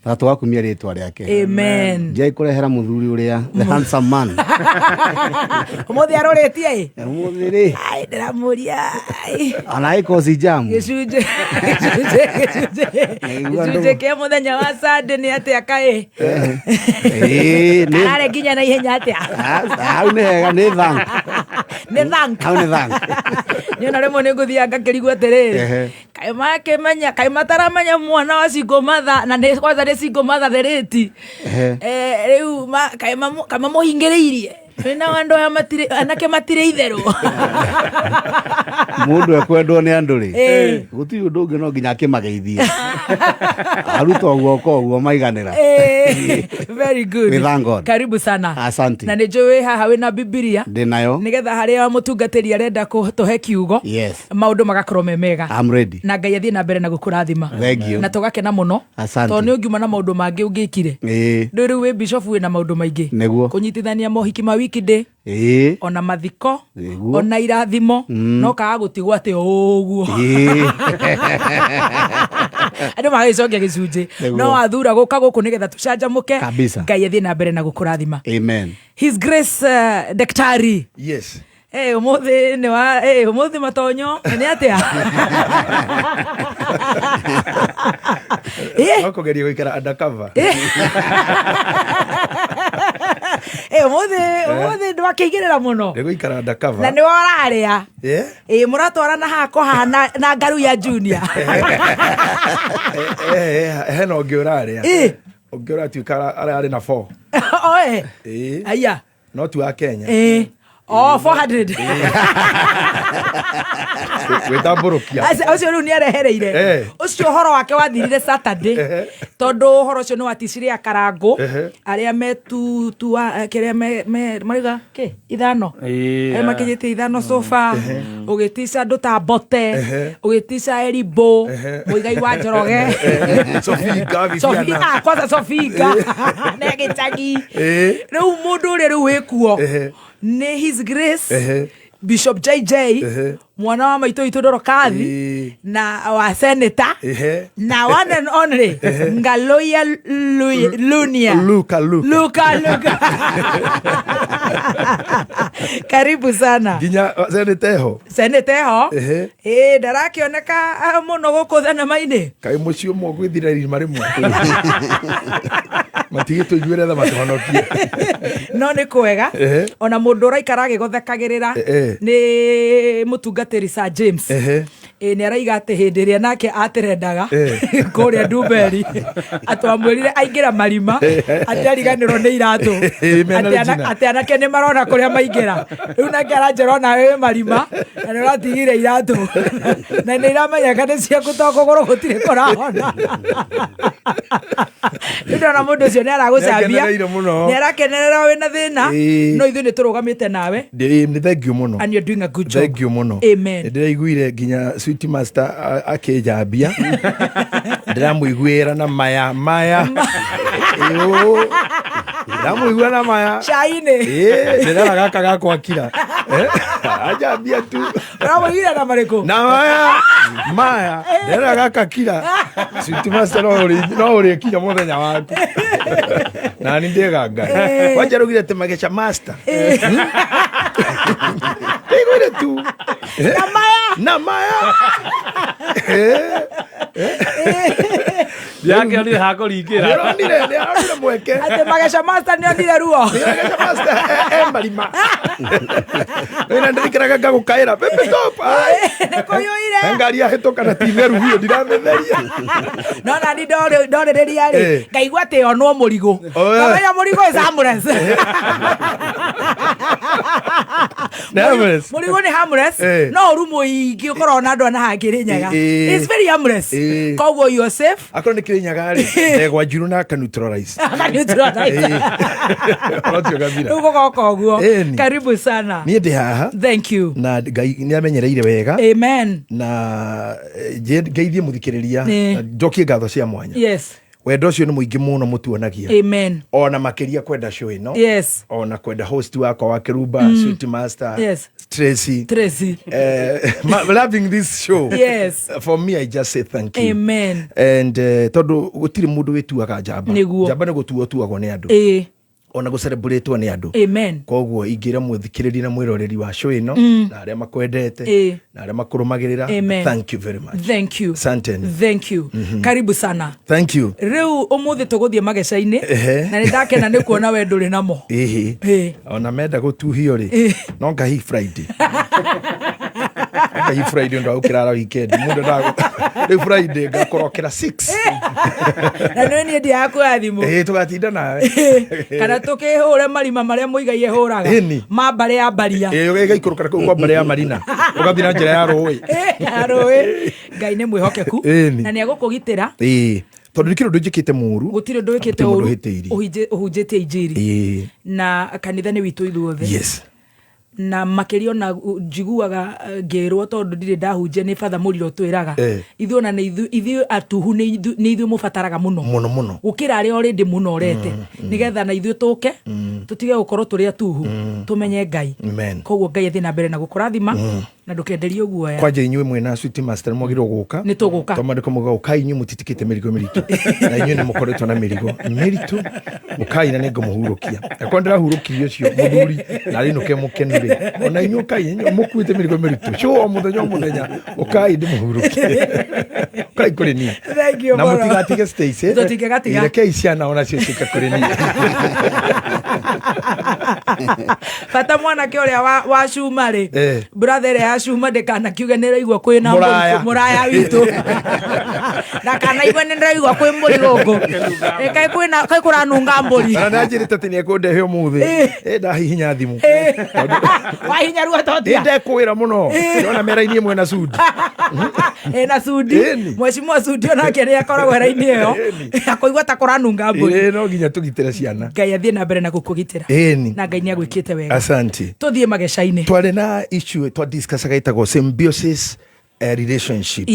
Na tũgakumia rĩtwa rĩake. Amen. Njai kũrehera mũthuri ũrĩa the handsome man. Ũmũthĩ arorĩtie ĩ? Ũmũthĩ rĩ. Ai, ndĩramũria. Ai. Ona ĩkosi jamu. Gĩcunjĩ gĩcunjĩ gĩcunjĩ Nĩguo andũ- gĩcunjĩ kĩa mũthenya wa Sunday nĩ atĩa kaĩ? Ĩĩ, nĩ Kararĩ nginya na ihenya atĩa? Ah, hau nĩ hega nĩ thank. Nĩ thank. Hau nĩ thank. Niĩ ona rĩmwe nĩ ngũthiaga ngakĩrigwo atĩrĩrĩ. Ehe. Kaĩ makĩmenya kaĩ mataramenya mwana wa single mother na nĩ kwanza nĩ single mother therĩti. Ehe. Eh, rĩu kaĩ kaĩ mamũhingĩrĩirie. Wĩna andũ aya matirĩ anake matirĩ itherũ. Mũndũ ekwendwo nĩ andũ rĩ. Ĩĩ. Gũtirĩ ũndũ ũngĩ no nginya akĩmageithie. Aruta guoko ũguo maiganĩra. Very good. We thank God. Karibu sana. Asante. Na nĩ njũĩ wĩ haha wĩna Bibilia. Ndĩ nayo. Nĩgetha harĩa mũtungatĩri arenda kũtũhe kiugo. Yes. Maũndũ magakorwo me mega. I'm ready. Na Ngai athiĩ na mbere na gũkũrathima. Thank you. Na tũgakena mũno. Asante. Tondũ nĩ ũngiuma na maũndũ mangĩ ũngĩkire. Ĩĩ. Rĩu rĩu wĩ bishop wĩna maũndũ maingĩ. Nĩguo. Kũnyitithania mohiki ma wiki day. Ĩĩ. Ona mathiko. Nĩguo. Ona irathimo. No kaga gũtigwo atĩ o ũguo. Ĩĩ. Andũ magagĩcokia gĩcunjĩ. Nĩguo. No wathura gũka gũkũ nĩgetha tũcanjamũke. Kabisa. Ngai athiĩ na mbere na gũkũrathima. Amen. His Grace Daktari. Yes. Eh, umuthi nĩ wa eh, umuthi matonyo nĩ atĩa? Eh, No kũgeria gũikara undercover. eh, umuthi umuthi ndwakĩigĩrĩra mũno Nĩ gũikara undercover. na nĩ ũrarĩa. Eh? Ĩ mũratwarana haha kũhana na ngaru ya junior. Eh, eh, hena ũngĩ ũrarĩa. Eh. Ũngĩ ũratuĩka ararĩ na four. Oe. Ĩĩ. Aya. No ti wa Kenya. Eh. Oh, 400. Gwĩtambũrũkia. Acio ũcio rĩu nĩ arehereire. Eh. Ũcio ũhoro wake wathirire Saturday. Tondũ ũhoro ũcio nĩ waticire akarangũ arĩa me tu tu wa kĩrĩa me me marauga kĩ ithano. Ĩĩ, Arĩa makinyĩtie ithano sofa. Ũgĩtica andũ ta Mbote. Ũgĩtica Erimbo. Mũigai wa Njoroge. Sofinga, Sofi, Viviana. ah, kwanza Sofinga. Ne gĩcagi. Ĩĩ. Rĩu mũndũ ũrĩa rĩu wĩkuo Ehe. nĩ His Grace Ehe. Bishop JJ Ehe. mwana wa maitũ witũ Dorokathi Ĩĩ. na wa senator Ehe. na one and only Ngaloya Lunia Luka, Luka. Luka Luka karibu sana Nginya seneta eho. seneta eho Ehe. ĩ ndarakĩoneka ah, mũno gũkũ thenema-inĩ Kaĩ mũciĩ ũmwe gwĩthira irima rĩmwe. Matigĩtũiguĩre tha matũhonokie. No nĩ kwega. Ehe. Ona mũndũ ũraikara agĩgothekagĩrĩra Ehe. nĩ mũtungatĩri Sir James. Ehe. Ĩ nĩ araiga atĩ hĩndĩ ĩrĩa nake aterendaga Eh. kũrĩa Ndumberi atĩ wamwĩrire aingĩra marima atĩ ariganĩrwo nĩ iratũ. Eh, mena Atĩ Regina. atĩ anake nĩ marona kũrĩa maingĩra rĩu nake aranjĩra ona wĩ marima na nĩ ũratigire iratũ na nĩ iramenyeka nĩ ciaku to kũgũrũ gũtirĩ kũrahona. Rĩu ndona mũndũ ũcio nĩ aragũcambia. Nĩakenereire mũno. Nĩ arakenerera wĩna thĩna. Ĩĩ. No ithuĩ nĩ tũrũgamĩte nawe. Nĩ thank you mũno. And you're doing a good job. Thank you mũno. Amen. Nĩ ndĩraiguire nginya sweet master akĩnjambia. Ndĩramũiguĩra na maya maya. Ĩũ. Ndĩramũiguĩra na maya. Cai-inĩ. Ĩĩ, ndĩrera gaka gakwa kira. Eh, anjambia tu. Ũramũiguĩra na marĩkũ? Na maya maya. Ndĩrera gaka kira. Sweet master no no ũrĩkinya mũthenya waku. Na nĩ ndĩga Ngai. Wanja rugire atĩ mageca master. Ndĩiguire tu. Na maya. Na maya. Ndĩrakĩonire hakũringĩra. Nĩaronire mweke. Atĩ mageca master nĩonire ruo. Mageca master e marima. Ĩna ndĩrikaraga ngagũkaĩra pepe stop. Nĩkũiyũire. Ngari yahĩtũka na ti theru biũ ndiramĩtheria. No nani ndorĩrĩria rĩ ngaigua atĩ onwo mũrigo. Ngamenya mũrigo is harmless. Nĩ harmless. Mũrigo nĩ harmless. No ũru mũingĩ ũkoragwo na andũ ana haha Kĩrĩnyaga. It's very harmless. Koguo you are safe. Akorwo nĩ Kĩrĩnyaga rĩ, ndegwa njirũ na aka neutralize. Aka neutralize. Ũhoro ũcio ũgathira. Rĩu gũgoka ũguo. Ĩni. Karibu sana. Niĩ ndĩ haha. Thank you. Na Ngai nĩ amenyereire wega. Amen. Na ngeithie mũthikĩrĩria. Na njokie ngatho cia mwanya. Yes. Wendo ũcio nĩ mũingĩ mũno mũtuonagia. Amen. Ona makĩria kwenda show ĩno. Yes. Ona kwenda host wakwa wa Kĩrumba, Sweet Master. Yes. Tracy. Tracy. Loving this show. Yes. For me, I just say thank you. Amen. And tondu gutiri mundu wituaga njamba. Nĩguo. Njamba nĩ gũtuo tuagwo nĩ andũ. Ona gũcelebrate nĩ andũ. Amen. Koguo ingĩra mũthikĩrĩria na mwĩroreri wa show ĩno na arĩa makwendete na arĩa makũrũmagĩrĩra, Amen. thank you very much. Thank you. Asanteni. Thank you. Karibu sana. Thank you. Rĩu ũmũthĩ tũgũthiĩ mageca-inĩ na nĩ ndakena nĩ kuona we ndũrĩ namo. Ĩhĩ. Ona menda gũtuhio rĩ, no ngahi Friday, ngahi Friday ũndũ wa gũkĩrara weekend mũndũ rĩu Friday ngakũrokera 6. Na nĩ niĩ ndiaga kuoya thimũ. Ĩĩ, tũgatinda nawe. Kana tũkĩhũre marima marĩa mũigai ĩhũraga Ĩni. ma mbarĩ ya mbaria. Ĩĩ, ũgaikũrũka kũu kwa mbarĩ ya marina, ũgathiĩ na njĩra ya rũĩ. Rũĩ. Ngai nĩ mwĩhokeku Ĩni. na nĩ egũkũgitĩra. Ĩĩ, tondũ nĩ kĩrĩ ũndũ njĩkĩte mũru. Gũtirĩ ũndũ wĩkĩte Gũtirĩ mũndũ ũru. ũhĩtĩirie. Ũhunjĩtie injiri. Na kanitha nĩ witũ ithuothe. Na makĩria ona njiguaga ngĩrwo, tondũ ndirĩ ndahunjia, nĩ batha mũriro twĩraga ithuĩ ona nĩ ithuĩ atuhu nĩ ithuĩ mũbataraga mũno Mũno mũno. Gũkĩra arĩa already mũno orete, nĩgetha na ithuĩ tũke tũtige gũkorwo tũrĩ atuhu, tũmenye Ngai. Amen. Koguo Ngai athiĩ na mbere na gũkũrathima na ndũkenderio guoya. Kwanja inyuĩ mwĩna Sweet Master mwagĩrĩirwo gũka. Nĩ tũgũka. Tondũ maandĩko mauga ũkai inyuĩ mũtitikĩte mĩrigo mĩritũ, na inyuĩ nĩ mũkoretwo na mĩrigo mĩritũ, ũkai na nĩngũmũhurũkia. Akorwo ndĩrahurũkirie ũcio mũthuri na arĩinũke mũkenu rĩ, ona inyuĩ ũkai, inyuĩ mũkuĩte mĩrigo mĩritũ cũ o mũthenya o mũthenya, ũkai ndĩmũhurũkie, ũkai kũrĩ niĩ. Thank you Na mũno. mũtigatige Stacy. Tũtingĩgatiga. Rekei ciana onacio ciũke kũrĩ niĩ. Bata mwanake ũrĩa wa cuma rĩ, brother ĩrĩa ya cuma ndĩkanakiuge nĩ ĩraigua kwĩna Mũraya. mũrikũ- mũraya witũ na kana igue nĩ ndĩraigua kwĩ mbũri gũkũ. Kaĩ kaĩ kũranunga mbũri. Na nanjĩrĩte atĩ nĩekũndehe ũmũthĩ. Ndahihinya thimũ. Wahinya ruo totia. Ndekwĩra mũno, ndona mera-inĩ ĩmwe na Sudi. Ĩna Sudi. Ĩni. Mheshimiwa Sudi onake nĩ akoragwo raini ĩyo. Ĩni. Akũigua ta kũranunga mbũri. Ĩĩ, no nginya tũgitĩre ciana. Ngai athiĩ na mbere na gũkũgitĩra. Ĩni. Na Ngai nĩ agwĩkĩte wega. Asante. Tũthiĩ mageca-inĩ. Twarĩ na issue twa discussaga ĩtagwo symbiosis relationship.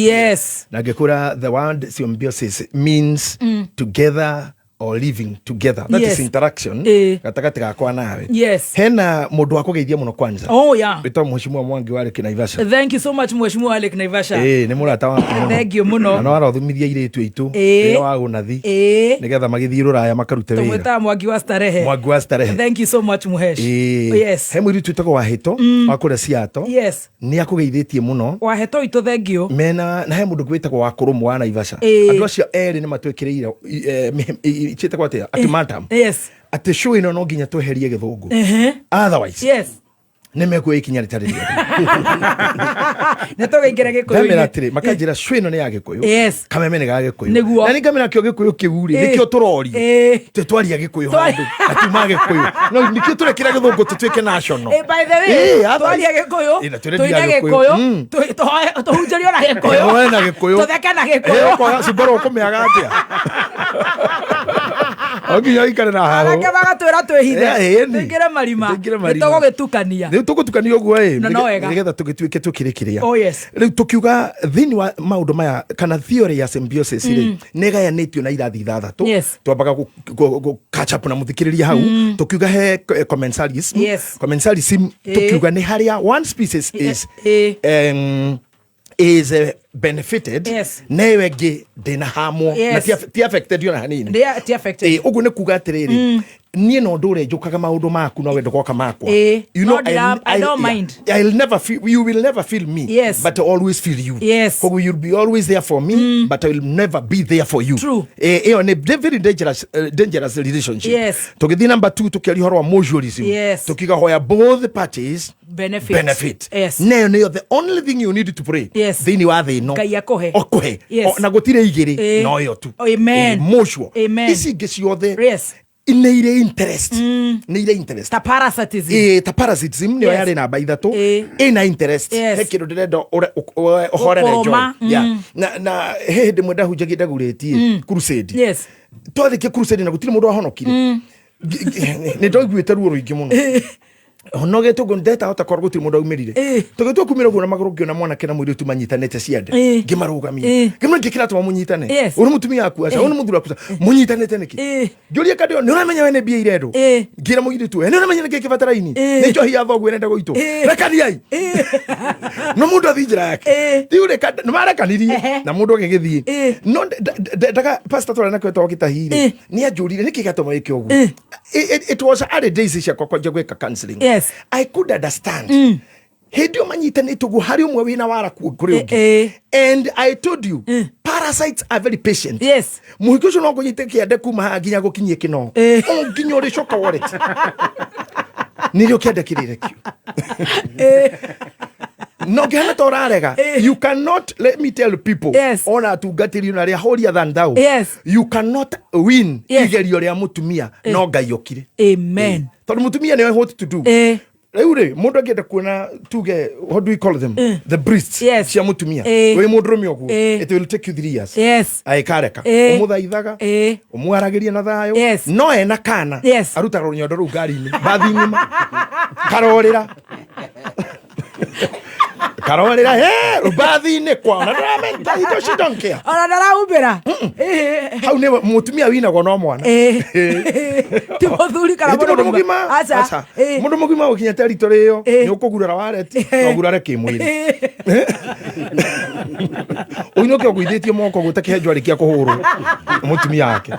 Na ngĩkwĩra the word symbiosis means together or living together, that is interaction gatagatĩ gakwa nawe. Hena mũndũ wa kũgeithia mũno kwanza, wĩtagwo Mheshimiwa Mwangi wa Lake Naivasha. Thank you so much, Mheshimiwa Lake Naivasha. Ĩĩ, nĩ mũrata wakwa mũno. Thank you mũno. Na no arothomithia airĩtu aitũ wĩra wa gũnathi nĩgetha magĩthiĩ rũraya makarute wĩra. Tũmwĩtaga Mwangi wa Starehe. Mwangi wa Starehe. Thank you so much, Muhesh. Ĩĩ. He mũirĩtu wĩtagwo Wahĩto wa kũrĩa Ciato, nĩ akũgeithĩtie mũno. Waheto witũ, thank you. Mena na he mũndũ ũngĩ wĩtagwo wa Kũrũmũ wa Naivasha. Andũ acio erĩ nĩ matwĩkĩrĩire ciĩtagwo atĩa, ultimatum, atĩ show ĩno no nginya tweherie gĩthũngũ, otherwise nĩ mekuoya ikinya rĩtarĩ rĩega. Nĩ tũgĩingĩra Ngamera gĩkũyũ-inĩ. atĩrĩ, makanjĩra show ĩno nĩ ya gĩkũyũ. Kameme nĩ ga gĩkũyũ. Nĩguo. Na nĩ ngamera kĩo gĩkũyũ kĩu rĩ, nĩkĩo tũrorio. Tũtwaria gĩkũyũ handũ atuma gĩkũyũ, no nĩkĩo tũrekĩra gĩthũngũ tũtuĩke national. By the way, Otherwise- twaria gĩkũyũ, Na tũrĩ tũine nginya gĩkũyũ, Gĩkũyũ. tũhunjĩrio na gĩkũyũ, Hoe na gĩkũyũ. tũtheke na gĩkũyũ. Ũkoya cimboro ũkũmĩaga atĩa? O nginya ũikare na hahũ. Anake magatwĩra twĩhithe, Ĩni. tũingĩre marima, Tũingĩre marima. nĩ tũgũgĩtukania. Rĩu tũgũtukania ũguo ĩ, Na no wega. nĩgetha tũgĩtuĩke tũkĩrĩ kĩrĩa. Oh, yes. Rĩu tũkiuga thĩinĩ wa maũndũ maya kana theory ya symbiosis rĩ, nĩ ĩgayanĩtio na irathi ithathatũ. Twambaga catch up na mũthikĩrĩria hau, tũkiuga he commensalism. Commensalism tũkiuga nĩ harĩa one species is is benefited na ĩyo ĩngĩ ndĩnahamwo na ti affected ona hanini. Ti affected. Ĩ, ũguo nĩ kuga atĩrĩrĩ, niĩ no ndũre njũkaga maũndũ maku no we ndũgoka makwa. You No know, I don't mind. I'll never feel, you will never feel me, but I always feel you. Koguo you'll be always there for me, but I will never be there for you. True. Ĩyo nĩ very dangerous relationship. Tũgĩthiĩ number 2, tũkĩaria ũhoro wa mutualism. Tũkiuga where both parties Benefit. benefit. Nayo nĩyo the only thing you need to pray thĩinĩ wa thĩ ĩno. Ngai akũhe. Akũhe. Na gũtirĩ igĩrĩ, no ĩyo tu. Amen. Mutual. Amen. Ici ingĩ ciothe nĩ irĩ interest, nĩ irĩ interest. Ta parasitism. Ĩ, ta parasitism nĩyo yarĩ namba 3. Ĩna interest. He kĩndũ ndĩrenda ũhorere joy. Gũkũrũma. Yeah. Na he hĩndĩ ĩmwe ndahunjagia ndagurĩtie crusade. Twathikie crusade na gũtirĩ mũndũ wahonokire. Nĩ ndoiguĩte ruo rũingĩ mũno. Nogete ũguo ndetahota korwo gũtirĩ mũndũ aumĩrire. Tũgĩtua kumĩra ũguo na magũrũ, ngĩona mwanake na mũirĩtu manyitanĩte ciande. Ngĩmarũgamia. Ngĩmwĩra, nĩkĩ kĩratũma mũnyitane? Ũyũ nĩ mũtumia waku? Aca. Ũyũ nĩ mũthuri waku? Aca. Mũnyitanĩte nĩkĩ? Ngĩũria kandĩ, nĩ ũramenya we nĩ mbia irendwo? Ngĩra mũirĩtu ũyũ, nĩ ũramenya nĩkĩ kĩbataraini? Nĩ njohi ya thoguo ĩrenda gũitwo. Rekaniai no mũndũ athiĩ njĩra yake. Rĩu rĩ, nĩ marekanirie na mũndũ agĩgĩthiĩ. No ndendaga pastor twarĩ nake wetagwo Gĩtahi-rĩ, nĩ anjũrire nĩkĩ gĩatũma wĩke ũguo. It was early days ciakwa kwanjia gwĩka counseling. I could understand hĩndĩ ĩyo manyitanĩte ũguo harĩ ũmwe wĩna wara kũrĩ ũngĩ. And I told you, parasites are very patient. Mũhiki ũcio no ngũnyite kĩande kuma haha nginya gũkinyie kĩno. O nginya ũrĩcoka wallet nĩrĩo kĩande kĩrĩrekio no ngĩhana ta ũrarega. You cannot, let me tell people, ona atungatĩri na arĩa holier than thou, you cannot win igerio rĩa mũtumia no Ngai okire. Amen. Tondũ mũtumia nĩwe what to do. Rĩu rĩ, mũndũ angĩenda kuona, tuge, what do we call them, the breasts cia mũtumia, wĩ mũndũrũme ũguo, it will take you 3 years. Agĩkareka ũmũthaithaga, ũmwaragĩria na thayũ, no ena kana arutaga rũnyondo rũu ngari-inĩ bathi ng'ima, karorĩra karorĩra he bathi-inĩ kwao na ndaramenya indo, she don't care. Ona ndarahumbĩra. Hau nĩ mũtumia winagwo no mwana. Ti mũthuri kana Ĩ, ti mũndũ mũgima. Aca. Aca. Mũndũ mũgima ũkinya territory ĩyo, nĩ ũkũgurara wareti na ũgurare kĩmwĩrĩ, ũinũke ũgũithĩtie moko gwĩta kĩhenjo arĩkia kũhũrwo mũtumia wake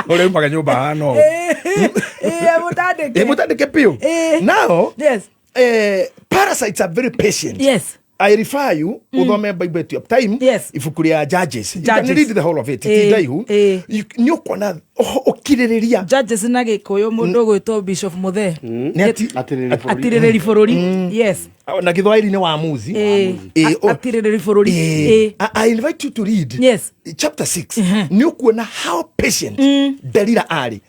ũrĩa umaga nyũmba hana ũũ. Mũtandĩke. Ĩ, mũtandĩke biũ. Now, parasites are very patient. I refer you uthome Bible at your time, ibuku rĩa Judges. You can Judges. read the whole of it. Ti ndaihu. Nĩ ũkuona ũkirĩrĩria. Judges na Gĩkũyũ mũndũ ũgwĩtwo Bishop Mũthee. Nĩ Atirĩrĩri bũrũri. Atirĩrĩri bũrũri, yes. Na Gĩthwaĩri nĩ Waamuzi. Atirĩrĩri bũrũri. I invite you to read chapter 6. Nĩ ũkuona how patient Delila arĩ.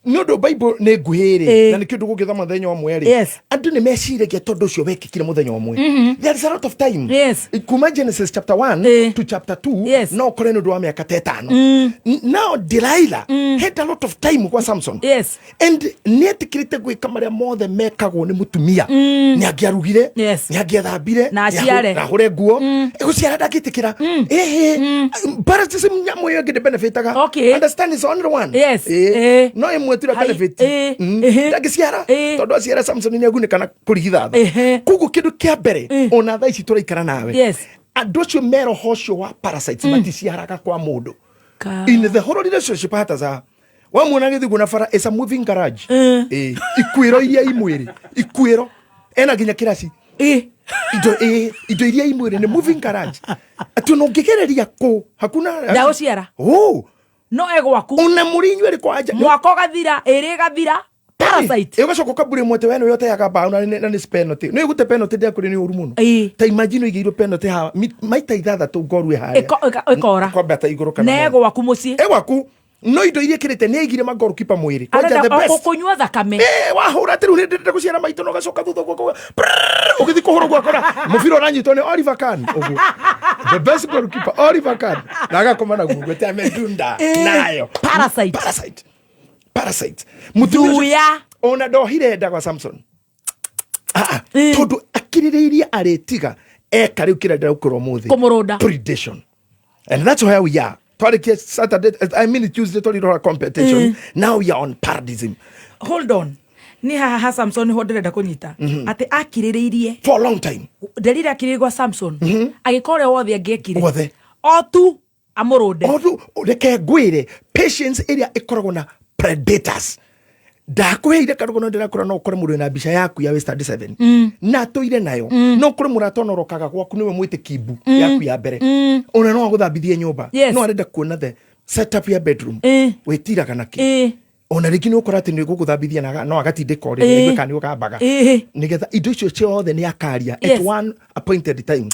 Nĩ ũndũ Bible nĩ nguhĩ rĩ, na nĩkĩo ndũgũgĩthoma mũthenya ũmwe rĩ. Andũ nĩ meciragia tondũ ũcio wekĩkire mũthenya ũmwe. There is a lot of time. Kuma Genesis chapter 1 to chapter 2, no ũkore nĩ ũndũ wa mĩaka ta ĩtano. Now Delilah had a lot of time kwa Samson. And nĩ etĩkĩrĩte gwĩka marĩa mothe mekagwo nĩ mũtumia. Nĩ angĩarugire, nĩ angĩathambire, Na aciare. Na ahũre nguo. Gũciara ndangĩtĩkĩra. Ĩhĩ, parasitism nyamũ ĩyo ĩngĩ ndĩbenefitaga. Understand, it's only one. No ĩmwe tu benefit. Ndangĩciara tondũ aciara Samson nĩ agunĩka na kũrigithatha. Koguo kĩndũ kĩa mbere, ona thaa ici tũraikara nawe, andũ acio me roho ũcio wa parasites maticiaraga kwa mũndũ. In the whole relationship, hata za wamuona gĩthiĩ na bara is a moving garage. Ikuĩro iria imwĩrĩ, ikuĩro ena nginya kĩraci. Indo indo iria imwĩrĩ nĩ moving garage, atĩ ona ũngĩgereria kũ hakuna. Ndagũciara. Oh. No egwaku. Ona mũrĩ inyuĩ rĩ kwanja. Mwaka ũgathira, ĩrĩ ĩgathira, parasite. Ũgacoka ũkambũria mwete we nĩwe ũteaga mbaũ na nĩ penalty, nĩ ũgũte penalty ndĩakũrĩ nĩ ũru mũno. Ta imagine ũigĩirwo penalty haha maita ithathatũ ngoru ĩ harĩa. Ĩkora. Kwambata igũrũ kana na egwaku mũciĩ. Egwaku, no indo iria ĩkĩrĩte nĩ aigire magorkipa mwĩrĩ kwanja arenda the best. Kũnyua thakame. Wahũra atĩ rĩu nĩ ndĩrenda gũciara maitũ na ũgacoka thutha ũguo ũkauga, prrrr, ũgĩthiĩ kũhũra ũguo akora mũbira ũranyitwo nĩ Oliver Kahn ũguo, the best goalkeeper Oliver Kahn, na agakoma naguo ũguo atĩ amedunda nayo. Parasite. Parasite, parasite. Mũtumia ũcio- Thuya. Ona ndohire nda gwa Samson. Ah, ah, tondũ akirĩrĩirie arĩtiga eka rĩu kĩrĩa ndĩraukũra ũmũthĩ. Kũmũrũnda. Predation, and that's where we are. Twarikie Saturday, I mean Tuesday, twarire competition. Now we are on paradism. Hold on, nĩ haha ha Samson nĩho ndĩrenda kũnyita atĩ akirĩrĩirie for a long time. Delila akirĩrĩria gwa Samson agĩka ũrĩa wothe angĩekire. Wothe. O tu amũrũnde. Although, reke ngwĩre, patience ĩrĩa ĩkoragwo na predators, ndakũheire karũgano ndĩrakũra, no ũkore mũndũ wĩna mbica yaku ya wĩ standard 7 na atũire nayo, no ũkore mũrata onorokaga gwaku nĩwe mwĩtĩkimbu yaku ya mbere, ona no agũthambithie nyũmba, no arenda kuona the setup ya bedroom. Wĩtiraga nakĩ? Ona rĩngĩ nĩ ũkora atĩ nĩ gũgũthambithia na no agatindĩka ũrĩrĩ, aigue kana nĩ ũgambaga, nĩgetha indo icio ciothe nĩ akaria at one appointed time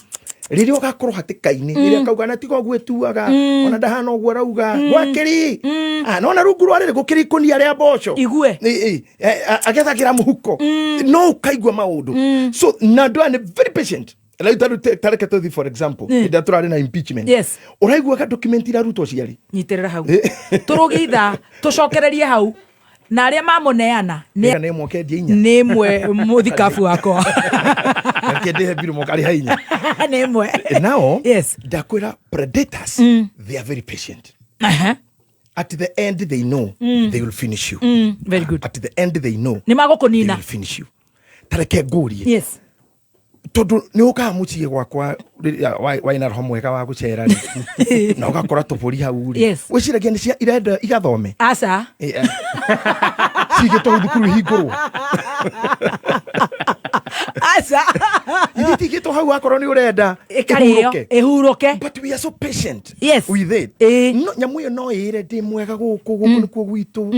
rĩrĩa ũgakorwo hatĩka-inĩ, rĩrĩa akauga na tiga ũguo ĩtuaga, ona ndahana ũguo arauga gwakĩrĩ. Ah, nona rungu rwa rĩrĩ gũkĩrĩ ikũnia rĩa mboco. Igue. Agethagĩra mũhuko no ũkaigua maũndũ. So na andũ aya nĩ very patient. Rĩu tareke tũthi, for example, hĩndĩ ĩrĩa tũrarĩ na impeachment, ũraiguaga document irarutwo ciarĩ Nyitĩrĩra hau, tũrũgie ithaa, tũcokererie hau. Na arĩa mamũneana nĩ Ĩga nĩ ĩmwe ũkendia inya. Nĩ ĩmwe, mũthikabu wakwa. Reke ndĩhe mbiru moka arĩha inya. Nĩ ĩmwe. Now, ndakwĩra, predators, they are very patient. At the end they know they will finish you. Very good. At the end they know Nĩ they magũkũnina. will finish you. Tareke ngũrie, tondũ nĩ ũkaga mũciĩ gwakwa rĩrĩa waina roho mwega wa gũcera rĩ, na ũgakora tũbũri hau rĩ, wĩciragia nĩ cia irenda igathome? Aca. Cigĩtwo thukuru ihingũrwo? Aca. Ithuĩ tigĩtwo hau akorwo nĩ ũrenda Ĩkarĩo. ĩhurũke. Ĩhurũke. But we are so patient with it. No nyamũ ĩyo no ĩre ndĩ mwega gũkũ, gũkũ nĩkuo gwitũ,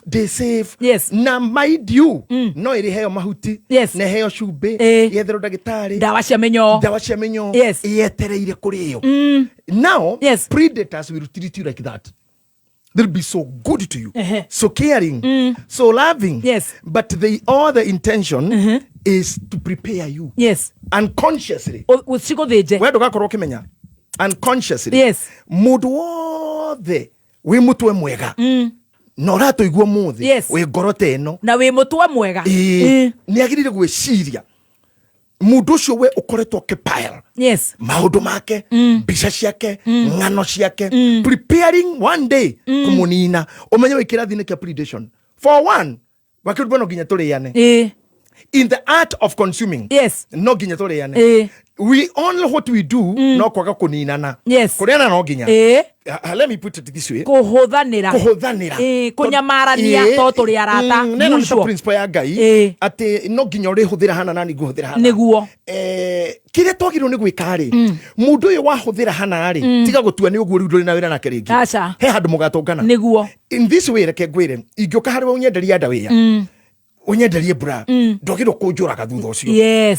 ndĩ safe. Na mind you, no ĩrĩheo mahuti na ĩheo cumbĩ, yetherwo ndagĩtarĩ, Ndawa cia mĩnyoo. Ndawa cia mĩnyoo, yetereire kũrĩo. Now, predators will treat you like that. They'll be so good to you, so caring, so loving, but they all the intention is to prepare you unconsciously. Cigũthĩnje. We ndũgakorwo ũkĩmenya unconsciously. Mũndũ wothe wĩ mũtwe mwega na ũratũigua mũthĩ, wĩ ngoro ta ĩno, Na wĩ mũtwe mwega. Ĩĩ, nĩ agĩrĩire gwĩciria mũndũ ũcio we ũkoretwo ũkĩpile maũndũ make, mbica ciake, ng'ano ciake, preparing one day kũmũnina. Ũmenye wĩ kĩrathi-inĩ kĩa predation. For one, wakĩrutwo no nginya tũrĩane. In the art of consuming, no nginya tũrĩane. We only what we do no kwaga kũninana. Kũrĩana no nginya. Let me put it this way. Kũhũthanĩra. Kũhũthanĩra. Ĩĩ, kũnyamarania to tũrĩ arata. Neno nĩ ta Mutual. principle ya Ngai atĩ no nginya ũrĩhũthĩra hana nani ngũhũthĩra hana. Kĩrĩa twagĩrĩirwo nĩ gwĩka rĩ, mũndũ ũyũ wahũthĩra hana rĩ, tiga gũtua nĩ ũguo rĩu ndũrĩ na wĩra nake rĩngĩ. Aca. He handũ mũgatũngana. In this way, reke ngwĩre, ingĩũka harĩ we ũnyenderie underwear, ũnyenderie bra, ndwagĩrĩirwo kũnjũraga thutha ũcio.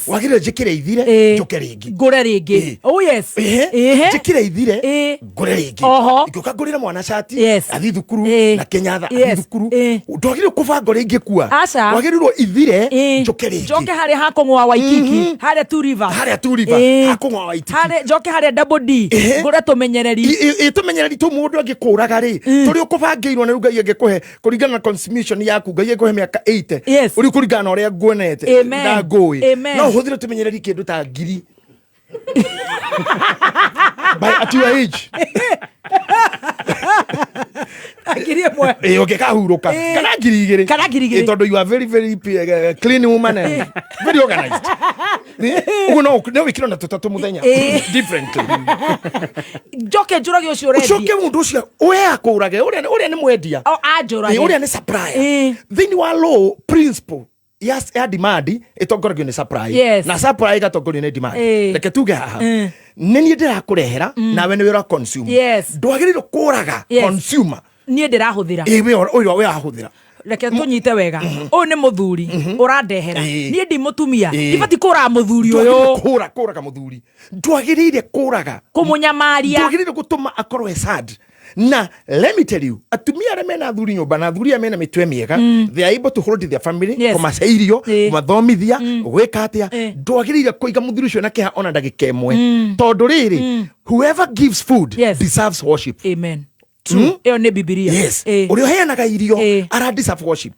Wagĩrĩirwo njĩkĩre ithire, njũke rĩngĩ. Ngũre rĩngĩ. Oh yes. Ehe. Njĩkĩre ithire, ngũre rĩngĩ. Ingĩũka ngũrĩre mwana cati, athiĩ thukuru, na kĩnyatha athiĩ thukuru, ndwagĩrĩirwo kũbanga ũrĩa ingĩkua. Aca. Wagĩrĩirwo ithire, njũke rĩngĩ. Njoke harĩa hakũng'wa Waikiki, harĩa Two Rivers. Harĩa Two River, hakũng'wa Waikiki. Harĩa njoke harĩa Double D, ngũre tũmenyereri. Ĩ tũmenyereri tũ mũndũ angĩkũraga rĩ, tũrĩa ũkũbangĩirwo na rĩu Ngai angĩkũhe kũringana na consumption yaku, Ngai angĩkũhe mĩaka 80, ũrĩa kũringana na ũrĩa nguonete na ngũĩ, no ũhũthĩre tũmenyereri kĩndũ ta 1,000 by at your age. 1,000. Ĩ, ũngĩkahurũka kana 2,000. Kana 2,000. Ĩ, tondũ you are very very clean woman and very organized. Ũguo no wĩkĩre na tũtatũ mũthenya differently. Njoke njũrage ũcio ũrendia. Ũcoke mũndũ ũcio we akũrage, ũrĩa nĩ mwendia. O anjũrage. Ĩ, ũrĩa nĩ supplier. Thĩinĩ wa law principle ya demand ĩtongoragio nĩ supply, na supply ĩgatongorio nĩ demand. Reke tuge haha, nĩ niĩ ndĩrakũrehera nawe nĩwe ũra consume. Ndwagĩrĩirwo kũraga consumer. Niĩ ndĩrahũthĩra. Ĩ, we ũrĩa we ahũthĩra. Reke tũnyite wega, ũyũ nĩ mũthuri ũrandehera. Niĩ ndi mũtumia, ndibatiĩ kũraga mũthuri ũyũ. Ndwagĩrĩire kũraga mũthuri, ndwagĩrĩire kũraga, Kũmũnyamaria. Ndwagĩrĩire gũtũma akorwo e sad. Na let me tell you, atumia arĩa mena athuri nyũmba na athuri arĩa mena mĩtwe mĩega, they are able to hold their family, kũmahe irio, kũmathomithia, gwĩka atĩa. Ndwagĩrĩire kũiga mũthuri ũcio na kĩeha ona ndagĩka ĩmwe, tondũ rĩrĩ, whoever gives food deserves worship. Amen. True. Ĩyo nĩ Bibilia. Ũrĩa ũheanaga irio ara deserve worship.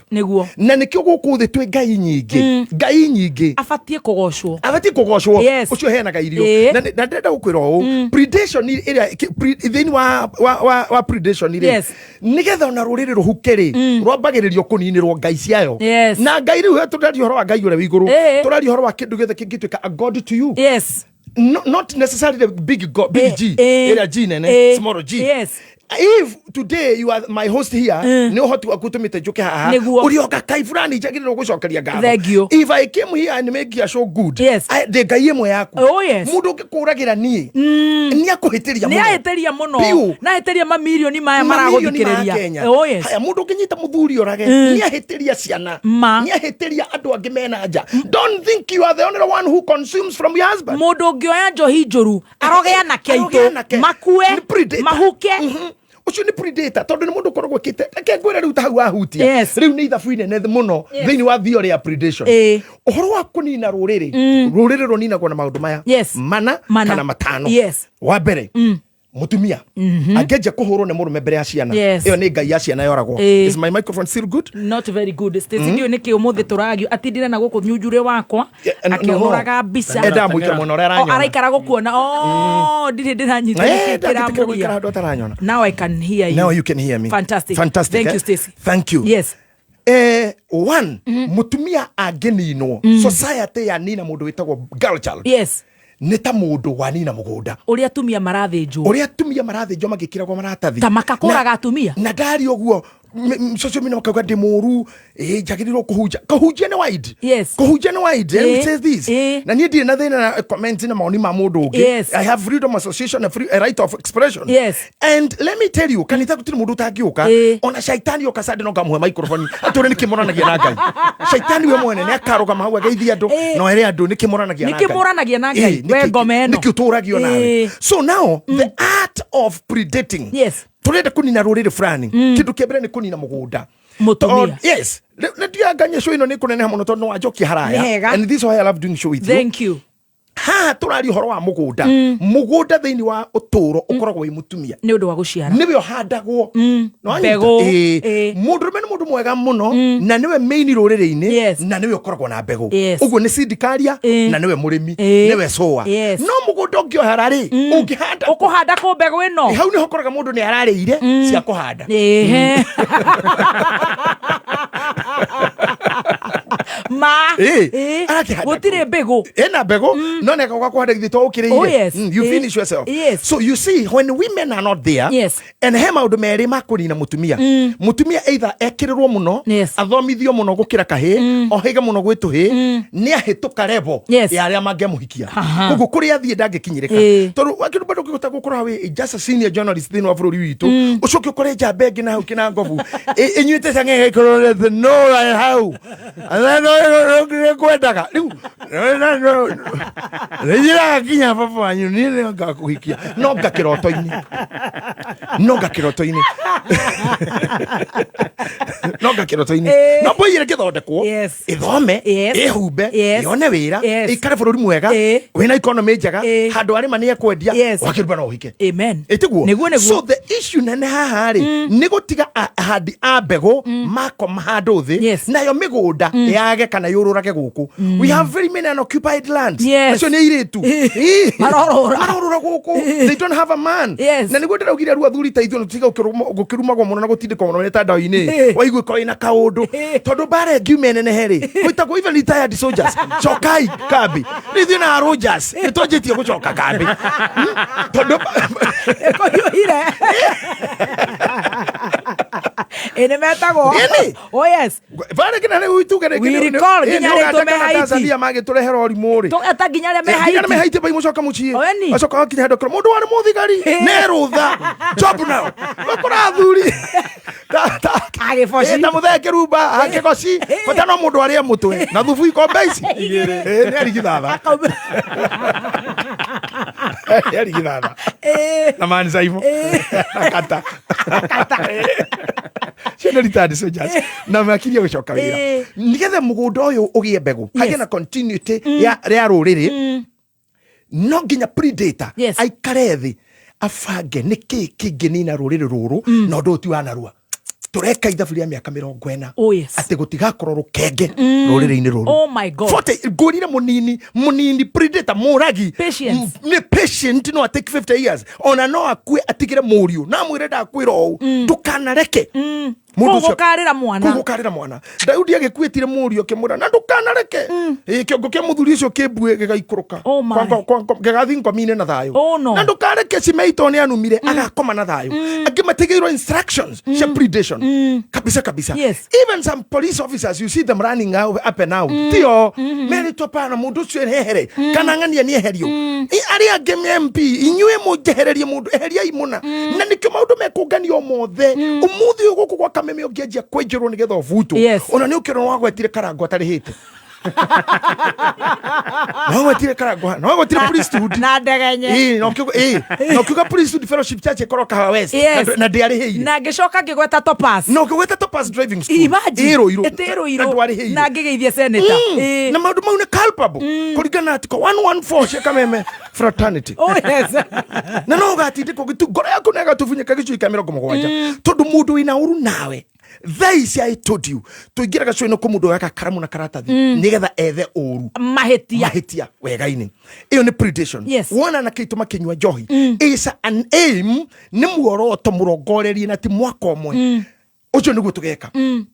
Na nĩkĩo gũkũ thĩ twĩ ngai nyingĩ, ngai nyingĩ. Abatiĩ kũgocwo. Abatiĩ kũgocwo ũcio ũheanaga irio. Na ndĩrenda gũkwĩra ũũ, predation ĩrĩa thĩinĩ wa predation rĩ, nĩgetha ona rũrĩrĩ rũhuke rĩ, rwambagĩrĩrio kũninĩrwo ngai ciayo. Na ngai rĩu tũraria ũhoro wa ngai ũrĩa wĩ igũrũ, tũraria ũhoro wa kĩndũ gĩothe kĩngĩtuĩka a god to you. No, not necessarily the big God, big G, ĩrĩa G nene, small g. If today you are my host here, nĩ ũhoti waku ũtũmĩte njũke haha, ũrĩ kai fulani njagĩrĩirwo gũcokeria ngatho. Thank you. If I came here and make you so good, ndĩ ngai ĩmwe yaku. Oh, yes. Mũndũ ũngĩkũragĩra niĩ, nĩ akũhĩtĩria Nĩ mũno. ahĩtĩria mũno. Biũ. Na ahĩtĩria mamirioni maya Mamirioni ma maragũthikĩrĩria. Kenya. Oh yes. Haya, mũndũ ũngĩnyita mũthuri orage, nĩ ahĩtĩria ciana, Ma. nĩ ahĩtĩria andũ angĩ mena nja. Don't think you are the only one who consumes from your husband. Mũndũ ũngĩoya njohi njũru aroge anake Aroge aitũ anake. makue, Nĩ predator. mahuke. Ũcio nĩ predator, tondũ nĩ mũndũ ũkoragwo ĩkĩte. Reke ngwĩre rĩu, ta hau wahutia, rĩu nĩ ithabu inene mũno thĩinĩ wa theory ya predation. Ũhoro wa kũnina rũrĩrĩ, rũrĩrĩ rũninagwo na maũndũ maya mana Mana. kana matano. Wa mbere, Mutumia angĩanjia kũhũrwo nĩ mũrũme mbere ya ciana, ĩyo nĩ ngai ya ciana yoragwo. Is my microphone still good? Not very good, Stacy. Ndiũĩ nĩkĩ ũmũthĩ tũragio atindire na gũkũ nyunjurĩ wakwa. Yeah, no, no. Akĩhũraga mbica. Endaga mũikara mwena ũrĩa Oh, aranyona. Araikara gũkuona. Oh, ndirĩ ndĩranyita nĩkĩ Ndangĩtĩkĩra gũikara kĩramũgia. handũ ataranyona. Now I can hear you. Now you can hear me. Fantastic. Fantastic. Thank Eh? you, Stacy. Thank you. Yes. One, mutumia angĩninwo, society yanina mũndũ wĩtagwo girl child, nĩ ta mũndũ wanina mũgũnda. Ũrĩa atumia marathĩnjwo. Ũrĩa atumia marathĩnjwo magĩkĩragwo maratathi. Ta makakũraga atumia. Na ndari ũguo social media makauga ndĩ mũru, njagĩrĩirwo kũhunja. Kũhunjia nĩ wide. Kũhunjia nĩ wide. Let me say this. Na niĩ ndirĩ na thĩna na comment na maoni ma mũndũ ũngĩ. I have freedom of association and a right of expression. And let me tell you, kanitha gũtirĩ mũndũ ũtangĩũka. Ona shaitani oka Sunday no ngamũhe microphone atũre nĩkĩ mũranagia na Ngai. Shaitani we mwene nĩ akarũgama hau ageithie andũ na ere andũ nĩkĩ mũranagia na Nĩkĩ Ngai. mũranagia na Ngai? We ngoma ĩno. Nĩkĩ ũtũragio nawe? So now the art of predating, tũrenda kũnina rũrĩrĩ fulani, kĩndũ kĩa mbere nĩ kũnina mũgũnda. Mũtumia. Yes, nĩ ndiangania show ĩno nĩ kũneneha mũno tondũ nĩ wanjokia haraya. Nĩ hega. And this is why I love doing show with you. Thank you. Haha tũraria ũhoro wa mũgũnda. Mũgũnda thĩinĩ wa ũtũũro ũkoragwo wĩ mũtumia. Nĩ ũndũ wa gũciara. Nĩwe ũhandagwo. Nĩwanyita? Mbegũ. Mũndũrũme nĩ mũndũ mwega mũno na nĩwe main rũrĩrĩ-inĩ na nĩwe ũkoragwo na mbegũ. Ũguo nĩ seed carrier na nĩwe mũrĩmi, nĩwe sower. No mũgũnda ũngĩohera rĩ, ũngĩhanda kũ? Ũkũhanda kũ mbegũ ĩno? Hau nĩho ũkoraga mũndũ nĩ ararĩire cia kũhanda. Ĩhĩ. Ma. Arakĩhanda Gũtirĩ kũ? Mbegũ. Ena mbegũ no nĩ akauga kũhanda githĩ to ũkĩrĩire. Oh, yes. You finish yourself. So you see, when women are not there, and he maũndũ merĩ ma kũnina mũtumia. Mũtumia either ekĩrĩrwo mũno, athomithio mũno gũkĩra kahĩ, ohĩge mũno gwĩ tũhĩ, nĩ ahĩtũka level ya arĩa mangĩamũhikia. Koguo kũrĩa athiĩ ndangĩkinyĩrĩka, tondũ wakĩrũ bado ũngĩhota gũkorwo wĩ just a senior journalist thĩinĩ wa bũrũri witũ, ũcoke ũkore njamba ĩngĩ na hau kĩna ngobu ĩnyuĩte cang'e ĩkororete no hau kwendaga rĩu nĩnjĩraga nginya baba wanyu niĩ nĩ ngakũhikia no nga kĩroto-inĩ, no nga kĩroto-inĩ, no nga kĩroto-inĩ. No mbũi ĩgĩthondekwo, ĩthome, ĩhumbe, yone wĩra, ĩikare bũrũri mwega wĩna economy njega, handũ arĩma nĩ ekwendia. Wakĩruba no ũhike. Amen. Ĩtiguo? Nĩguo. So the issue nene haha rĩ, nĩ gũtiga ahandi a mbegũ makoma handũ thĩ, nayo mĩgũnda yage kana yũrũrage gũkũ. We have very many unoccupied lands. Acio nĩ airĩtu. Marorũra. Marorũra gũkũ. They don't have a man. Na nĩguo ndĩraugire rĩu athuri ta ithuĩ tiga gũkĩrumagwo mũno na gũtindĩkwo mũno mĩtandao-inĩ, waigua ĩkorwo ĩna kaũndũ, tondũ mbara ĩngiuma ĩnenehe rĩ, gwĩtagwo even retired soldiers, cokai kambi. Rĩu ithuĩ na Rogers nĩ twanjĩtie gũcoka kambi. Tondũ Ĩkũhiũhire. Ĩ nĩ metagwo. Ĩni. Oh yes. Bara kina rĩu ituge rĩngĩ We recall nginya arĩa tũme Haiti. Tanzania magĩtũrehera ũrimũ rĩ. Ata nginya arĩa me Nginya arĩa me Haiti. Haiti bai mũcoka mũciĩ. Weni. Acoka wakinya handũ akĩrwo, mũndũ warĩ mũthigari nĩ rũtha job now ũkora athuri Agĩboci. Ta mũthee kĩrumba akĩgoci bata no mũndũ arĩe mũtwe na thubu ikombe ici. Nĩ arigithatha, nĩ arigithatha na manzaimo na kata. Kata. Cio nĩ retired soldiers na makirie gũcoka wĩra nĩgetha mũgũnda ũyũ ũgĩe mbegũ, hagĩe na continuity ya rũrĩrĩ. No nginya predator aikare thĩ abange nĩkĩ kĩngĩnina rũrĩrĩ rũrũ, na ũndũ ũyũ ti wa narua. Tũreka ithabu rĩa mĩaka 40 atĩ gũtigakorwo rũkenge rũrĩrĩ-inĩ rũrũ. Oh my God. 40 ngũrire mũnini mũnini predator mũragi. Patience. Nĩ patient, no atake 50 years ona no akue atigĩre mũriũ na amwĩre ndakwĩra ũũ, ndũkanareke mũndũ Kũu gũkarĩra mwana. Kũu gũkarĩra mwana. Daudi agĩkuĩtire mũriũ akĩmwĩra na ndũkanareke. Kĩongo kĩa mũthuri ũcio kĩmbue gĩgaikũrũka. Oh my. Gĩgathiĩ ngomi-inĩ na thayũ. Oh no. Na ndũkareke Shimei tondũ nĩ anumire agakoma na thayũ. Angĩ matigĩirwo instructions cia predation kabisa kabisa. Even some police officers, you see them running out, up and out, tio merĩtwo pana mũndũ ũcio ehere kana ng'ania nĩ eherio. Arĩa angĩ MP inyuĩ mũnjehererie mũndũ, eheriai mũna. Na nĩkĩo maũndũ mekũnganio mothe ũmũthĩ ũyũ gũkũ gwa Kameme ũngĩanjia kwenjerwo nĩgetha ũbutwo, ona nĩ ũkĩona wagwetire Karango atarĩhĩte. Nowagwetire Karangwa, nowagwetire Priesthood. Na ndegenye. Ĩĩ, na ũkiuga Priesthood Fellowship Church ĩkorwo Kahawa West. Na ndĩarĩhĩire. Na ngĩcoka ngĩgweta Topaz. Na ũkĩgweta Topaz Driving School. Imagine. Ĩ Rũirũ. Ĩtĩ Rũirũ. Na ndwarĩhĩire. Na ngĩgeithia senator. Na maũndũ mau nĩ culpable kũringana na article 114 cia Kameme Fraternity. Oh yes. Na no ũgatindĩkwo gĩtu ngoro yaku nĩ ĩgatũbunyĩka gĩcunjĩ kĩa 70, tondũ mũndũ wĩna ũru nawe thaa ici, I told you, tũingĩraga cũĩ-inĩ kũ mũndũ oyaga karamu na karatathi nĩgetha ethe ũru, mahĩtia, mahĩtia wega-inĩ. Ĩyo nĩ predation. Wona na kĩitũ makĩnyua njohi is an aim, nĩ muoroto mũrongorerie na ti mwaka ũmwe. Ũcio nĩguo tũgeka.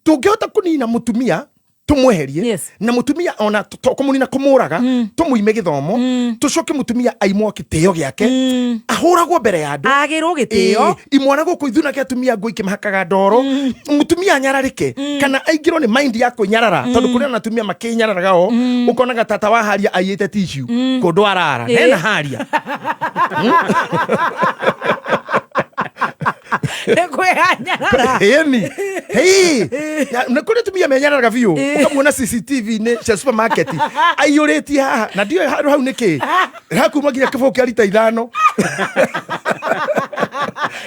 Tũngĩhota kũnina mũtumia, tũmweherie, na mũtumia ona to kũmũnina, kũmũraga, tũmũime gĩthomo, tũcoke mũtumia aimwo gĩtĩo gĩake, ahũragwo mbere ya andũ, agĩrwo gĩtĩo. Ĩĩ, imwana gũkũ ithunake atumia ngũ ikĩmahakaga ndoro, mũtumia anyararĩke kana aingĩrwo nĩ mind ya kwĩnyarara, tondũ kũrĩ na atumia makĩnyararaga o ũkonaga tata wa haria aiyĩte tissue kũndũ arara nena haria. Nĩ kwĩhanyarara. Ĩni hei, nĩ kũrĩ atumia menyararaga biũ, ũkamuona CCTV-inĩ cia supermarket aiyũrĩtie haha na ndiũĩ handũ hau nĩkĩ hakuma nginya kĩbũũ kĩa rita 5.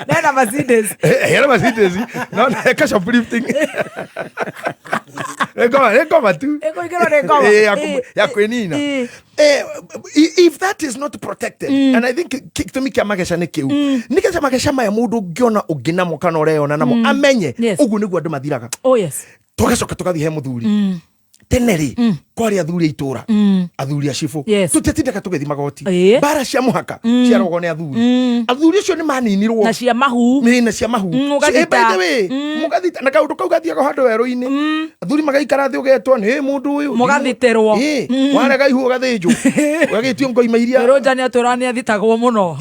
Nena Mercedes. Hena Mercedes no eka shoplifting, nĩ ngoma tu. Ĩkũingĩrwo nĩ ngoma. Ya kwĩnina. If that is not protected, and I think gĩtũmi kĩa mageca nĩ kĩu, nĩgetha mageca maya mũndũ ũngĩona ũngĩ namo kana ũreyona namo amenye ũguo nĩguo andũ mathiraga. Oh yes. Tũgacoka tũgathiĩ he mũthuri. Tene rĩ, kwarĩ athuri a itũra, athuri a cibũ. Tũtiatindaga tũgĩthiĩ magoti. Mbara cia mũhaka ciarogwo nĩ athuri. Athuri acio nĩ maninirwo. Na cia mahu. Nĩ na cia mahu. Ũgathita. By the way, mũgathita na kaũndũ kau gathiaga handũ werũ-inĩ, athuri magaikara thĩ, ũgetwo nĩ mũndũ ũyũ. Mũgathitĩrwo. Warega ihu ũgathĩnjwo, ũgagĩtio ngoima iria. Rũnja nĩ atwĩra nĩ athitagwo mũno.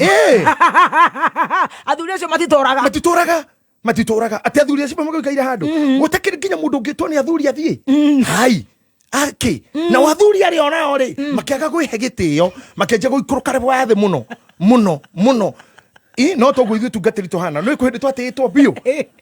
Athuri acio matitũraga. Matitũraga, matitũraga. Atĩ athuri acio magaikaire handũ gũtakĩrĩ nginya mũndũ ũngĩtwo nĩ athuri athiĩ hai akĩ. Na athuri arĩa onao rĩ, makĩaga gwĩhe gĩtĩo, makĩanjia gũikũrũka level ya thĩ mũno mũno mũno. Ĩ, no toguo ithuĩ tungatĩri tũhana, nĩ kwĩ hĩndĩ twatĩĩtwo biũ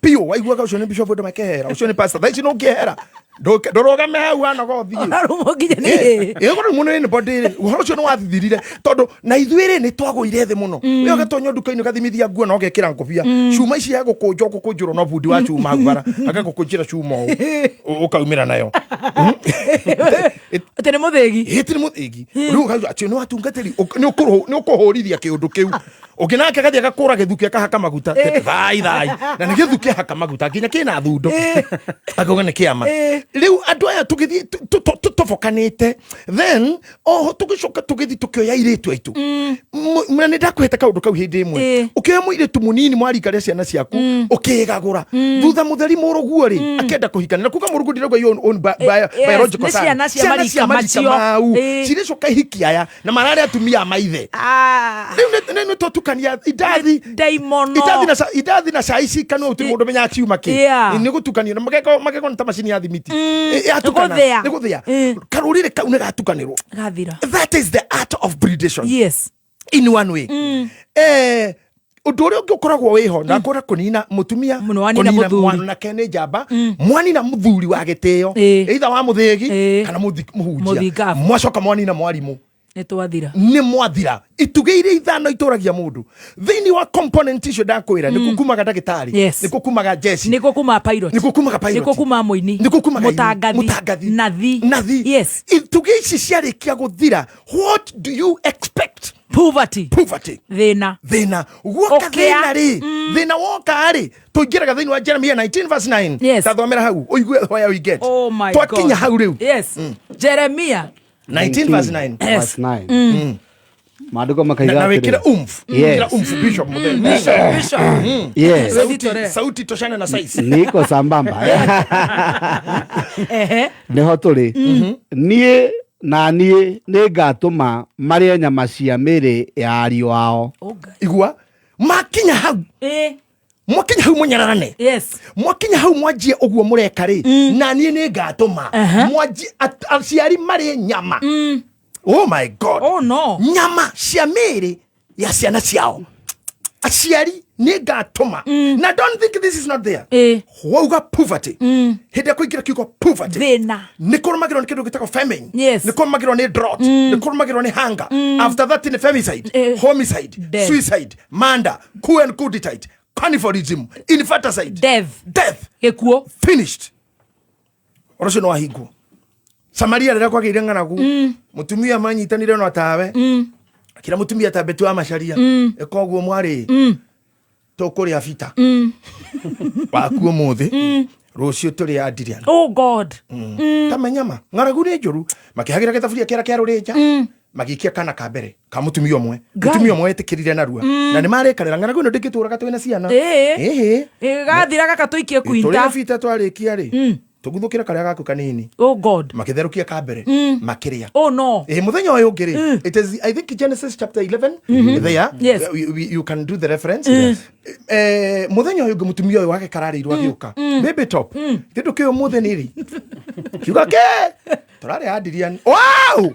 biũ, waiguaga ũcio nĩ bishop, andũ makehera, ũcio nĩ pastor. Thaa ici no ũngĩehera, ndũrũgame hau wanoga ũthiĩ. Ũrarumwo nginya nĩ Ĩ, korwo mũno nĩ body rĩ, ũhoro ũcio nĩ wathithirire, tondũ na ithuĩ rĩ, nĩ twagũire thĩ mũno. We ũgatonya nduka-inĩ, ũgathimithia nguo na ũgekĩra ngũbia, cuma ici ya gũkũnja, ũgũkũnjĩrwo no bundi wa cuma hau bara, agagũkũnjĩra cuma ũũ ũkaumĩra nayo. Atĩ nĩ mũthĩgi. Ĩ, ti nĩ mũthĩgi. Rĩu ũkauga atĩ nĩ watungatĩri, nĩ ũkũhũrithia kĩũndũ kĩu ũngĩ nake agathiĩ agakũra gĩthuki, akahaka maguta, thai thai, na nĩ gĩthuki ahaka maguta nginya kĩna thundo, akauga nĩ kĩama. Rĩu andũ aya tũgĩthiĩ tũbokanĩte, then oho tũgĩcoka tũgĩthiĩ tũkĩoya airĩtu aitũ. Na nĩ ndakũhete kaũndũ kau hĩndĩ ĩmwe. Ũkĩoya mũirĩtu mũnini mwarika rĩa ciana ciaku, ũkĩgagũra thutha mũtheri mũrũguo rĩ, akenda kũhikania na kuga mũrũguo, ndirauga your own biological Nĩ son. ciana cia marika marika macio. Mau cirĩcoka ihiki aya na mararĩ atumia a maithe. Rĩu nĩ twatukania indathi. Ndaimono. Indathi na cai cikanua, gũtirĩ mũndũ menyaga ciuma kĩ. Nĩ gũtukanio na mageko nĩ ta macini ya thimiti. Yatukana. Nĩ gũthĩa. Nĩ gũthĩa. Karũrĩrĩ kau nĩ gatukanĩrwo. Gathira. That is the art of predation in one way. Ũndũ ũrĩa ũngĩ ũkoragwo wĩho ndakũra kũnina mũtumia, Mũno wanina kũnina mũthuri. mwanake nĩ njamba, mwanina mũthuri wa gĩtĩo, either wa mũthĩgi kana mũhunjia, Mũthingabu. mwacoka mwanina mwarimũ. Nĩ twathira. Nĩ mwathira. Itugĩ iria ithano itũragia mũndũ thĩinĩ wa component icio ndakwĩra, nĩkuo kumaga ndagĩtarĩ, nĩkuo kumaga jeci, Nĩkuo kuma pilot, nĩkuo kumaga pilot, nĩkuo kuma mũini, nĩkuo kumaga mũtangathi, mũtangathi, nathi. Nathi. Itugĩ ici ciarĩkia gũthira, what do you expect? Poverty. Poverty. Thĩna. Thĩna guoka. Ũkĩa. Thĩna rĩ, thĩna woka rĩ, tũingĩraga thĩinĩ wa Jeremiah 19 verse 9. Tathomera hau ũigue where we get. Oh my Twakinya God. hau rĩu. Yes, Jeremia 19 verse 9. Verse 9, maandĩko makaiga Na wĩkĩre atĩrĩ. umf. Wĩkĩre umf, bishop mũtheri. Bishop, bishop. Sauti, Wĩthitore. sauti toshane na size. Niko sambamba. Nĩho tũrĩ. Niĩ na niĩ nĩ ngatũma marĩe nyama cia mĩĩrĩ ya ariũ ao. Oh God. Igua makinya hau, mwakinya hau mũnyararane, mwakinya hau mwanjie ũguo mũreka rĩ, na niĩ nĩ ngatũma mwanjie aciari marĩe nyama, oh my God, Oh no. nyama cia mĩĩrĩ ya ciana ciao. Aciari nĩ ngatũma, na don't think this is not there. Wauga poverty, hĩndĩ ya kũingĩra kiugo poverty, thĩna, nĩ kũrũmagĩrwo nĩ kĩndũ gĩtagwo famine, Yes. nĩ kũrũmagĩrwo nĩ drought, nĩ kũrũmagĩrwo nĩ hunger. After that nĩ femicide, homicide, Death. suicide, murder, coup and coup d'etat, cannibalism, infanticide, Death. Death. Gĩkuũ. Finished. Ũndũ ũcio nĩ wahingwo. Samaria rĩrĩa kwagĩire ng'aragu, mũtumia manyitanire no tawe, akĩra mũtumia ta Betu wa Macaria, ĩka ũguo mwarĩ, tũkũrĩa bita waku ũmũthĩ, rũciũ tũrĩ Adrian. Oh God. Ta nyama ng'aragu nĩ njũru. Makĩhagĩra gĩthaburia kĩara kĩa rũrĩnja, magĩikia kana ka mbere ka mũtumia ũmwe. Ngai. Mũtumia ũmwe wetĩkĩrire narua na nĩ marĩkanĩra ng'aragu ĩno ndĩngĩtũraga twĩna ciana. Ĩĩ. Ĩhĩ. Gathira gaka tũikie Tũrĩa kuinta. bita twarĩkia rĩ, tũguthũkĩre karĩa gaku kanini. Oh God. Makĩtherũkia ka mbere, makĩrĩa. Oh no. Ĩ mũthenya ũyũ ũngĩ rĩ, it is, I think, Genesis chapter 11 there. You can do the reference. Mũthenya ũyũ ũngĩ mũtumia ũyũ wake kararĩirwo agĩũka, "Baby top, kĩndũ kĩũ ũmũthĩ nĩ rĩ?" Kiuga ke tũrarĩa Adrian. Wow,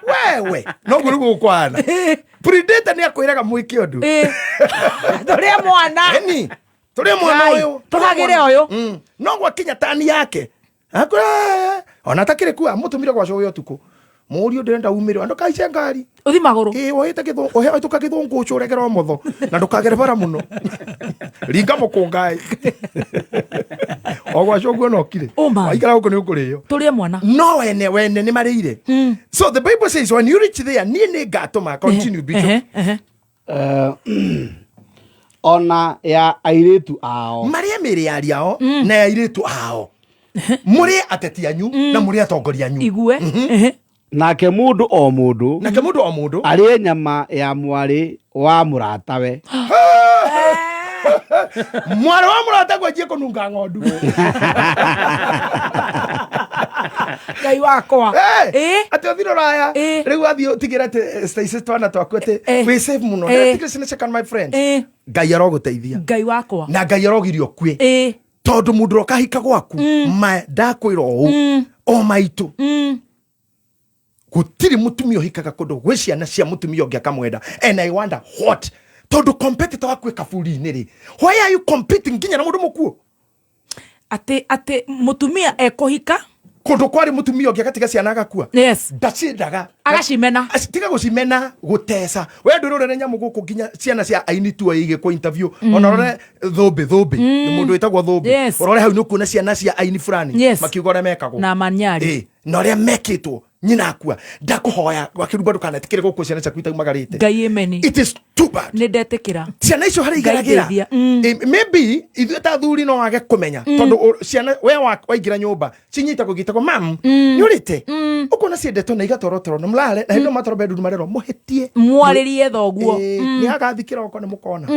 wewe noguo nĩguo gũkwana. Predator nĩ akwĩraga mwĩke ũndũ. Tũrĩe mwana. Eni tũrĩe mwana Ngai, ũyũ. tũhagĩre ũyũ. No gwakinya tani yake akwĩra, ona atakĩrĩ kuo, amũtũmire gwa cũwe ũtukũ, "Mũriũ, ndĩrenda umĩre andũ kaice ngari." Ũthi magũrũ. Ĩ woete ũhetũka gĩthũngũ ũcio ũregera ũmotho na ndũkagere bara mũno, ringa mũkũngaĩ o gwacio ũguo nokire. Oh, man. Waikara gũkũ nĩ ũkũrĩo. Tũrĩe mwana. No wene wene nĩ marĩire. So the Bible says when you reach there, niĩ nĩ ngatũma. Continue, Bishop. Ehe, ehe. Ona ya airĩtu ao. Marĩe mĩĩrĩ ya aria ao na ya airĩtu ao, mũrĩe ateti anyu na mũrĩe atongoria anyu. Igue. Ehe. Nake mũndũ o mũndũ Nake mũndũ o mũndũ arĩe nyama ya mwarĩ wa mũratawe. Mwarĩ wa mũrata gwanjie kũnunga ng'ondu. Ngai wakwa. Atĩ ũthire ũraya, rĩu athiĩ ũtigĩre atĩ Stacy twana twaku atĩ wĩ safe mũno. Ndĩratigĩra ciana ciakwa, my friend. Ngai arogũteithia. Ngai wakwa. Na Ngai arogiria ũkue, tondũ mũndũ ũrĩa ũkahika gwaku, ma ndakwĩra ũũ, o maitũ gũtirĩ mũtumia ũhikaga kũndũ gwĩ ciana cia mũtumia ũngĩ akamwenda. And I wonder what, tondũ competitor waku ĩ kaburi-inĩ rĩ, why are you competing nginya na mũndũ mũkuũ? Atĩ mũtumia ekũhika Kũndũ kwarĩ mũtumia ũngĩ agatiga ciana agakua. Ndaciendaga. Agacimena. Tiga gũcimena, gũteca we ndũrũrere nyamũ gũkũ nginya ciana cia aini tuo igĩkwo interview. Ona rore thũmbĩ, thũmbĩ nĩ mũndũ wĩtagwo thũmbĩ. Ũrore hau nĩ ũkuona ciana cia aini fulani makiuga ũrĩa mekagwo Na manyari. Na ũrĩa mekĩtwo nyina akua. Ndakũhoya wakĩrumba ndũkanetĩkĩre gũkũ ciana ciaku itaumagarĩte. Ngai ĩmeni. It is too bad. Nĩ ndetĩkĩra. Ciana icio harĩa Ngai igeragĩra. ndeithia. Maybe ithuĩ ta athuri no wage kũmenya, tondũ ciana we waingĩra nyũmba cinyitagwo gĩtagwo, "Mam, nĩ ũrĩte?" Ũkona ciendetwo na igatorotoro na mũrare na hĩndĩ ĩyo matoro bedroom marerwo mũhĩtie. Mwarĩrie thoguo. Nĩ agathi kĩroko nĩ mũkona.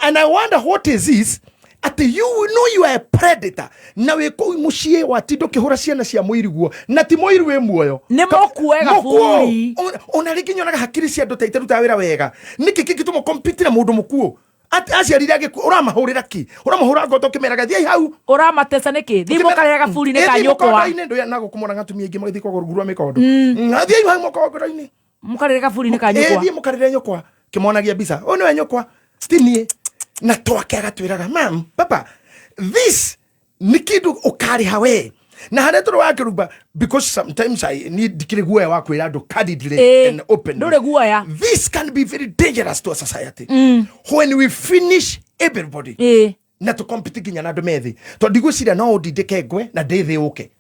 And I wonder what is this, atĩ you know you are a predator na wĩ kũu mũciĩ watinda ũkĩhũra ciana cia mũiriguo na ti mũiru wĩ muoyo. Nĩ mũkue gaburi. Mũkuo. Ona rĩngĩ nyonaga hakiri cia andũ ta itarutaga wĩra wega. Nĩkĩ kĩngĩtũma compete na mũndũ mũkuũ? Aciarire agĩkua, ũramahũrĩra ki? Ũramahũra ngoto ũkĩmeraga thiai hau? Ũramateca nĩkĩ? Thiĩ mũkarĩre gaburi-inĩ ka nyũkwa. Mũkondo-inĩ ndũya na gũkũ monaga atumia aingĩ magĩthiĩ kwa rungu rwa mĩkondo. Thiai hau mũkondo-inĩ. Mũkarĩre gaburi-inĩ ka nyũkwa. Thiĩ mũkarĩre nyũkwa kĩmonagia mbica, ũyũ nĩwe nyũkwa, ti niĩ. Na twake agatwĩraga, "Mam, papa, this nĩ kĩndũ ũkarĩha we na harĩa tũrĩ wakĩrumba," because sometimes I need ndikĩrĩ guoya wa kwĩra andũ candidly and openly. Ndũrĩ guoya. This can be very dangerous to a society when we finish everybody na tũ compete nginya na andũ methĩ, tondũ ndigwĩciria no ũndindĩke ngwe na ndĩ thĩ ũke.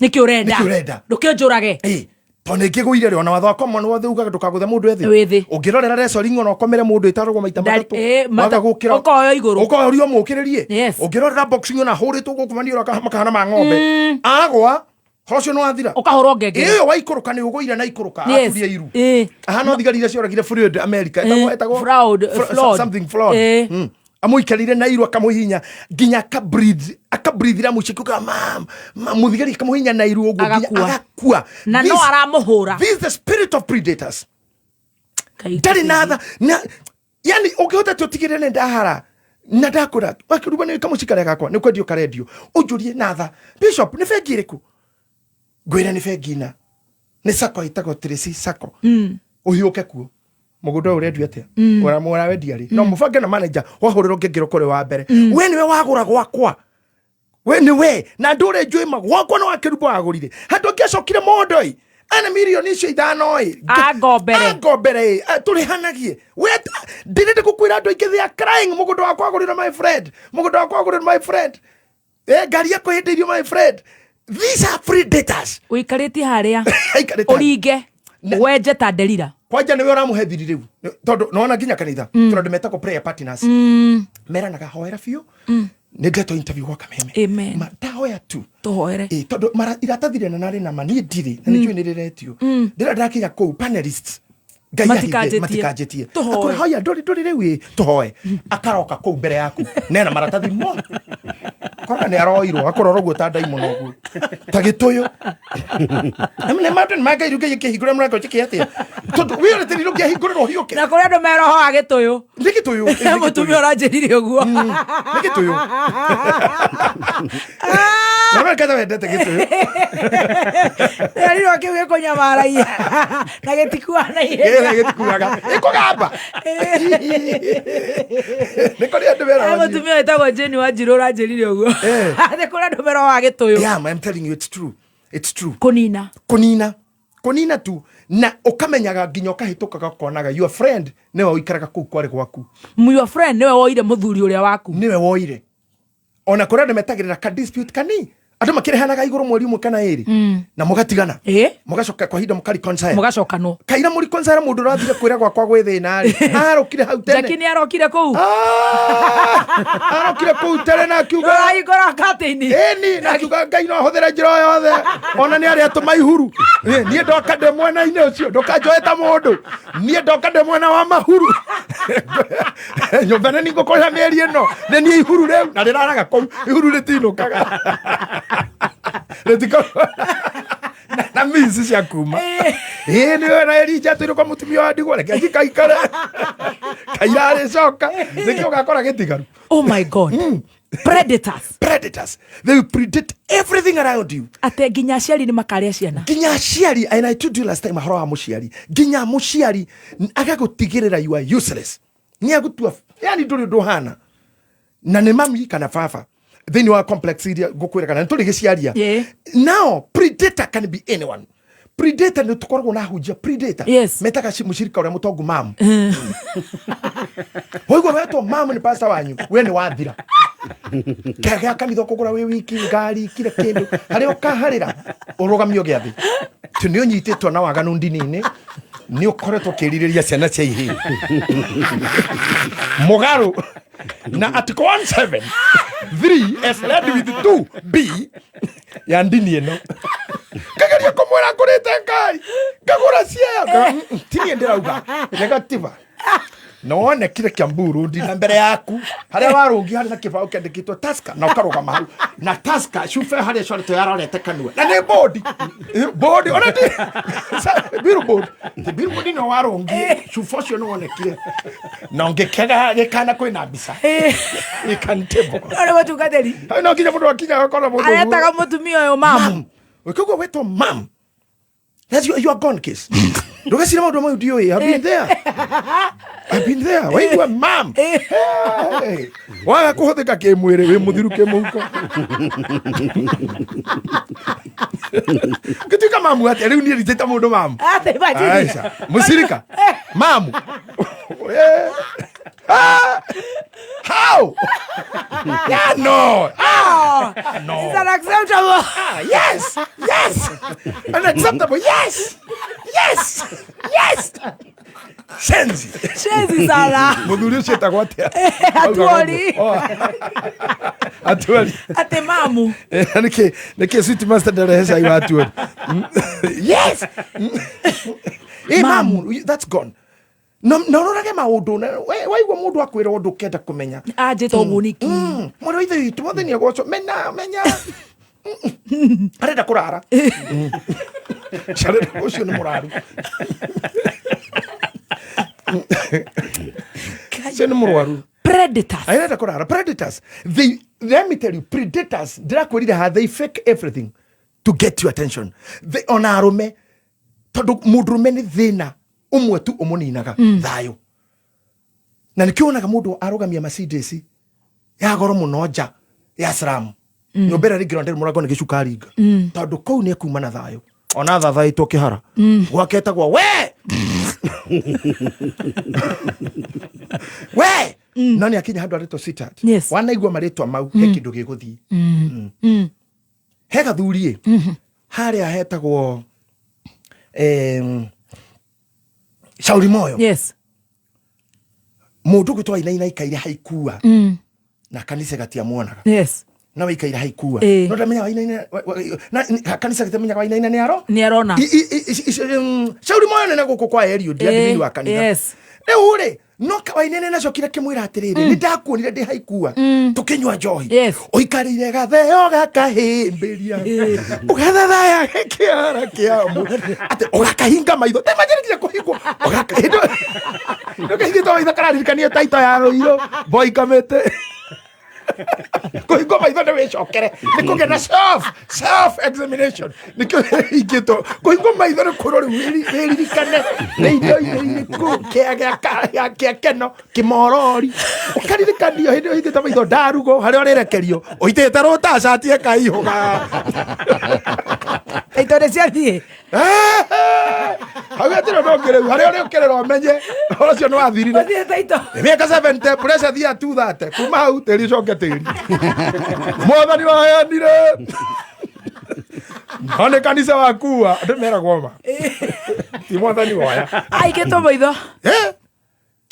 Nĩkĩ ũrenda? Nĩkĩ ũrenda? Ndũkĩnjũrage. Tondũ nĩ ngĩgũire rĩ, ona watho wa Commonwealth ugaga ndũkagũthe mũndũ ethĩ. Wĩ thĩ. Ũngĩrorera wrestling, ona ũkomere mũndũ ĩtaragwo maita 3. Waga gũkĩra ũkoywo igũrũ. Ũkorio mũkĩrĩrie. Ũngĩrorera boxing, ona hũrĩtwo gũkũ maniũrũ makahana ma ng'ombe, agwa horo ũcio nĩ wathira. Ũkahũrwo ngengere. Ĩyo waikũrũka nĩ ũgũire na ikũrũka. Aturie iru. Ahana thigari iria cioragire Floyd America, ĩtagwo Floyd, Floyd. Something Floyd. Amũikarire na iru akamũhihinya nginya akabreathe, akabreathira mũciĩ kuga mam mũthigari akamũhihinya na iru ũguo nginya Agakua. Agakua. Na no aramũhũra. This is the spirit of predators. Ngai. Ndarĩ na tha na yani ũngĩhota atĩ ũtigĩrĩre nĩ ndahara na ndakũra wakĩruba nĩ kamũciĩ karĩa gakwa nĩ kwendio karendio, ũnjũrie na tha, "Bishop, nĩ bengi ĩrĩkũ?" Ngwĩre nĩ bengi na nĩ sacco ĩtagwo Tracy Sacco. Ũhiũke kuo. Mũgũnda ũyũ ũrendio atĩa? Ũrawendia rĩ? No mũbange na manager, wahũrĩrwo ngengere ũkorwo wa mbere. We nĩwe wagũra gwakwa, we nĩwe na ndũre njũĩ ma gwakwa nĩ wakĩrumbo wagũrire handũ angĩacokire mondo ĩ ana mirioni icio 5 ĩ. Angombere. Angombere ĩ. Tũrĩhanagie we. Ndĩrenda gũkwĩra andũ aingĩ, they are crying, mũgũnda wakwa wagũrĩrwo my friend, mũgũnda wakwa wagũrĩrwo my friend, ngari yakwa ĩhĩndĩirio my friend. These are predators. Ũikarĩtie harĩa. Aikarĩte. Ũringe wenje ta nderira. Kwanja nĩwe ũramũhe thiri rĩu, tondũ nĩwona nginya kanitha tondũ metagwo prayer partners, meranaga hoera biũ, nĩ ndetwo interview gwa Kameme. Amen. Ma ndahoya tu. Tũhoere. Ĩ, tondũ iratathi rĩna narĩ nama niĩ ndirĩ na nĩ njũĩ nĩ rĩretio, ndĩra ndakinya kũu panelists Ngai ahithe, Matikanjĩtie. Matikanjĩtie. Tũhoe. Akũra, hoya ndũrĩ ndũrĩ rĩu ĩ tũhoe, akaroka kũu mbere yaku nena maratathi mo kora nĩ aroirwo akorora ũguo ta ndaimono ũguo ta gĩtũyũ nĩ mandũ nĩ mangai rĩu Ngai akĩhingũra mũrango njĩke atĩa tondũ wĩ ũrĩtĩri rũngĩahingũrĩrwo hiũke. Na kũrĩ andũ meroho wa gĩtũyũ. Nĩ gĩtũyũ, ĩ, nĩ Mũtumia gĩtũyũ. ũranjĩrire ũguo. Nĩ gĩtũyũ na we ketha wendete gĩtũyũ. Rĩrĩa kĩu gĩkũnyamaragia na gĩtikuaga na ihenya. Gĩtĩ gĩtikuaga ĩkũgamba nĩ kũrĩ andũ meraga. Mũtumia wĩtagwo Jane Wanjirũ ũranjĩrire ũguo. Nĩ kũrĩ andũ meroho wa gĩtũyũ. Yeah, I'm telling you, it's true, it's true. Kũnina. Kũnina, kũnina tu, na ũkamenyaga nginya ũkahĩtũkaga ũkonaga your friend nĩwe ũikaraga kũu kwarĩ gwaku. Your friend nĩwe woire mũthuri ũrĩa waku. Nĩwe woire. Ona kũrĩ andũ metagĩrĩra ka dispute kani andũ makĩrehanaga igũrũ mweri ũmwe kana ĩrĩ na mũgatigana, mũgacoka kwa ihinda mũkareconcile. Mũgacokanwo. Kaira mũreconcile, mũndũ ũrathire kwĩra gwakwa gwĩ thĩna rĩ arokire hau Jackie tene. nĩ arokire kũu. Ah, arokire kũu tene na akiuga Ũrahingũra katĩini. Ĩni na akiuga Ngai no ahũthĩre njĩra o yothe ona nĩ arĩa atũma ihuru. Niĩ ndoka ndĩ mwena-inĩ ũcio, ndũkanjoe ta mũndũ, niĩ ndoka ndĩ mwena wa mahuru, nyũmba nĩ ningũkũrĩha mĩeri ĩno, nĩ niĩ ihuru rĩu na rĩraraga kũu, ihuru rĩtinũkaga, rĩtikoragwo na means cia kuma. Ĩĩ, nĩwe na Elija atwĩrwo kwa mũtumia wa ndigwa, reke njikaikare kaira arĩcoka, nĩkĩo ũgakora gĩtigaru. Oh my God, predators. Predators, they will predate everything around you. Atĩ nginya aciari nĩ makarĩa ciana. Nginya aciari. And I told you last time ahoro wa mũciari, nginya mũciari agagũtigĩrĩra you are useless, nĩ agũtua yani ndũrĩ ũndũ ũhana na nĩ mami kana baba thĩinĩ wa complex iria ngũkwĩra kana nĩ tũrĩ gĩciaria. Now predator can be anyone. Predator nĩ tũkoragwo na hunjia predator. Metaga mũcirika ũrĩa mũtongu mamu, waigua wetwo mamu nĩ pastor wanyu, we nĩ wathira kĩrĩa kanitha ũkũgũra wĩ wiki, ngari, kila kĩndũ harĩa ũkaharĩra ũrũgamio gĩathĩ tu nĩ ũnyitĩtwo na waganu ndini-inĩ, nĩ ũkoretwo ũkĩrirĩria ciana cia ihĩĩ mũgarũ na article 17 3 as read with 2 b ya ndini ĩno, ngageria kũmwĩra ngũrĩte ngari ngagũra ciaya, ti niĩ ndĩrauga negativa na wonekire Kiambu Road na mbere yaku harĩa warũngi harĩ na kĩbaũ kĩandĩkĩtwo Tusker na ũkarũgama hau na Tusker cuba harĩa coretwo yarorete kanua na nĩ bodi bodi ona ti billboard, ti billboard, no warũngi cuba ũcio nĩ wonekire na ũngĩkega gĩkana kwĩna mbica gĩkantable. Nĩ mũtungatĩri. Hau no nginya mũndũ akinya agakora mũndũ ũguo. Aretaga mũtumia ũyũ mamu. Ũkĩgua wetwo mam. That's your, you are gone case. Ndũgecire maũndũ mau ndiũĩ. I've been there. I've been there. Waigua mam. Hey. Waga kũhũthĩka kĩmwĩrĩ wĩ mũthiru kĩmũhuko. Ngĩtuĩka mamu atĩa rĩu niĩ nditĩte mũndũ mamu. Atĩ imagine. Aisha. Mũcirika. Mamu. Eh. Ah. How? Yeah, no. Ah. No. It's unacceptable. Ah, yes, unacceptable. Yes. Shenzi. Shezi sana. Mũthuri ũcio etagwo atĩa? Atuoli. Oh, Atuoli. Atĩ mamu. Nĩkĩ sweet master ndarehe cai wa Atuoli? Yes. Eh, mamu, that's gone. Na ũrorage maũndũ waigua mũndũ akwĩra ũndũ ũkenda kũmenya. Anjĩta ũguo nĩkĩ? Mwarĩ wa ithe witũ mothe nĩ agocwo, menya menya arenda kũrara. Ũcio nĩ mũraru, ũcio nĩ mũrwaru. Predators. Arenda kũrara. Predators, they, let me tell you, predators, ndĩrakwĩrire ha, they fake everything to get your attention. They, ona arũme, tondũ mũndũrũme nĩ thĩna. Ũmwe tu ũmũninaga thayũ, na nĩkĩo wonaga mũndũ arũgamia Mercedes ya goro mũno nja ya slum, nyũmba ĩrĩa rĩngĩ ndĩrĩ mũrango, nĩ gĩcukaringa, tondũ kũu nĩ ekuma na thayũ. Ona thathaĩtwo kĩhara gwake etagwo we we, no nĩ akinya handũ arĩtwo sweetheart. Wanaigua marĩtwa mau, he kĩndũ gĩgũthiĩ. He gathuri ĩ harĩa hetagwo Shauri Moyo. Mũndũ ũgwĩtwo Wainaina aikaire haikua na kanitha gatiamuonaga. Na waikaire haikua. No ndamenya Wainaina na kanitha gatiamenyaga Wainaina nĩ aro Nĩ arona. Shauri Moyo nene gũkũ kwa Eliud, admin wa kanitha. Rĩu rĩ, no Wainaina nacokire akĩmwĩra atĩrĩrĩ, nĩ ndakuonire ndĩ haikua tũkĩnyua njohi, ũikarĩire gatheo gakahĩmbĩria, ũgathathaya kĩara kĩamu atĩ ũgakahinga maitho ndĩmanjĩrĩrie kũhingwo ndũkahingĩtwo maitho kararirikania taito ya rũirũ boy kamĩtĩ. Kũhingwo maitho nĩ wĩcokere, nĩ kũgĩa na self examination, nĩkĩo hingĩtwo. Kũhingwo maitho nĩ kwĩrwo rĩu wĩririkane nĩ indo-inĩ irĩkũ kĩa keno kĩmorori ũkaririkanio hĩndĩ ĩyo hingĩte maitho ndarugo harĩa ũrĩrekerio ũitĩte rũta cati ĩkaihũga. Taito nĩ ciathiĩ. Hau hatirĩ ũndũ ũngĩ rĩu harĩa ũrĩũkĩrĩra ũmenye ũhoro ũcio nĩ wathirire. Ũthiĩ taito. Mĩaka 70, pressure thia 230, kuma hau tĩri ũcoke tĩri. Mwathani waheanire no nĩ kanitha wakua, andũ meragwo ma ti mwathani woya. Aingĩtwo maitho. Eh?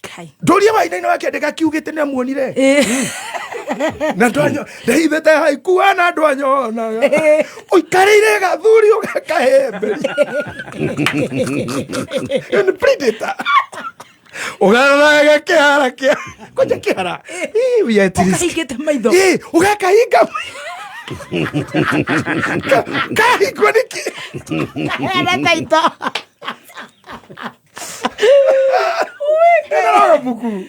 Kai. Ndũrie Wainaina wake ndĩgakiugĩte nĩ amuonire na ndwanyo ndahithĩte haikua na ndwanyonaga ũikarĩire gathuri ũgakahembe ni predator ũgararaga kĩhara kĩa kwanja kĩhara. Ii, we are at risk. Ũkahingĩte maitho. Ii, ũgakahinga kahingwo nĩkĩ? Ene taito. Gabuku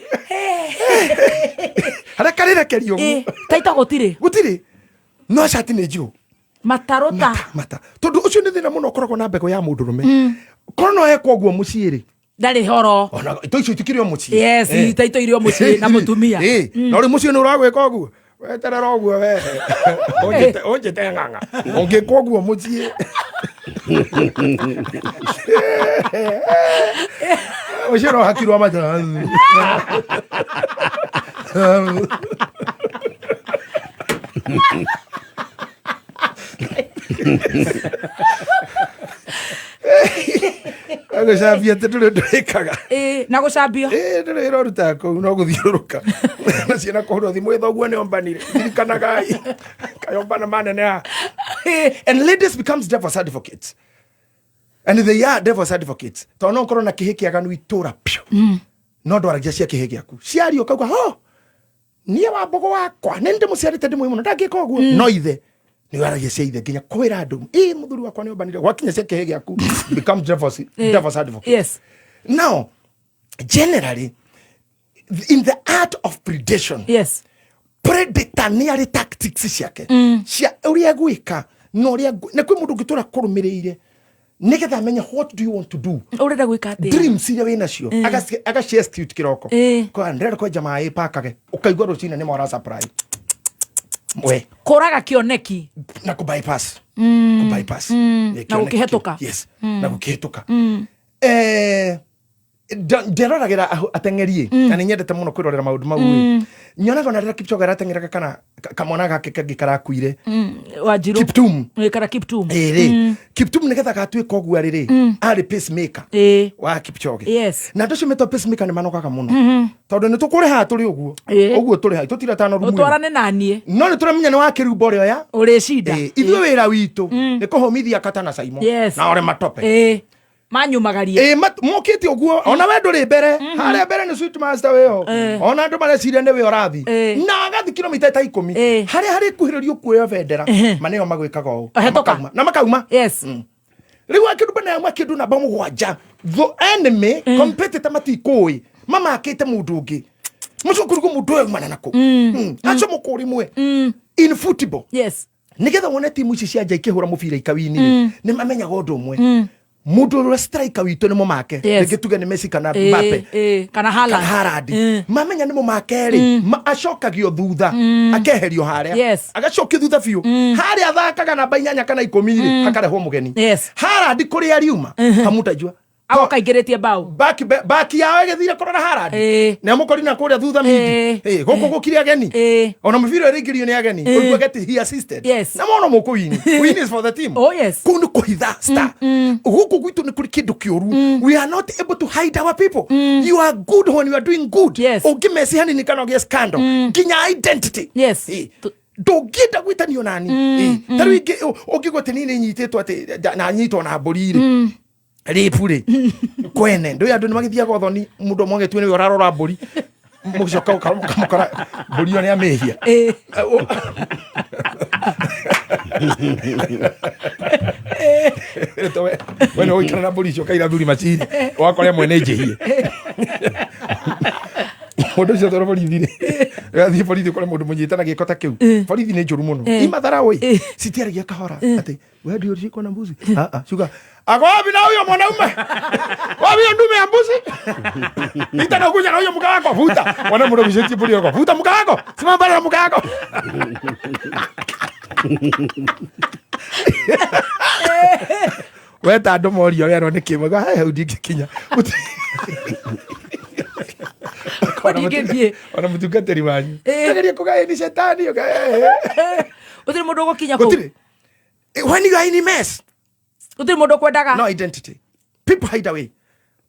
harĩa karĩrekerio. Taito gũtirĩ. Gũtirĩ, no cati nĩ njigũ. Matarũta. Mata tondũ ũcio nĩ thĩna mũno ũkoragwo na mbegũ ya mũndũrũme, korwo no ekwo ũguo mũciĩ rĩ. Ndarĩ horo. Ona ito icio itikĩrĩ o mũciĩ. Yes, taito irĩ o mũciĩ na mũtumia. No rĩu mũciĩ nĩ ũragwĩka ũguo, weterera ũguo we ũnjĩte ng'ang'a ũngĩka ũguo mũciĩ ũcio no hakirwo macho. Gũcambia atĩ ndũrĩ ũndũ wĩkaga. Ĩĩ, na gũcambio. Ĩĩ, ndũrĩ wĩra ũrutaga kũu no gũthiũrũrũka na ciana kũhũrwo thimũ, ĩ thoguo nĩ ombanire, ririkanagai kayombana maneneha. And ladies becomes devil's advocates, and they are devil's advocates, tondũ no ũkorwo na kĩhĩ kĩaganu itũra piũ, no ndwaragia cia kĩhĩ gĩaku ciario kauga ho niĩ wa mbogo wakwa nĩ ndĩmũciarĩte ndĩ mũĩ mũno ndangĩka ũguo, no ithe nĩ waragia cia ithe nginya kwĩra andũ ĩ mũthuri wakwa nĩ ombanire, gwakinya cia kĩhĩ gĩaku become devil's advocate. Now generally in the art of predation, predator nĩ arĩ tactics ciake cia ũrĩa egwĩka na ũrĩa na kwĩ mũndũ ũngĩtũra kũrũmĩrĩire nĩgetha amenye what do you want to do. Ũrenda gwĩka atĩa? Dreams iria wĩ nacio agaci execute kĩroko. Kwa ndĩrenda kwenja maĩ pakage, ũkaigua rũcinĩ nĩ mora supply we. Kũraga kĩoneki. Na kũ bypass, kũ bypass. Na kĩoneki gũkĩhetũka. Kĩu. Yes, na gũkĩhetũka. Nderoragĩra ateng'eri ĩ, na nĩ nyendete mũno kwĩrorera maũndũ mau ĩ, nyonaga ona rĩrĩa Kipchoge arateng'eraga kana kamwana gake kangĩ karakuire. Wanjirũ. Kiptum. Kana Kiptum. Ĩrĩ Kiptum nĩgetha gatuĩka ũguo arĩ rĩ, arĩ pacemaker wa Kipchoge. Na andũ acio metwo pacemaker nĩ manogaga mũno, tondũ nĩ tũkũrĩhaga tũrĩ ũguo ũguo tũrĩ haha tũtira tano rumu ĩno. Ũtwarane na niĩ. No nĩ tũramenya nĩ wakĩrumba ũrĩa oya Ũrĩcinda. Ithuĩ wĩra witũ nĩ kũhũmithia kata na Saimo na ore matope. Manyumagarie. Ĩ, mokĩte ũguo ona we ndũrĩ mbere harĩa mbere nĩ sweet master wĩho, ona andũ mareciria nĩ we ũrathi na agathi kilomita ta 10 harĩa harĩ kuhĩrĩrio kuoya bendera manĩo magwĩkaga ũũ na Hetũka. Na makauma. Rĩu akĩndũ bana yauma kĩndũ namba 7, the enemy competitor matikũĩ mamakĩte mũndũ ũngĩ mũcio kũrigwo mũndũ ũyũ aumana nakũ. Acio mũkũrĩ mwe in football, nĩgetha wone timu ici cia nja ikĩhũra mũbira ikawini rĩ, nĩ mamenyaga ũndũ ũmwe. Mundu uria striker witũ nĩ mũmake. Yes. Rĩngĩ tuge nĩ Messi kana Mbappe Kana Haaland. kana Haaland. Mamenya nĩ mũmake rĩ, acokagio thutha, akeherio harĩa. Agacokio thutha biũ harĩa athakaga namba 8 kana 10 rĩ, hakarehwo mũgeni. Haaland kũrĩa riuma hamutajua. Agoka aingĩrĩtie bao. Baki yao ĩgĩthire kũrora Haaland. Na mũkorina kũrĩa thutha midi. Gũkũ gũkire ageni. Ona mũbira ũrĩingĩrio nĩ ageni. Ũiguage atĩ he assisted. Na mono mũkũwini. Win is for the team. Oh, yes. Kũu nĩ kũhitha star. Gũkũ gwitũ nĩ kũrĩ kĩndũ kĩũru. We are not able to hide our people. You are good when you are doing good. Ũngĩmeci hanini kana ũgĩe scandal. Nginya identity. Ndũngĩenda gwĩtanio nani. Ta rĩu ũngĩigua atĩ niĩ nĩnyitĩtwo atĩ na nyitwo na mbũri rĩ. Rĩpu rĩ, kwene ndũĩ andũ nĩ magĩthiaga ũthoni, mũndũ ũmwe agĩtue nĩwe ũrarora mbũri, mũgĩcoka ũkamũkora mbũri ĩyo nĩ amĩhia. We nĩ ũgũikara na mbũri icio ũkaira athuri maciri, wakora ĩmwe nĩ njĩhie. Mũndũ ũcio atwarwo borithi rĩ, athiĩ borithi ũkore mũndũ mũnyite na gĩko ta kĩu. Borithi nĩ njũru mũno. Imatharau ĩ, citiaragia kahora atĩ wewe ndio ulishikwa na mbuzi. Ah ah, shuka. Ako wapi na huyo mwanaume? Wapi hiyo ndume ya mbuzi? Nitaka kuja na huyo mke wako, vuta. Wana mtu msheti mburi yako. Vuta mke wako. Simama pale na mke wako. Wewe ta ndo morio werwo nĩ kĩ mwega, he hau ndingĩkinya. Ndingĩthiĩ. Ona mũtungatĩri wanyu. Ageria kũgaya ni shetani, Gũtirĩ mũndũ ũgũkinya kũu. Gũtirĩ. When you are in a mess, Gũtirĩ mũndũ ũkwendaga. No identity. People hide away.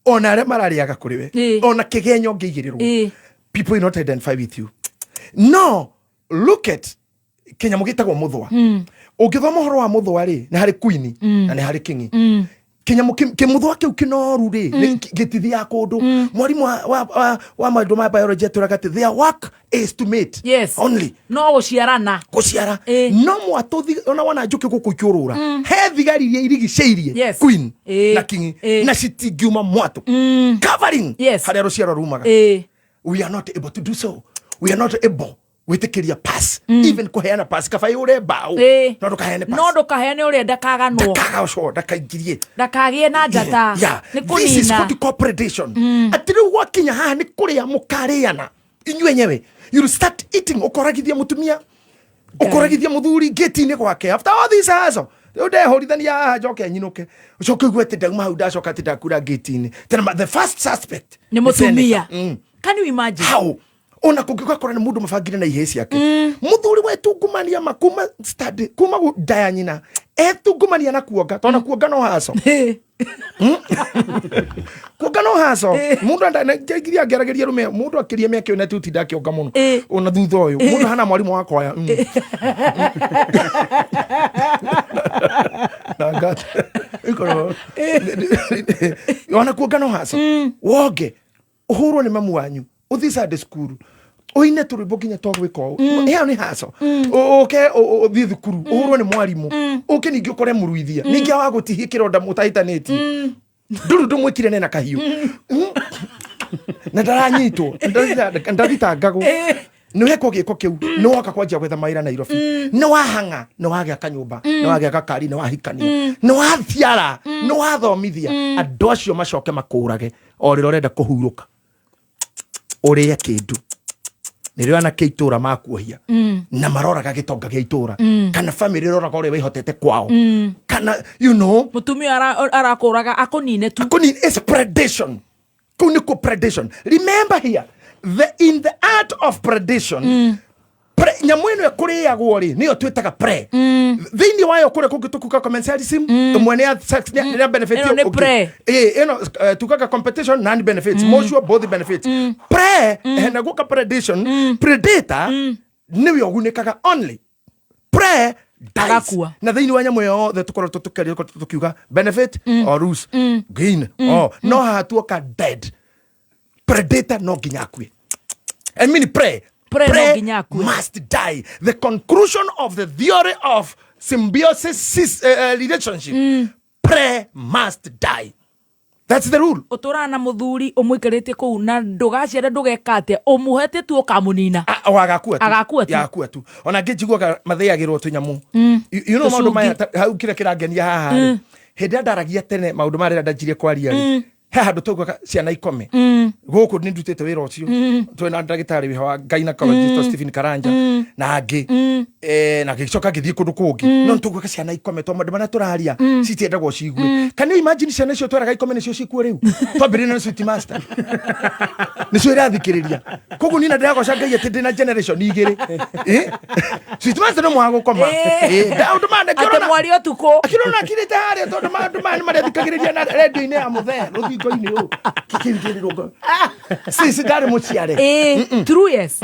Ona arĩa mararĩaga kũrĩ we. Ona kĩgenyo ũngĩigĩrĩrwo. People will not identify with you. No, look at kĩnyamũ gĩtagwo mũthũa. Ũngĩthoma ũhoro wa mũthũa rĩ, nĩ harĩ queen na nĩ harĩ king. Kĩnyamũ kĩmũthũa kĩu kĩnoru rĩ, nĩ gĩtithiaga kũndũ. Mwarimũ wa maũndũ ma biology atwĩraga atĩ their work is to mate. Only. No gũciarana. Gũciara. No mwatũ ona wona njũkĩ gũkũ ikĩũrũra. He thigari iria irigicĩirie queen na king na citingiuma mwatũ. Covering harĩa rũciaro rumaga. We are not able to do so. We are not able gwĩtĩkĩria pass. Even kũheana pass. Kaba yũre mbaũ. No ndũkaheane pass. No ndũkaheane ũrĩa ndakaganwo. Ndakagacwo, ndakaingĩrie. Ndakagĩe na njata. Nĩ This is kũnina. what you call predation. Atĩ rĩu gwakinya haha nĩ kũrĩa mũkarĩana. Inyuĩ enyewe. You'll start eating. Ũkoragithia mũtumia. Ũkoragithia mũthuri gate-inĩ gwake. After all this hassle. Rĩu ndehũrithania haha njoke nyinũke. Ũcoke ũigue atĩ ndauma hau ndacoka atĩ ndakura gate-inĩ. Tena the first suspect Nĩ nĩ mũtumia. senator. Can you imagine? How? Ona kũngĩgakora nĩ mũndũ mabangire na ihĩĩ ciake. Mũthuri wetungumania ma kuma study, kuma nda ya nyina. Etungumania na kuonga, tondũ kuonga no haco. Kuonga no haco. Mũndũ enda, na nginya angĩaragĩria arũme, mũndũ akĩria mĩaka ĩyo na ti ũtinda akĩonga mũno. Ona thutha ũyũ, mũndũ hana mwarimũ wa kwaya. Na ngata. Ikorwo. Ona kuonga no haco. Wonge. Ũhũrwo nĩ mamu wanyu. Ũthiĩ Sunday school. Ũine tũrwĩmbo nginya twa gwĩka ũũ. Ĩyo nĩ haco. Ũke, ũthiĩ thukuru, ũhũrwo nĩ mwarimũ. Ũke ningĩ ũkore mũruithia. Ningĩ wagũtihia kĩronda mũtahĩtanĩtie. Ndũrũ ndũmwĩkire nena kahiũ. Na ndaranyitwo. Ndathitangagwo. Nĩ wekwo gĩko kĩu, nĩ woka kwanjia gwetha mawĩra Nairobi. Nĩ wahang'a, nĩ wagĩaka nyũmba, nĩ wagĩaka kari, nĩ wahikania, nĩ wathiara, nĩ wathomithia. Andũ acio macoke makũrage o rĩrĩa ũrenda kũhurũka. Ũrĩe kĩndũ. Nĩrĩo anake itũra makuohia. Na maroraga gĩtonga gĩa itũra. Kana family ĩroraga ũrĩa wĩhotete kwao. Kana, you know. Mũtumia arakũraga akũnine tu. Akũnine, it's predation. Kũu nĩ kũ predation. Remember here, in the art of predation, nyamũ ĩno ĩkũrĩagwo rĩ, nĩyo twĩtaga prey. Thĩinĩ wayo kũrĩa kũngĩ tũkuga commensalism, ĩmwe nĩ ya sex, nĩ ya benefit Ĩno nĩ ũngĩ. prey. Ĩĩ, ĩno tugaga competition, none benefits. Mutual, both benefits. Prey, na gũka predation, predator, nĩwe ũgunĩkaga only. Prey dies. Agakua. Na thĩinĩ wa nyamũ yothe tũkoretwo tũkĩaria, tũkoretwo tũkiuga benefit or lose, gain, or no haha tuoka dead. Predator no nginya akue. I mean prey. Prey no Prey nginya akue. must die. The conclusion of the theory of symbiosis relationship. Prey must die. That's the rule. Ũtũraga na mũthuri ũmũikarĩtie kũu na ndũgaciare ndũgeka atĩa, ũmũhete tu ũkamũnina. O agakua tu. Agakua tu. Ya, akua tu. Ona ngĩ njiguaga mathĩagĩrwo tũnyamũ. You know maũndũ Tũcungi. maya hau kĩrĩa kĩrangenia haha rĩ. Hĩndĩ ĩrĩa ndaragia tene maũndũ marĩa ndanjirie kwaria rĩ, he handũ taugaga ciana ikome. Gũkũ nĩ ndutĩte wĩra ũcio, twĩna ndagĩtarĩ wĩho wa gynecologist Stephen Karanja na angĩ. Na ngĩcoka ngĩthiĩ kũndũ kũngĩ, no nĩ taugaga ciana ikome tondũ maũndũ marĩa tũraria citiendagwo cigue. Can you imagine ciana icio tweraga ikome nĩcio cikuo rĩu? Twambĩrĩria na Sweet Master, nĩcio irathikĩrĩria. Koguo niĩ na ndĩragoca Ngai atĩ ndĩna generation igĩrĩ. Sweet Master no mũhaka gũkoma. Maũndũ maya Atĩ mwari ũtukũ. Akĩrona akirĩte harĩa tondũ maũndũ maya nĩ marĩa thikagĩrĩria na redio-inĩ ya mũthee rũthingo-inĩ ũũ kĩkĩrutĩrĩrwo sisi ndarĩ mũciare. True, yes.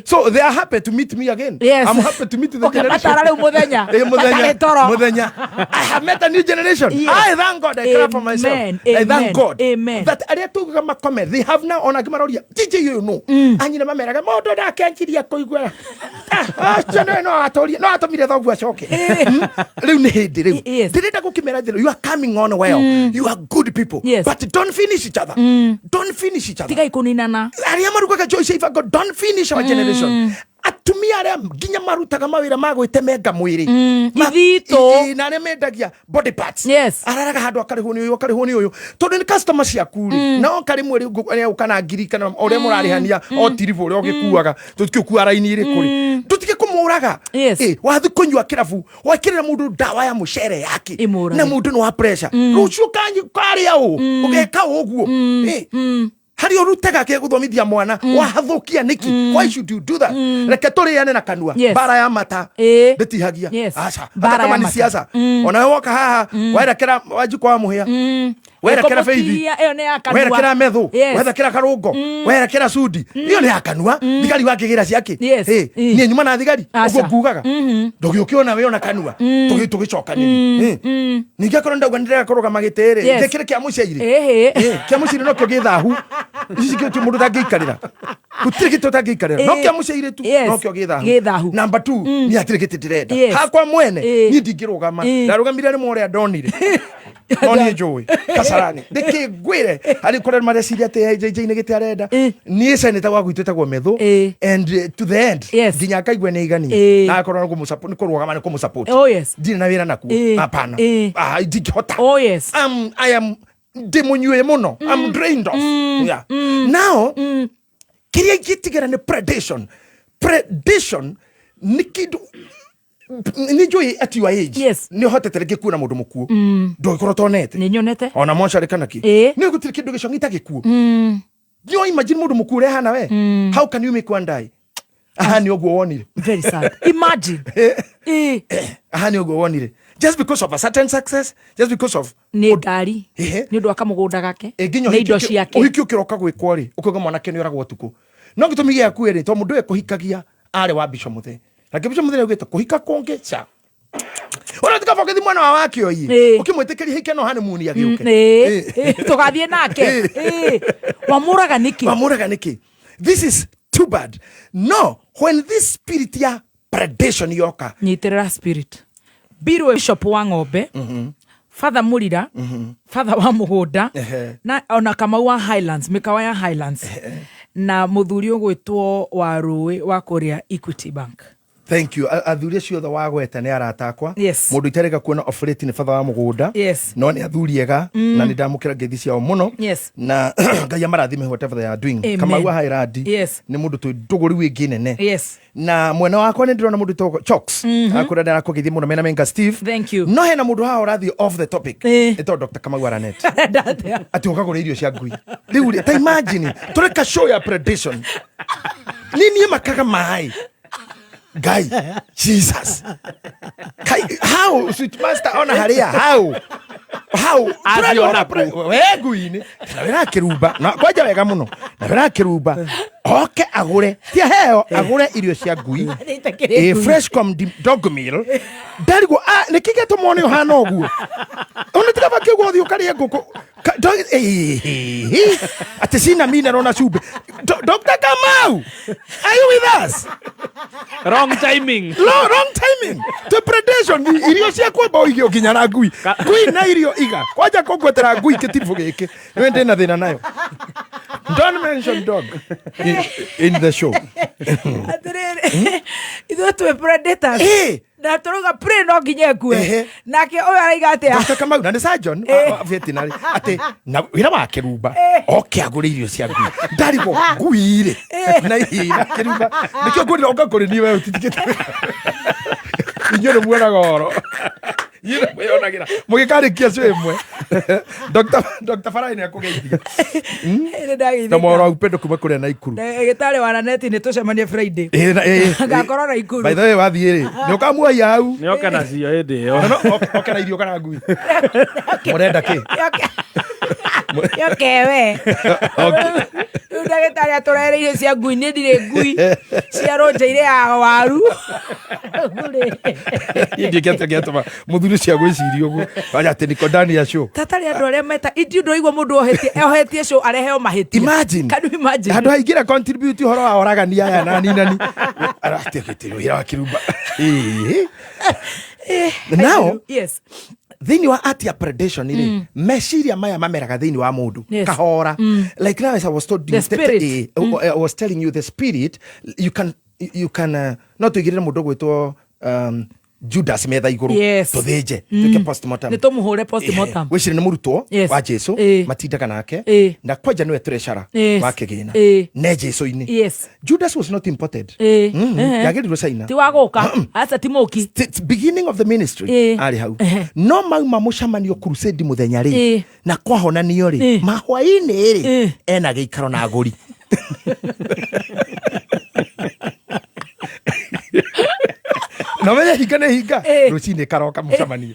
So they are happy to meet me again. I'm happy to meet the generation. Ũkĩmatara rĩu mũthenya. Mũthenya. Matarĩ toro. Mũthenya. I have met a new generation. I thank God. I clap for myself. Amen. I thank Amen. God. Amen. That arĩa tugaga makome, they have now ona angĩ maroria DJ ũyũ no. Anyina mameraga mũndũ ndakenjirie kũigua. Ah, ũcio nĩwe no atũrie, no atũmire thoguo acoke. Rĩu nĩ hĩndĩ rĩu. Ndĩrenda gũkĩmera atĩrĩ, you are coming on well. You are good people. But don't finish each other. Don't finish each other. Tigai kũninana. Arĩa marugaga joy cia ibango, don't finish our generation. Atumia arĩa nginya marutaga mawĩra ma gwĩtemenga mwĩrĩ. Ithitũ. Na arĩa mendagia body parts. Yes. Araraga handũ akarĩhwo nĩ ũyũ, akarĩhwo nĩ ũyũ, tondũ nĩ customer ciaku rĩ, na oka rĩmwe rĩu nĩegũka na ngiri kana ũrĩa mũrarĩhania o tiribũ ũrĩa ũgĩkuaga, tũtikĩũkua raini ĩrĩkũ rĩ, tũtige kũmũraga. Yes. Wathi kũnyua kĩrabu wekĩrĩra mũndũ ndawa ya mũcere yake Ĩmũrage. na mũndũ nĩ wa pressure, rũciũ kanyi karĩa ũ ũgeka ũguo. Harĩa ũrutaga ke gũthomithia mwana wathũkia nĩkĩ? Why should you do that? Reke tũrĩane na kanua. Mbara ya mata ndĩtihagia. Aca. Mbara hata kama ya nĩ mata. siasa, ona we woka haha werekera Wanjikũ wa Mũhĩa, werekera Feithi, Ĩkũmũtiria, ĩyo nĩ ya kanua. Werekera Methu, werekera Karũngo, werekera Sudi, ĩyo nĩ ya kanua. Thigari wangĩgĩra ciake. Niĩ nyuma na thigari. Aca. Ũguo ngugaga ndũgĩũke ona we ona kanua tũgĩcokanĩrie. Ningĩ akorwo ndauga nĩndĩrenda kũrũgama gĩtĩ rĩ, njĩkĩre kĩa mũciairĩ. Kĩa mũciairĩ nokĩo gĩ thahu. Ici kĩo mũndũ ũtangĩikarĩra, gũtirĩ gĩtĩ ũtangĩikarĩra, no kĩa mũciairĩ tu nokĩo gĩ thahu. Gĩ thahu. Number two, niĩ hatirĩ gĩtĩ ndĩrenda. Hakwa mwene niĩ ndingĩrũgama. Ndarũgamire rĩmwe ũrĩa ndonire, no niĩ njũĩ Kasarani nĩkĩ ngwĩre harĩ kũrĩa mareciria atĩ JJ nĩ gĩtĩ arenda. Niĩ senator wa gwitũ ĩtagwo Methu and to the end nginya akaigua nĩ aigania na akorwo nĩ kũrũgama nĩ kũmũsupport. Oh yes. Ndirĩ na wĩra nakuo. Hapana. Ah, ndingĩhota. Oh yes. I am ndĩ mũnyue mũno. I'm drained off. Yeah. Now kĩrĩa ingĩtigĩra nĩ predation. Predation nĩ kĩndũ nĩ njũĩ at your age nĩ ũhotete rĩngĩ kuona mũndũ mũkuũ, ndũngĩkorwo tonete. Nĩ nyonete. Ona mocarĩ kana kĩ. Nĩ gũtirĩ kĩndũ gĩcong'i ta gĩkuũ. You imagine mũndũ mũkuũ ũrĩa ahana we? How can you make one die? Aha, nĩ ũguo wonire. Very sad. Imagine. Aha, nĩ ũguo wonire, just because of a certain success, just because of Nĩ ngari. Nĩ ũndũ wa kamũgũnda gake. Nginya Nĩ indo ciake. Ũhiki ũkĩroka gwĩkwo rĩ, ũkauga mwanake nĩ oragwo ũtukũ, no gĩtũmi gĩaku rĩ, to mũndũ ũyũ kũhikagia arĩ wa Bishop Mũthee, nake Bishop Mũthee nĩaugĩte kũhika kũngĩ ca ũrĩa tikaba ũgĩthiĩ mwena wa Wakĩoi ũkĩmwĩtĩkĩria hike no honeymoon agĩũke. Tũgathiĩ nake. Wamũraga nĩkĩ? Wamũraga nĩkĩ? This is too bad. No when this spirit ya predation yoka, Nyitĩrĩra spirit birwe bishop wa ng'ombe, Father Mũrira, father wa mũgũnda, na ona Kamau wa Highlands, mĩkawa ya Highlands, na mũthuri ũgwĩtwo wa rũĩ wa kũrĩa Equity Bank. Thank you. Athuri acio othe wagweta nĩ arata akwa. Yes. Mũndũ itarĩga kuona off late nĩ batha wa mũgũnda. Yes. No nĩ athuri ega na nĩ ndamũkĩra ngeithi ciao mũno. Yes. Na Ngai amarathime whatever they are doing. Amen. Kamau wa Highland Yes. nĩ mũndũ twĩ ndũgũ rĩu ĩngĩ nene. Yes. Na mwena wakwa nĩ ndĩrona mũndũ wĩtagwo Chocks akũrĩa ndĩrakũgeithia mũno mena Menga Steve. Thank you. No hena mũndũ haha ũrathiĩ off the topic, ĩtagwo Dr. Kamau Aranet. Ndathĩa. Atĩ ũkagũra irio cia ngui rĩu rĩ, ta imagine tũreka show ya predation, nĩ niĩ makaga maĩ. Ngai Jesus Kai, how sweet master ona harĩa how Athiĩ ona Tũrarora we ngui-inĩ na wĩra akĩrumba na kwanja wega mũno na wĩra akĩrumba oke agũre ti aheo agũre irio cia ngui. Freshcom dog meal ndarigwo nĩkĩ gĩatũma one ũhana ũguo ona tiga bakĩguo ũthiĩ ũkarĩe ngũkũ. Atĩ cina mineral na cumbĩ. Dr. Kamau, are you with us? Wrong timing. No, wrong timing to predation. Irio cia kwamba ũige ũkinya na ngui, ngui na irio iga kwanja kũngwetera ngui kĩtiribũ gĩkĩ nĩwe ndĩ na thĩna nayo. Don't mention dog in the show. Atĩrĩrĩ, ithuĩ twĩ predators. Na tũrauga prey no nginya ĩkue. Ehe. Nake ũyũ araiga atĩa? Dr. Kamau na nĩ surgeon wa veterinary atĩ na wĩra wa kĩrumba oke agũre irio cia ngui ndarigwo ngui rĩ na ihina kĩrumba nĩkĩo ngũrire oka kũrĩ niĩ we ũtitikĩte inyuĩ nĩ muonaga oro inyuĩ nĩ mwĩyonagĩra mũgĩkarĩkia cio ĩmwe Dr. Farai nĩ akũgeithia Nĩ ndageithĩka. na mworo wa upendo kuma kũrĩa Naikuru. Ndagĩtarĩ wa Raneti nĩ tũcemanie Friday. Ĩ, Ngakorwo Naikuru. By the way wathiĩ rĩ nĩ ũkamuoya hau. Nĩ oka nacio hĩndĩ ĩyo. No, no, oke na irio kana ngui mũrenda kĩ? Yoke we. Rĩu ndagĩtarĩ atũrereire cia ngui, niĩ ndirĩ ngui cia rũnjaire ya waru. Rĩu rĩ. Niĩ ndiũĩ kĩrĩa gĩatũma mũthuri ũcio agwĩciria ũguo anya atĩ niko ndani ya show. Tatarĩ andũ arĩa meta ithuĩ ndũraigua mũndũ ohetie show areheo mahĩtia. Imagine. Can you imagine? Handũ haingĩra contribute ũhoro wa oragani aya na ninani aratĩgĩtĩ wĩra wa kĩrumba. Ĩĩ. Now thĩinĩ wa art ya predation rĩ, meciria maya mameraga thĩinĩ wa mũndũ kahora. Like now, as I was told The you, spirit. I was telling you the spirit, you can no tũigĩrĩre mũndũ gwĩtwo Judas metha igũrũ, tũthĩnje, twĩke postmortem. Nĩ tũmũhũre postmortem. Wĩcire nĩ mũrutwo wa Jesu, matindaga nake, na kwanja nĩwe treasurer wa kĩgĩna ne Jesu-inĩ. Judas was not imported. Yagĩrirwo China. Ti wa gũka aca, ti mũki. Beginning of the ministry arĩ hau. No mauma mũcemanio crusade mũthenya rĩ, na kwahonanio rĩ, mahwainĩ rĩ, ena gĩikaro na agũri. Na menye hinga nĩ hinga. Rũcinĩ karoka mũcemanio,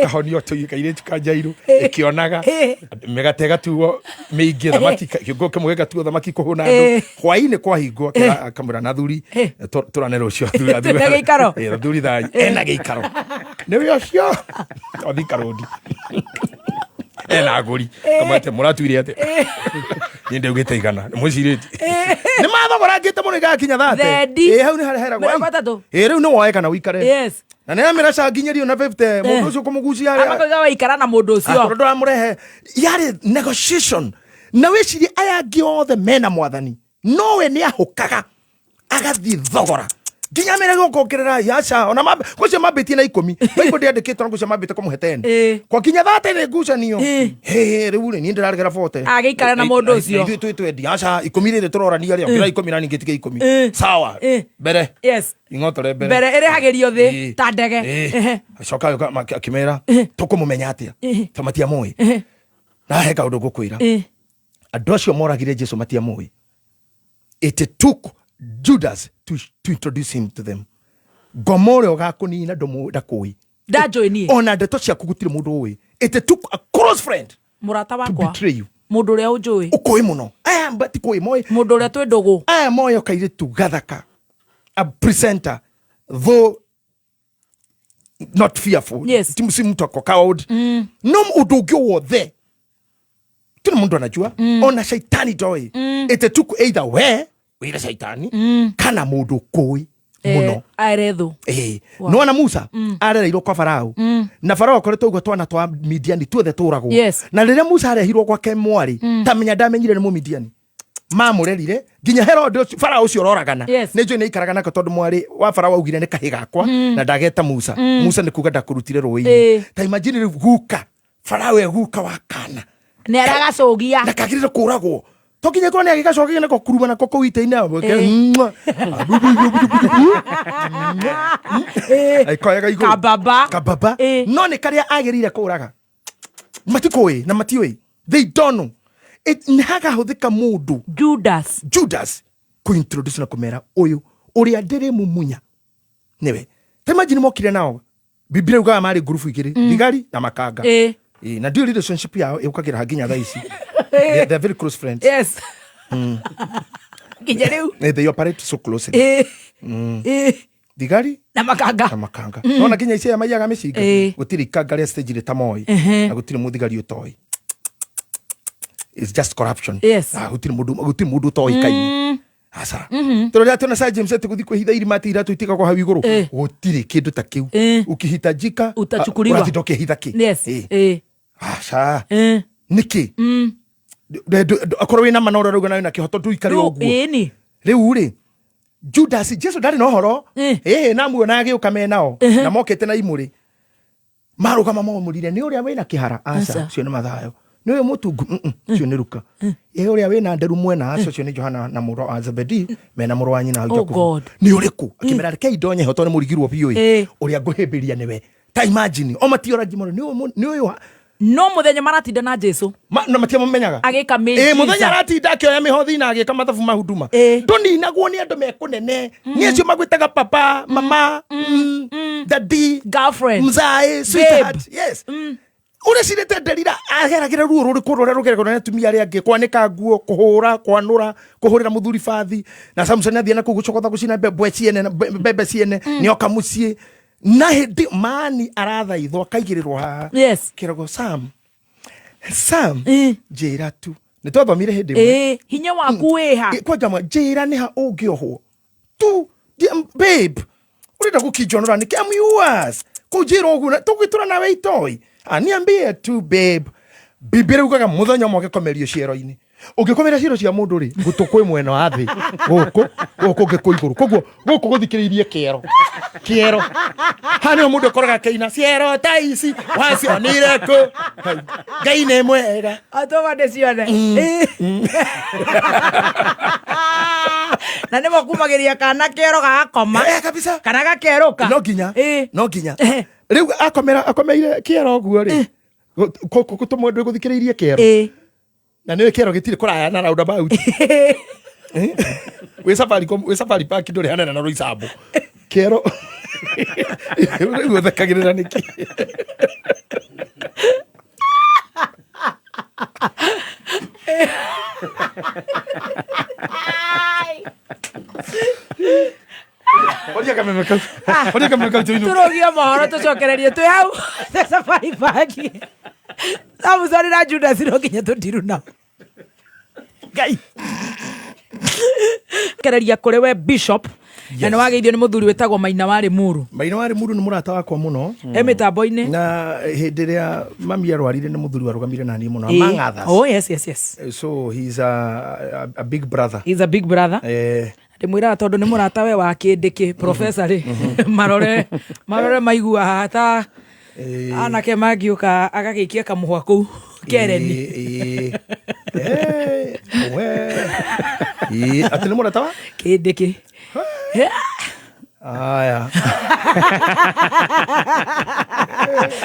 kahonio kairĩtu ka njairũ ĩkĩonaga mĩgate ĩgatuo mĩingĩ, thamaki kĩũngũ kĩmwe gĩgatuo thamaki kũhũna andũ. Hwainĩ kwahingwo akamwĩra na thuri tũrane rũciũ athuri athuri. Na gĩikaro. Athuri thai ena gĩikaro nĩwe ũcio othi karũndi ena agũri kamwete mũratuire atĩa? Niĩ ndaugĩte 100 mwĩcirĩtie nĩ mathogorangĩte mũno igakinya thate. Thendi. Ĩ, hau nĩ harĩa heragwo. 30. Ĩ, rĩu nĩ woe kana ũikare. Na nĩ amĩra canginyĩrio na 50 mũndũ ũcio kũmũgucia harĩa. Amakoiga waikara na mũndũ ũcio. Akorwo ndũramũrehe yarĩ negotiation. Na wĩcirie aya angĩ othe mena mwathani, nowe nĩ ahũkaga agathiĩ thogora nginya mĩre gũkongerera yaca ona gũcio mambĩtie na 10 Bible ndĩandĩkĩtwo na gũcio mambĩte kũmũhe 10 kwa kinya thate nĩ ngucanio. Hĩ, rĩu rĩ niĩ ndĩraregera 40. Agĩikara na mũndũ ũcio. Ithuĩ twĩ twendi aca 10 rĩrĩ tũrorania rĩ ongerera 10 na ningĩ tige 10. Sawa. Mbere ing'otore mbere. Mbere ĩrĩhagĩrio thĩ ta ndege. Acoka agĩũka akĩmera tũkũmũmenya atĩa to matiamũĩ na he kaũndũ ngũkwĩra. Andũ acio moragire Jesu matiamũĩ. It took Judas to introduce him to them. Ngoma ũrĩa ũgakũnina ndakũĩ. Ndanjũĩ niĩ. Ona ndeto ciaku gũtirĩ mũndũ ũĩ. It took a close friend mũrata to wakwa betray you. Mũndũ ũrĩa ũnjũĩ. Ũkũĩ mũno aya matikũĩ moĩ. Mũndũ ũrĩa twĩ ndũgũ. Aya moyo kairĩtu gathaka, a presenter, though not fearful. Si mtu ako coward, no ũndũ ũngĩ wothe tuna mundu anajua, ona shaitani ndoĩ. It took either we wĩre shaitani kana mũndũ kũĩ mũno. Aerethũ. Ĩĩ. Nĩwona Musa arereirwo kwa Farao, na Farao akoretwo ũguo twana twa Midiani tuothe tũragwo. Na rĩrĩa Musa arehirwo gwake mwarĩ, ta menya ndamenyire nĩ Mũmidiani mamũrerire nginya Herode ũcio Farao ũcio ũroragana. Nĩ njũĩ nĩ aikaraga nako tondũ mwarĩ wa Farao augire nĩ kahĩ gakwa na ndageta Musa. Musa nĩ kuga ndakũrutire rũĩ-inĩ. Ta imagine rĩu guka Farao e guka wa kana nĩ aragacũgia. Na kagĩrĩire kũragwo to nginya korwo nĩ agĩgacokia nako kuruma nako kũu ite-inĩ. Aikoyaga igũrũ. Kababa. Kababa. No nĩ karĩa agĩrĩire kũraga matikũĩ na matiũĩ, they don't know. Nĩ hagahũthĩka mũndũ. Judas. Judas kũintroduce na kũmera ũyũ ũrĩa ndĩrĩmumunya nĩwe. Ta imagine mokire nao, Biblia yugaga marĩ ngurubu igĩrĩ, thigari na makanga. Ĩ, na ndiũ relationship yao ĩũkagĩra nginya thaa ici. They are very close friends. Yes, nginya rĩu. They operate so closely. Thigari na makanga. Na makanga. Nona nginya ici aya maiyaga mĩcinga, gũtirĩ ikanga rĩa stage rĩtamoĩ na gũtirĩ mũthigari ũtoĩ. It's just corruption. Ah, gũtirĩ mũndũ ũtoĩkaine aca tondũ rĩrĩa tuona Sir James atĩ gũthiĩ kwĩhitha irima atĩ iratũ itigagwo hau igũrũ, gũtirĩ kĩndũ ta kĩu. Ukihitajika Utachukuliwa. Ũratinda ũkĩhitha kĩ? Aca nĩkĩ akorwo wĩna mana ũrĩa ũrauga nawe na kĩhoto ndũikare Rĩu ũguo. ĩni. Rĩu rĩ Judas Jesu ndarĩ na ũhoro. Ĩhĩ na muona agĩũka menao na mokĩte na imũrĩ marũgama mamũrire nĩ ũrĩa wĩna kĩhara aca. Aca. Ũcio nĩ Mathayo. Nĩ ũyũ mũtungu? Ũcio nĩ Luka. Ĩ ũrĩa wĩna nderu mwena? Aca, ũcio nĩ Johana na mũrũ wa Zebedi mena mũrũ wa nyina Oh Jakubu. God. Nĩ ũrĩkũ? Akĩmera rekei ndonye ho tondũ nĩ mũrigirwo biũ ĩ. Ũrĩa ngũhĩmbĩria nĩwe. Ta imagine o matiorangi mũno nĩ ũyũ nĩ ũyũ No muthenya maratinda na Jesu na matiamũmenyaga. Agĩka Ĩ mĩujiza. Mũthenya aratinda akĩoya mĩhothi na agĩka mathabu ma huduma. Ndũninagwo nĩ andũ mekũnene, nĩ acio magwĩtaga papa, mama, daddy, girlfriend, mzae, sweetheart. Yes, ũrecirĩte nderira ageragĩra ruo rũrĩkũ rũrĩa rũgeragwo nĩ atumia arĩa angĩ, kwanĩka nguo, kũhũra, kwanũra, kũhũrĩra mũthuri bathi. Na Samson athiĩ na kũu gũcogotha gũcina mbembe ciene na mbembe ciene, nĩoka mũciĩ na hĩndĩ mani arathaithwo akaigĩrĩrwo haha. Kĩrogo Sam, Sam, njĩra tu, nĩ twathomire hĩndĩ ĩmwe. Ĩ, hinya waku wĩha? Kwanja mwa njĩra nĩ ha ũngĩohwo tu. Babe, ũrenda gũkinjonora nĩkĩ? I'm yours. Kũnjĩra ũguo na tũgĩtũra nawe itoi. Ah, niambie tu babe. Bibilia ugaga mũthenya ũmwe ũngĩkomerio ciero-inĩ, ũngĩkomera ciero cia mũndũ rĩ, gũtũ kwĩ mwena wa thĩ, gũkũ gũkũ ũngĩ kwĩ igũrũ, koguo gũkũ gũthikĩrĩirie kĩero kĩero. Haha nĩho mũndũ akoraga akĩina ciero ta ici wacionire kũ? Ngai nĩ mwega. Atoma ndĩcione na nĩmo kumagĩria kana kĩero gagakoma. Eh, kabisa. Kana gakerũka. No nginya no nginya rĩu akomera akomeire kĩero ũguo rĩ, gũtũ mwendwe gũthikĩrĩirie kĩero. Na nĩ kĩero gĩtirĩ kũraya na roundabout. Wĩ Safaricom, wĩ Safari Park, ndũrĩ hanene na Roysambu kĩero. Rĩu ũthekagĩrĩra nĩkĩ? Oria kameme kau, oria kameme kau tũinũke. Tũrũgie mohoro tũcokererie twĩ hau Safari Park. Samson na Judas no nginya tũndiru nao. Ngai kereria kũrĩ we bishop na nĩ wageithio nĩ mũthuri wĩtagwo Maina wa Limuru. Maina wa Limuru nĩ mũrata wakwa mũno. E mĩtambo-inĩ. Na hĩndĩ ĩrĩa mami arwarire, nĩ mũthuri warũgamire na niĩ mũno, among others. Oh yes. So he's a big brother. He's a big brother. Ndĩmwĩraga tondũ nĩ mũrata we wa kĩndĩkĩ professor rĩ, marore marore maigua ta anake mangiũka agagĩikia kamũhwa kũu kereni. Eh, we. Atĩ nĩ mũrata wa kĩndĩkĩ. Aya.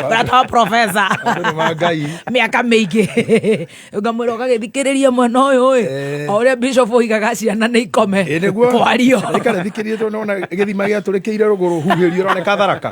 Mũrata wa professor. Andũ nĩ ma Ngai. Mĩaka mĩingĩ ngamwĩra ũgagĩthikĩrĩria mwena ũyũ ĩ, o ũrĩa bishop oigaga ciana nĩ ikome. Ĩ, nĩguo. Kwario. Rĩkare thikĩrĩrie tondũ nĩwona gĩthima gĩatũrĩkĩire rũgũrũ, huhĩrio ĩroneka tharaka.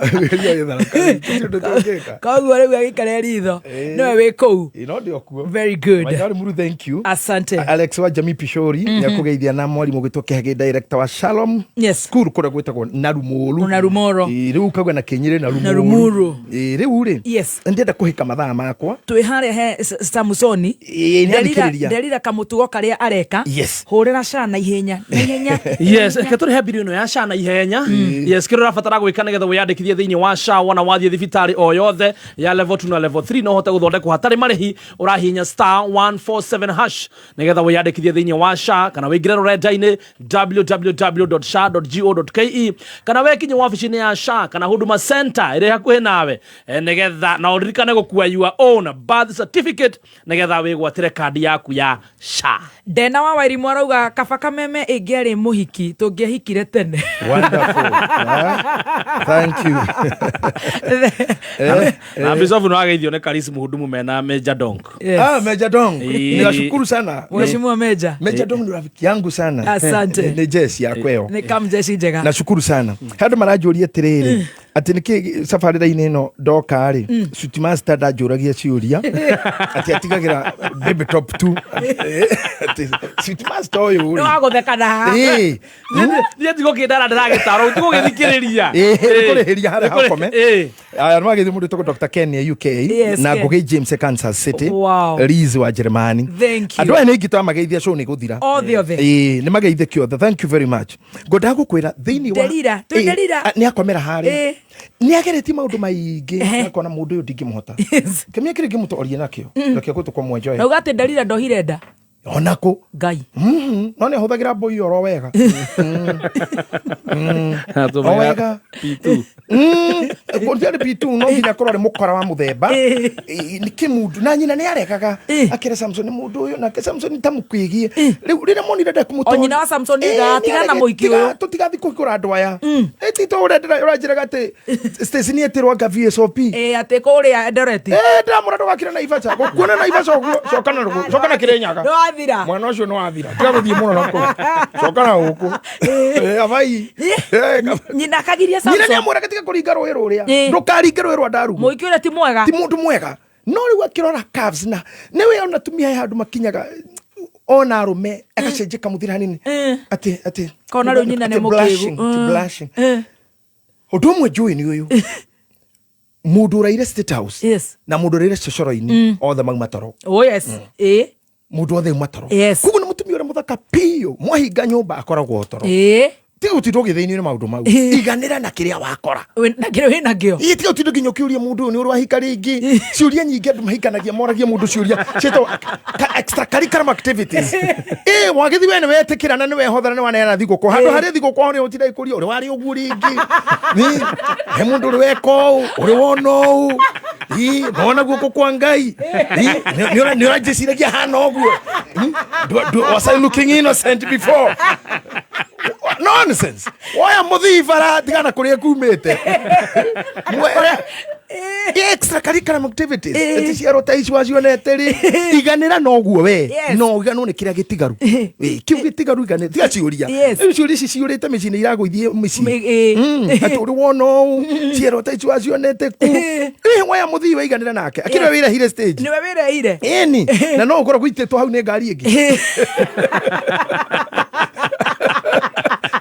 Huhĩrio ĩ tharaka. Tũtirĩ ũndũ tũngĩka. Koguo rĩu agĩikare ritho nĩwe wĩ kũu. Ĩ, no ndĩ o kuo. Very good. Maina wa Limuru, thank you. Asante. Alex wa Jamii Pishori mm nĩakũgeithia na mwarimũ gwĩtwo Kĩhagĩ, director wa Shalom School kũrĩa gwĩtagwo Narumuru. Narumoro. Ĩ, rĩu ukauga na Kĩnyĩrĩ Narumuru. Narumuru. Ĩ, rĩu rĩ, ndĩrenda kũhĩka mathaa makwa. Twĩ harĩa he Samusoni. Ĩ, nĩ athikĩrĩria. Nderira kamũtugo karĩa areka. Hũrĩra SHA na ihenya na ihenya. Yes, reke tũrĩhe mbiri ĩno ya SHA na ihenya. Yes, kĩrĩa ũrabatara gwĩka nĩgetha wĩyandĩkithie thĩinĩ wa SHA, wona wathiĩ thibitarĩ o yothe ya level 2 na level 3 no ũhote gũthondekwo hatarĩ marĩhi. Ũrahihinya star 147 hash nĩgetha wĩyandĩkithie thĩinĩ wa SHA, kana wĩingĩre rũrenda-inĩ www.sha.go.ke, kana wekinye wabici-inĩ ya SHA kana Huduma Center ĩrĩa hakuhĩ nawe, nĩgetha na ũririkane gũkua your own birth certificate nĩgetha wĩgwatĩre kandi yaku ya SHA. Ndena wa Wairimũ arauga kaba kameme ĩngĩarĩ mũhiki tũngĩahikire tene. Wonderful. Yeah. Thank you. Na Bishop no ageithio nĩ Karis Muhudumu mena Major Donk. Yes. Ah, Major Dong. Ninashukuru sana. Mheshimiwa Meja. Major Dong ni rafiki yangu sana. Asante. Nĩ jeshi yakwa ĩyo. Nĩ kamjeshi njega. Nashukuru sana. He andũ maranjũria atĩrĩrĩ, atĩ nĩkĩ sabarĩra-inĩ ĩno ndoka rĩ, Suit Master ndanjũragia ciũria, atĩ atigagĩra baby top tu, atĩ Suit Master ũyũ Nĩ rĩ. wa gũtheka na haha. Ĩĩ. Niĩ tigũkĩndara ndĩragĩtara tigũgĩthikĩrĩria. Ĩĩ, nĩkũrĩhĩria harĩa hakome. Ĩĩ. Aya nĩ wagĩthiĩ mũndũ wĩtagwo Dr. Ken ya UK Yes, na Ken. Ngũgĩ James Kansas City. Wow. Liz wa Jeremani. Thank you. Andũ aya nĩ aingĩ twamageithia, show nĩ gũthira. Othe othe. Ĩĩ, nĩ mageithĩke othe. Thank you very much. Ngwendaga gũkwĩra thĩinĩ wa Nderira, twĩ Ĩĩ, Nderira. a- nĩ akomera harĩa. Ĩĩ. Nĩ ageretie maũndũ maingĩ akona mũndũ ũyũ ndingĩmũhota. Kĩmĩa kĩrĩa ngĩmũtoria nakĩo, nakĩo gwĩtwo kwa mwenjoe. Nauga atĩ Nderira ndohire nda. Onakũ. Ngai. No nĩ ahũthagĩra mbũi oro wega. O wega. P2. Gũtiarĩ P2, no nginya akorwo arĩ mũkora wa mũthemba. Nĩ kĩmundu na nyina nĩ aregaga akĩra Samson mũndũ ũyũ, nake Samson ta mũkwĩgie rĩu rĩrĩa monire ndekũmũtoria. O nyina wa Samson nĩendaga, "Tigana na mũhiki ũyũ." Tũtigathiĩ kũhingũra andũ aya. Ti to ũrĩa ũranjĩraga atĩ Stacy nĩ etirwo anga VSOP. Ĩ, atĩ kũrĩa Eldoret. Ndamũra ndũgakire Naivasha, gũkuona Naivasha ũguo, coka na rũgũ, coka na Kĩrĩnyaga. Nĩ wathira. Mwana ũcio nĩ wathira, tiga gũthiĩ mũno na kũu, coka na gũkũ. Abai. Nyina akagiria Nyina nĩ Samson. amwĩraga tiga kũringa rũĩ rũrĩa, ndũkaringe rũĩ rwa Ndarugu. Mũhiki ũrĩa ti mwega. Ti mũndũ mwega. No rĩu akĩrora calves na nĩwe ona atumia he handũ makinyaga ona arũme agacenjia kamũthira hanini atĩ Kona rĩu nyina nĩ atĩ mũkĩgu. blushing, atĩ blushing. Ũndũ ũmwe njũĩ nĩ ũyũ, mũndũ ũraire State House na mũndũ ũraire cocoro-inĩ, othe mauma toro. Oh yes. Ĩ. Mũndũ othe auma toro. Koguo nĩ mũtumia ũrĩa mũthaka biũ, mwahinga nyũmba akoragwo toro. Tiga gũtinda ũgĩthĩnio nĩ maũndũ mau, iganĩra na kĩrĩa wakora. Na kĩrĩa wĩ nakĩo. Ĩ, tiga gũtinda nginya ũkĩũria mũndũ ũyũ nĩ ũrĩ wahika rĩngĩ. Ciũria nyingĩ andũ mahikanagia moragia mũndũ ciũria ciĩtagwo extracurriculum activities. Ĩ, wagĩthiĩ we nĩ wetĩkĩra na nĩ wehothera nĩ waneana thigũkũ handũ harĩa thigũkũ ho nĩ ũtinda ĩkũria ũrĩ warĩ ũguo rĩngĩ. Ĩ, he mũndũ ũrĩ weka ũũ, ũrĩ wona ũũ. Ĩ, nona guoko kwa Ngai. Ĩ, nĩ ũranjĩciragia hana ũguo. Was I looking innocent before? Nonsense. Woya mũthii bara, tigana kũrĩa kumĩte. Mwere extracurriculum activities ati ciaro ta ici wacionete rĩ, iganĩra noguo we. No ũiganwo nĩ kĩrĩa gĩtigaru. Kĩu gĩtigaru iganĩra, tiga ciũria. Rĩu ciũria ici ciũrĩte mĩciĩ-inĩ iragũithie mĩciĩ. Atĩ ũrĩ wona ũũ, ciaro ta ici wacionete kũ? Ĩ, woya mũthii waiganĩra nake akĩrĩ we wĩrehire stage. Nĩwe wĩrehire. Ĩni, na no ũkorwo gũitĩtwo hau nĩ ngari ĩngĩ.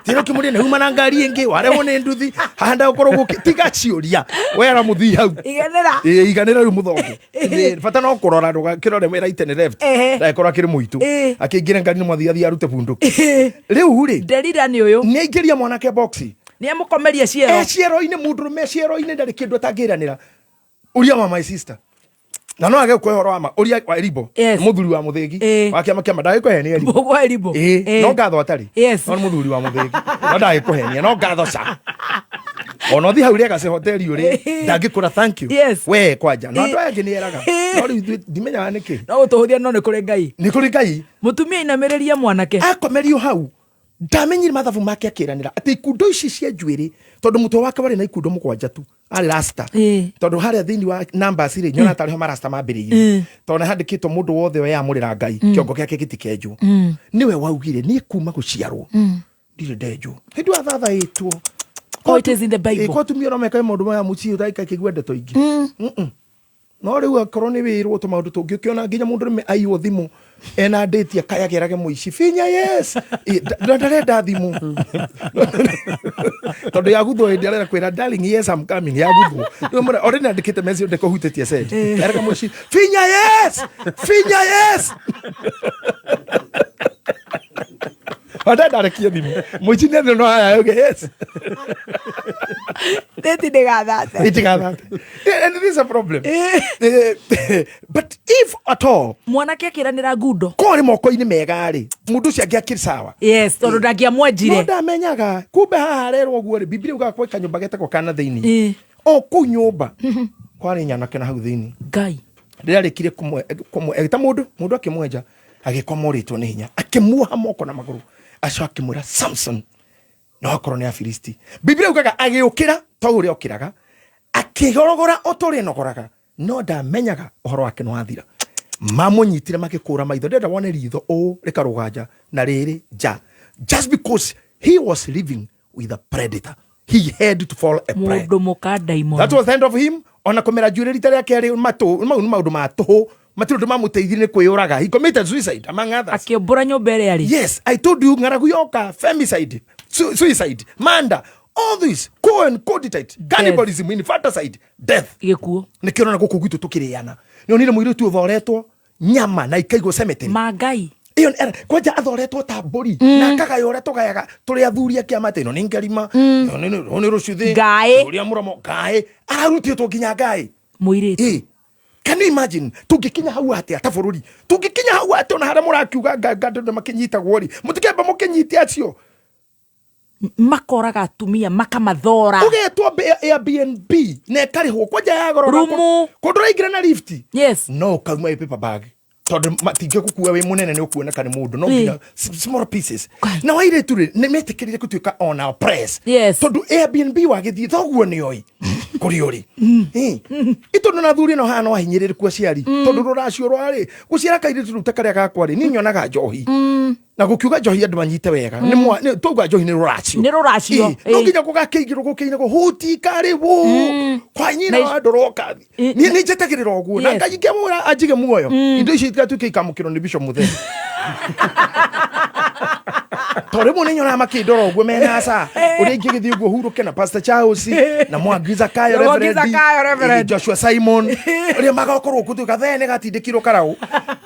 Tira ũkĩmũria nĩ uma na ngari ĩngĩ warehwo nĩ nduthi haha ndagũkorwo gũkĩ, tiga ciũria, wera mũthii hau. Iganĩra. Ĩ, iganĩra rĩu mũthonge. Ĩ, bata no kũrora ndũgakĩrore right and left. Ndagĩkorwo akĩrĩ mũitũ. Akĩingĩra ngari nĩ mwathiĩ athiĩ arute bunduki rĩu rĩ. Nderira nĩ ũyũ. Nĩ aingĩria mwanake box. Nĩ amũkomeria ciero. E ciero-inĩ, mũndũrũme ciero-inĩ ndarĩ kĩndũ atangĩranĩra. Ũria wa my sister na no age gũkũhe ũhoro wa ma, ũria wa Eribo. Mũthuri wa mũthĩgi wa kĩama kĩama ndagĩkũhenia Eribo. Mũgwa Eribo. Ĩ, no ngatho atarĩ. No nĩ mũthuri wa mũthĩgi no ndagĩkũhenia, no ngatho ca ona ũthiĩ hau Legacy Hotel ũrĩ ndangĩkũra thank you. We kwanja no andũ aya angĩ nĩ eraga, no rĩu ithuĩ ndimenyaga nĩkĩ. No gũtũhũthia, no nĩ kũrĩ Ngai. Nĩ kũrĩ Ngai. Mũtumia inamĩrĩria mwanake. Akomerio hau ndamenyire mathabu make, akĩranĩra atĩ ikundo ici cia njuĩrĩ, tondũ mũtwe wake warĩ na ikundo 7 tu, arĩ rasta. Tondũ harĩa thĩinĩ wa numbers rĩ, nyona tarĩ ho marasta mambĩrĩirie, tondũ nĩ handĩkĩtwo mũndũ wothe weyamũrĩra Ngai kĩongo gĩake gĩtikenjwo. Nĩwe waugire niĩ kuma gũciarwo ndirĩ ndenjwo, hĩndĩ ĩyo athathaĩtwo. Oh, it is in the Bible. Kwa atumia no mekae maũndũ maya mũciĩ ũtaika kĩigua ndeto ingĩ. No rĩu akorwo nĩ wĩrwo tũmaũndũ tũngĩ, ũkĩona nginya mũndũ rĩme aiywo thimũ ena ndĩti akayagerage mũici binya, yes. Ndarenda thimũ tondũ yaguthwo hĩndĩ arenda kwĩra darling, yes, I'm coming, yaguthwo. Rĩu mũra already nandĩkĩte message ndekũhutĩtie send, erega mũici binya, yes, binya, yes, Wanda ndarekie thimũ mũici nĩ athire no haya yuge yes. Ndĩti ndĩgathate. Itigathate. And this is a problem. But if at all mwanake akĩranĩra ngundo korĩ moko-inĩ mega rĩ, mũndũ ũcio angĩakĩrĩ sawa. Yes, tondũ ndangĩamwenjire. No ndamenyaga kumbe haha arerwo ũguo rĩ, Biblia ugaga kwĩ kanyũmba getagwo kana thĩinĩ. O kũu nyũmba kwarĩ nyanake na hau thĩinĩ. Ngai. Rĩrĩa arĩkirie kũmwe ta mũndũ mũndũ akĩmwenja agĩkoma ũrĩtwo nĩ hinya, akĩmuoha moko na magũrũ, aco akĩmwĩra Samson no akorwo nĩ Afilisti. Biblia ugaga agĩũkĩra ta ũrĩa okĩraga, akĩgorogora o ta ũrĩa enogoraga, no ndamenyaga ũhoro wake nĩ wathira. Mamũnyitire makĩkũra maitho, ndĩrenda wone ritho ũũ rĩkarũga nja na rĩrĩ nja, just because he was living with a predator, he had to fall a prey. Mũndũ mũka ndaimono. That was the end of him. Ona kũmera njuĩrĩ rita rĩa kerĩ matũ mau nĩ maũndũ ma tũhũ, matirĩ ũndũ mamũteithirie, nĩ kwĩyũraga. He committed suicide among others. Akĩũmbũra nyũmba ĩrĩa arĩ. Yes, I told you ng'aragu yoka, femicide, suicide, murder, all this co and coditite, cannibalism, infanticide, death. Gĩkuũ. Nĩkĩo ũrona gũkũ gwitũ tũkĩrĩana. Nĩ onire mũirĩtu ũthoretwo nyama na ikaigwo cemetery. Ma Ngai. Ĩyo kwanja athoretwo ta mbũri na akagaya ũrĩa tũgayaga tũrĩ athuri a kĩama atĩ ĩno nĩ ngerima, ĩno nĩ rũcuthĩ. Ngaĩ. Ũrĩa mũromo ngaĩ ararutĩtwo nginya ngaĩ. Mũirĩtu. Ĩ. Can you imagine tũngĩkinya hau atĩa ta bũrũri? Tũngĩkinya hau atĩa ona harĩa mũrakiuga nganga andũ nĩ makĩnyitagwo rĩ, mũtikemba mũkĩnyite acio? Makoraga atumia makamathora. Ũgetwo Airbnb na ĩkarĩhwo kwanja ya goro. Rumu. Kũndũ ũraingĩra na lift. Yes. No ũkauma wĩ paper bag tondũ matingĩgũkua wĩ mũnene, nĩ ũkuoneka nĩ mũndũ no nginya small pieces. Kai. Na wairĩtu rĩ, nĩ metĩkĩrire gũtuĩka ona oppress Yes. tondũ Airbnb wagĩthiĩ thoguo nĩ oĩ kũrĩ ũrĩ. Ĩ tondũ na thuri ĩno haha no ahinyĩrĩrĩku aciari, tondũ rũracio rwarĩ gũciara kairĩtu rĩu ta karĩa gakwa rĩ, niĩ nyonaga njohi na gũkiuga njohi andũ manyite wega nĩ twauga njohi nĩ rũracio. Nĩ rũracio, Ĩ, no ĩ. nginya gũgakĩingĩrwo gũkĩinagwo hutikarĩwo kwa nyina Na wa ndoroka. Niĩ nĩ njetagĩrĩra ũguo na Yes. Ngai ngĩamũra anjige muoyo, indo icio itigatuĩke ikamũkĩrwo nĩ Bishop Mũthee, tondũ rĩmwe nĩ nyonaga makĩndora ũguo mena aca ũrĩa ingĩgĩthiĩ ũguo hurũke na Pastor Charles na Mwangi Zakayo, Na Mwangi Reverend, Zakayo, Reverend. Joshua Simon, ũrĩa magakorwo gũtuĩka thee nĩ gatindĩkirwo karaũ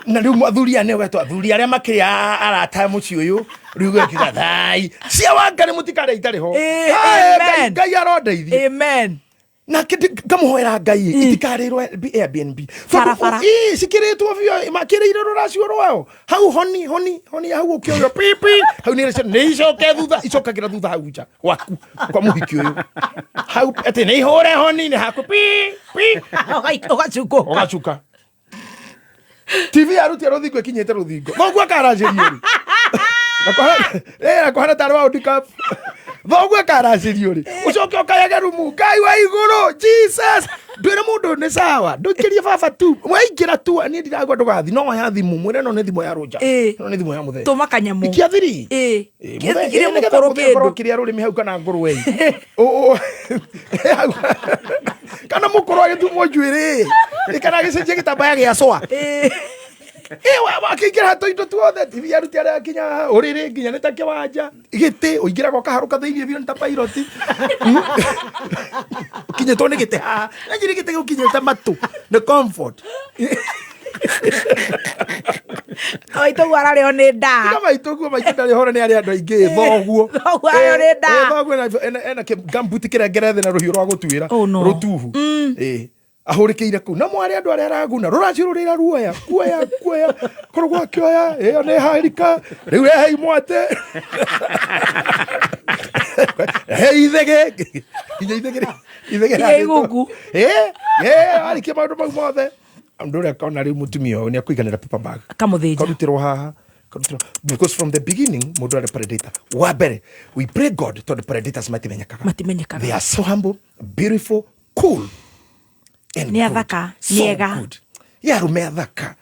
na rĩu athuri aya nĩo getwo athuri arĩa makĩrĩ arata a mũciĩ ũyũ, rĩu gekiga thai cia wangari mũtikarĩa itarĩ ho. Ae, Amen. Ngai arondeithie. Amen. Nake ngamũhoera Ngai itikarĩrwo Airbnb. Barabara. Cikĩrĩtwo biũ, makĩrĩire rũracio rwao hau, honi honi honi hau ũkĩoywo pipi hau nĩ nĩ icoke thutha, icokagĩra thutha hau nja gwaku kwa mũhiki ũyũ hau atĩ nĩ ihũre honi nĩ haku pi pi. Ũgacukũka. Ũgacuka TV yarutia rũthingo ĩkinyĩte rũthingo thoguo akaracĩrio rĩ na kũhana tarĩ wa World Cup, thoguo akaracĩrio rĩ, ũcoke ũkayage rumu Ngai wa igũrũ Jesus ndwĩre mũndũ nĩ sawa, ndũikĩrie baba tu waingĩra tu, niĩ ndiragua ndũgathi no oya thimũ mwĩre ĩno nĩ thimũ ya rũnja, ĩno nĩ thimũ ya mũthee. Tũma kanyamũ. Ikia thiri. Kĩrĩ mũkũrũ Mũkũrũ kĩndũ. Kĩrĩa rũrĩmĩ hau kana ngũrwe hau kana mũkũrũ agĩtumwo njuĩrĩ kana agĩcenjia gĩtambaya gĩa cwa. Akĩingĩra tũindo tuothe, TV aruti arĩa akinya haha, ũrĩrĩ nginya nĩ ta kĩwanja, gĩtĩ ũingĩraga ũkaharũka thĩinĩ biũ nĩ ta pilot ũkinyĩtwo nĩ gĩtĩ haha nanjiri gĩtĩ gĩũkinyĩte matũ nĩ comfort. Maitũguo ararĩo nĩ ndaa. Tiga maitũguo, maitũ ndarĩ horo nĩ arĩ andũ aingĩ, thoguo. Thoguo arĩo nĩ ndaa. Thoguo ena gambuti kĩrengere thĩ na rũhiũ rwa gũtuĩra. Oh, no. Rũtuhu. Ahũrĩkĩire kũu na mwarĩ andũ arĩa araguna rũracio rũrĩra ruoya kuoya kuoya korwo akĩoya ĩyo nĩ harika rĩu rehei mwate, rehei ithege nginya ithege ithege. Nginya iguku. Arĩkia maũndũ mau mothe, andũ ũrĩa akona rĩu mũtumia ũyũ nĩ akũiganĩra paper bag. Akamũthĩnja. Karutirwo haha, karutirwo, because from the beginning mũndũ arĩ predator wa mbere. We pray God tondũ predators matimenyekaga. Matimenyekaga. They are so humble, beautiful, cool and Nĩ good. athaka, So nĩ ega. good. Ya arũme athaka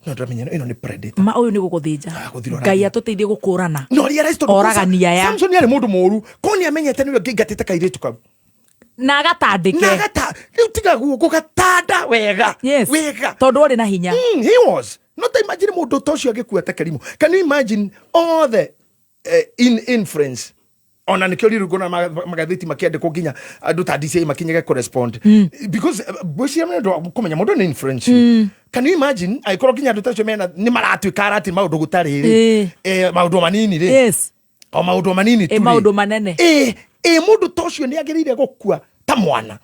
no ndamenya ĩno nĩ predator. Ma ũyũ nĩ gũgũthĩnja. Ah, gũthira. Ngai atũteithie gũkũrana. No realize tondũ Oragani aya. Samson arĩ mũndũ mũũru ko nĩ amenyete nĩwe ũngĩingatĩte kairĩtu kau. Na agatandĩke. Na agata rĩu tiga guo gũgatanda wega. Yes. Wega. Tondũ ũrĩ na hinya. He was not. Imagine mũndũ ta ũcio agĩkua ta kĩrimũ. Can you imagine all the in influence ona nĩkĩo rĩu nguona magathĩti makĩandĩkwo nginya andũ ta DCI makinyage correspond because ngwĩciria nĩ ũndũ wa kũmenya mũndũ nĩ influence you. Can you imagine angĩkorwo nginya andũ ta acio mena nĩ maratuĩka arati maũndũ gũtarĩ rĩ, maũndũ manini rĩ, o maũndũ manini tu Ĩ rĩ. Maũndũ manene. Ĩ mũndũ ta ũcio nĩ agĩrĩire gũkua ta mwana.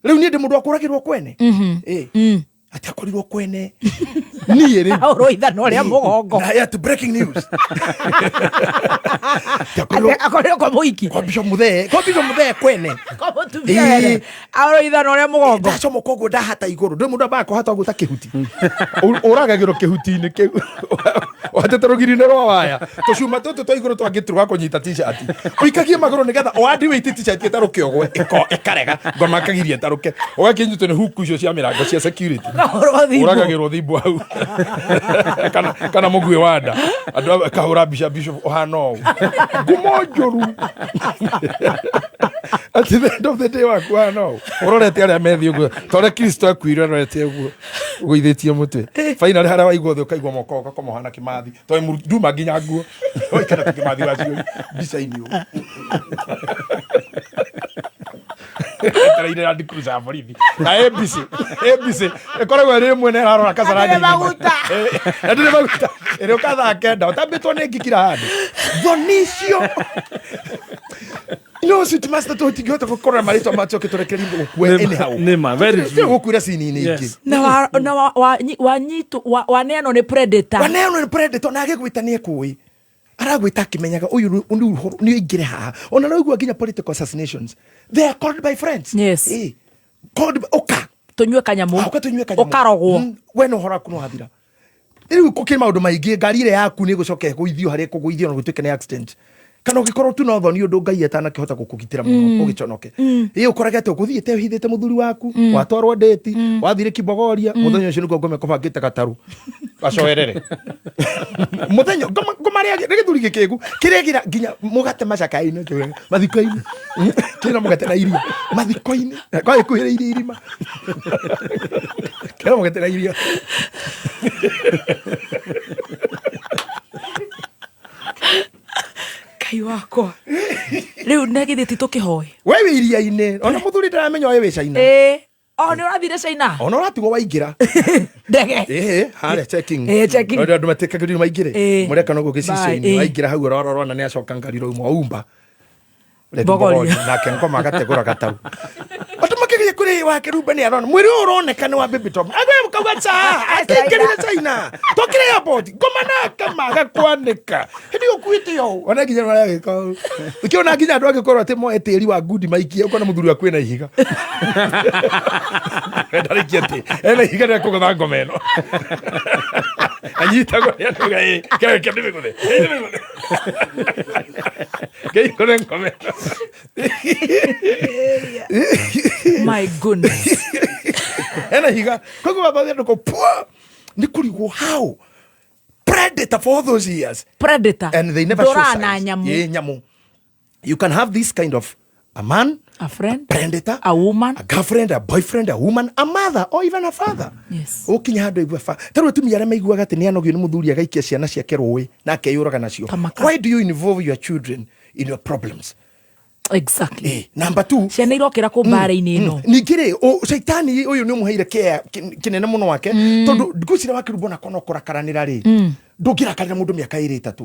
Rĩu niĩ ndĩ mũndũ wakũragĩrwo kwene. Ĩ atĩ akorirwo kwene niĩ rĩ. Ahũrwo ithanwa rĩa mũgongo. Na ati breaking news. Atĩ akorirwo Atĩ akorirwo kwa mũhiki. Kwa Bishop Muthee, kwa Bishop Muthee kwene. Kwa mũtumia wene. Ahũrwo ithanwa rĩa mũgongo. Ndacomoka ũguo ndahata igũrũ, ndĩ mũndũ ambaga kũhata ũguo ta kĩhuti. Ũragagĩrwo kĩhuti-inĩ kĩu ũhatĩte rũgiri-inĩ rwa waya, tũcuma tũtũ twa igũrũ twangĩturwa kũnyita t-shirt, ũikagie magũrũ nĩgetha wandi wĩiti t-shirt ĩtarũke ũgwe ĩkarega ngoma ĩkagiria ĩtarũke, ũgakĩnyitwo nĩ huku icio cia mĩrango cia security. Ũkahũrwo thimũ. Ũragagĩrwo thimbo hau kana mũguĩ wa nda, andũ akahũra mbica bishop ũhana ũũ, ngumo njũru, at the end of the day waku ũhana ũũ, ũrorete arĩa methiĩ ũguo ta ũrĩa Kristo akuire arorete ũguo ũgũithĩtie mũtwe. Finally harĩa waigua thĩ ũkaigua moko ũgakoma ũhana kĩmathi tondũ nduma nginya nguo waikara ta kĩmathi wacio mbica-inĩ ũguo etereire Land Cruiser ya borithi na ABC ABC ĩkoragwo ĩrĩ ĩmwe na ĩrarora Kasarani. Na ndĩrĩ maguta. Na ndĩrĩ maguta, ĩrĩ ũka thaa 9 ũtambĩtwo nĩ ngikira handũ thoni icio. No sweet master tũtingĩhota gũkorora marĩtwa macoke tũrekererie gũkue anyhow. Nĩma, very true. Gũkuĩra cini-inĩ ingĩ. Yes. Na wa- na wa- wa- nyi- wanyitwo waneanwo nĩ predator. Waneanwo nĩ predator na agĩgwĩta nĩ ekũĩ aragwĩta akĩmenyaga ũyũ nĩ ũingĩre haha. Ona no igua nginya political assassinations, they are called by friends. Yes. Eh, called by, ũka. Tũnyue kanyamũ. Ah, ũka tũnyue kanyamũ. Ũkarogwo. We no ũhoro waku no wathira. Rĩu gũkĩrĩ maũndũ maingĩ, ngari ĩrĩa yaku nĩ ĩgũcoka ĩgũithio harĩa ĩkũgũithio na gũtuĩke nĩ accident, kana ũngĩkorwo tu no thoni ũndũ Ngai atanakĩhota gũkũgitĩra mũno ũgĩconoke. Ĩ ũkorage atĩ ũgũthiĩte ũhithĩte mũthuri waku, watwarwo ndĩti, wathire Kibogoria mũthenya ũcio, nĩguo ngoma ĩkũbangĩte gatarũ gacoerere mũthenya ngoma rĩa nĩ gĩthuri gĩkĩgu kĩrĩagira nginya mũgate macakainĩ mathiko-inĩ, kĩna mũgate na iria mathiko-inĩ kwa ĩkuhĩrĩirie irima kĩna mũgate na iria. Ngai wakwa, rĩu na githĩ ti tũkĩhoe? We wĩ iria-inĩ, ona mũthuri ndaramenya ũyũ wĩ China. Ĩĩ, o nĩ ũrathire China. Ona ũratigwo waingĩra ndege. Ĩhĩ, harĩa checking. Ĩĩ, checking. Andũ matikagĩrĩirwo maingĩre. Ĩĩ. Mũreka noguo gĩcicio-inĩ. Bye, ĩĩ. Waingĩra hau ũrora ũrona nĩ acoka ngari rauma waumba. Rethi Bogoria. Bogoria. Nake ngoma agategũra gatarũ. Andũ makĩgeria kũrĩ wake rumba nĩ arona mwĩrĩ ũyũ ũroneka nĩ wa Baby Tom. Agwe kauga cha akĩingĩrire China. Tokire airport ngoma nake maga kwanĩka. Hĩndĩ ĩyo ũkuĩte ũũ. Ona nginya maragĩka ũũ. Ũkĩona nginya andũ angĩkorwo atĩ moe tĩri wa ngundi maikie, ũkona mũthuri waku ena ihiga. Ndarĩkia atĩ ena ihiga rĩa kũgũtha ngoma ĩno. Anyitagwo nĩ andũ ĩ keke ndĩmĩgũthe. Ndĩmĩgũthe. Ngeikore ngoma ĩno. My goodness. Ena ihiga. Koguo wathothia andũ kũ pua nĩ kũrigwo how predator for all those years Predator and they never show ndũraga na signs. nyamũ. Ĩ, nyamũ. You can have this kind of a man, a friend, predator, a woman, a girlfriend, a boyfriend, a woman, a mother or even a father. Yes. Ũkinya handũ aigua ba ta rĩu atumia arĩa maiguaga atĩ nĩ anogio nĩ mũthuri agaikia ciana ciake rũĩ na akeyũraga nacio. Tamaka. Why do you involve your children in your problems? Exactly. Number two, ciana irokĩra kũ mbara-inĩ ĩno? Ningĩ rĩ, caitani ũyũ nĩ ũmũheire kĩa kĩnene mũno wake, tondũ ngwĩciria wakĩrumbo nako no kũrakaranĩra rĩ, ndũngĩrakarĩra mũndũ mĩaka ĩrĩ ĩtatũ,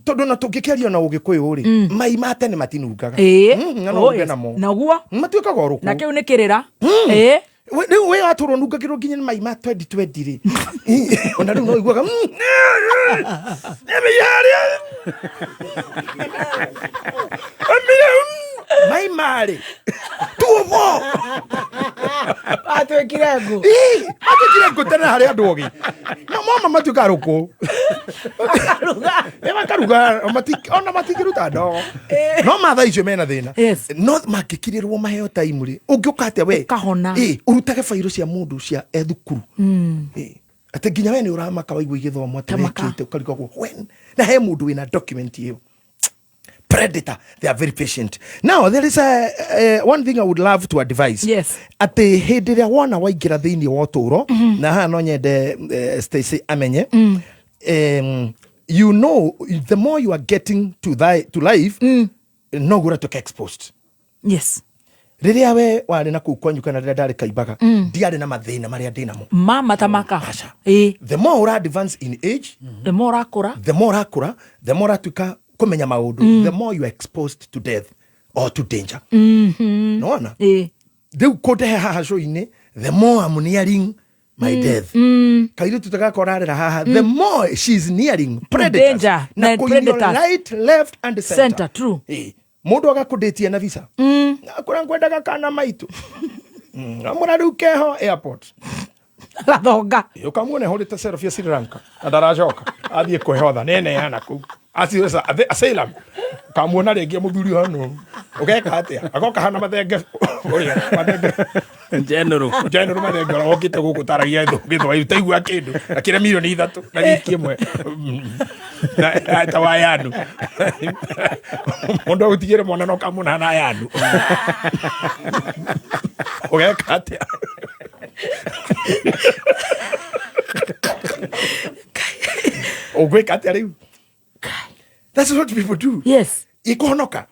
tondũ ona tũngĩkĩaria na ũgĩkũyũ rĩ, mai ma tene matinungaga. Na no Oh, uge yes. namo Naguo matuĩkaga o rũkũ. Na kĩu nĩ kĩrĩra. Ĩĩ. Rĩu we watũrwo nungagĩrwo nginya nĩ mai ma 2020 rĩ, ona rĩu no iguaga harĩa mai marĩ tuomo. Atuĩkire ngũ. Matuĩkire ngũ tene harĩ andũ ogĩ mama matuĩkaga rũkũ. Ĩ, makaruga ona matingĩruta ndogo, no matha icio mena thĩna. No mangĩkirĩrwo maheo time rĩ, ũngĩũka atĩa we? Ũkahona. Ĩ, ũrutage bairũ cia mũndũ cia e thukuru. Ĩ, atĩ nginya we nĩ ũramaka waigua igĩthomwo atĩ Tamaka. wekĩte ũkarigagwo when na he mũndũ wĩna document ĩyo. Predator, they are very patient. Now there is a one thing I would love to advise, atĩ hĩndĩ ĩrĩa wona waingĩra thĩinĩ wa ũtũũro, na haha no nyende Stacy amenye, you know, the more you are getting to life, noguo ũratuĩka exposed. Rĩrĩa we warĩ na kũu kwanyu kana rĩrĩa ndarĩ kaimbaga, ndiarĩ na mathĩna marĩa ndĩ namo. Mama tamaka. Aca. Ĩĩ. The more ũra advance in age, the more ũrakũra, the more ũrakũra, the more ũratuĩka kũmenya maũndũ, the more you are exposed to death or to danger. Nona Ĩĩ. Rĩu kũndehe haha show-inĩ, the more I'm nearing my death, kairĩtu tagakorarĩra haha, the more she's nearing predators danger na na kũirio predators. Right, left and center. Center, true. Ĩĩ. Mũndũ agakũndĩtie na visa akũra ngwendaga kana maitũ. Amũra rĩu keho airport. Gathonga. Ũkamuona ehũrĩte selfie ya Sri Lanka na ndaracoka athiĩ kwĩhotha neneana kũu asylum, ũkamuona rĩngĩ mũthuri hano ũgeka atĩa agoka hana mathenge ũrĩa mathenge. General. General mathenge ũrĩa okĩte gũkũ taragia gĩthwaĩri taigua kĩndũ akĩrĩa 3 mirioni na wiki ĩmwe na ta wa yanu mũndũ agũtigĩre mwana na ũkamuona na yanu ũgeka atĩa? Ũgwĩka atĩa rĩu? That's what people do. Ikuhonoka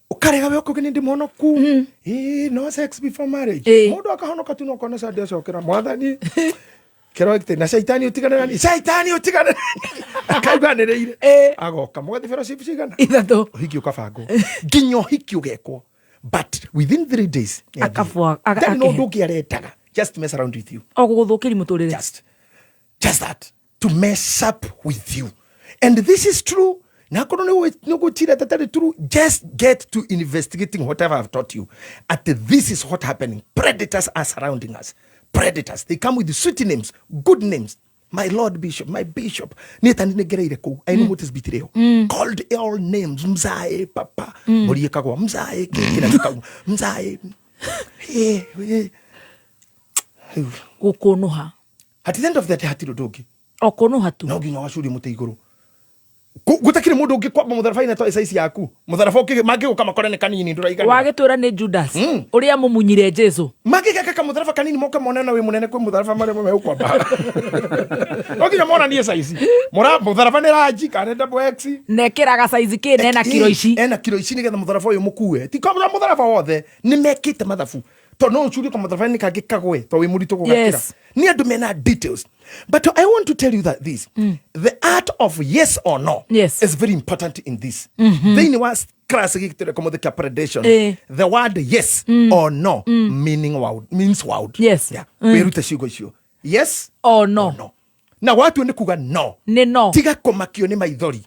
ukarega we ũkauga nĩ ndĩ mũhonoku. Ĩĩ, no sex before marriage. Mũndũ akahonoka tu no kona Sunday acokera mwathani. Kero gĩtĩ na caitani ũtigane nani, caitani ũtigane nani. Akauganĩrĩire. Agoka mũgathiĩ fellowship cigana? Ithatũ. Ũhiki ũkabangwo, nginya ũhiki ũgekwo, but within 3 days nĩ athiĩ. Ndarĩ na ũndũ ũngĩ arendaga, just mess around with you. O gũgũthũkĩri mũtũrĩre. Just that, to mess up with you. And this is true, na akorwo nĩ ũgwĩciria tatarĩ true, just get to investigating whatever I've taught you at. This is what happening. Predators are surrounding us. Predators, they come with sweet names, good names, my lord bishop, my bishop. Niĩ tani nĩ ngereire kũu. I know what is betrayal. Called all names, mzae, papa, mũriĩ kagwa mzae, kĩna gĩkauma mzae. Eh, eh. Gũkũnũha. At the end of the day hatirĩ ũndũ ũngĩ. O kũnũha tu. No nginya wacurie mũtĩ igũrũ. Gũtakĩrĩ mũndũ ũngĩ kwamba mũtharaba-inĩ to size yaku. Mũtharaba ũngĩ mangĩgũka makore nĩ kanini, ndũraiganĩra. Wagĩtwĩra nĩ Judas ũrĩa mũmunyire Jesu. Mangĩgeka kamũtharaba kanini, moke mone na wĩ mũnene kwĩ mũtharaba marĩa megũkwamba, no nginya monanie size. Mũtharaba nĩ large kana nĩ double X. Nekĩraga saizi kĩ nena kiro ici. Ena kiro ici, nĩgetha mũtharaba ũyũ mũkue. Ti kwa mũtharaba wothe nĩ mekĩte mathabu, tondũ no ũcurie kamũtharaba-inĩ kangĩ kagwe tondũ wĩ mũritũ gũgakĩra. Nĩ andũ mena details, but I want to tell you that this, the art of yes or no, is very important in this. Thĩinĩ wa class gĩkĩ tũreka mũthĩ kĩa predation, the word yes or no meaning world, means world. Yeah. Wĩrute ciugo icio, yes or no. Or no. Na watua nĩ kuga no, nĩ no. Tiga kũmakio nĩ maithori.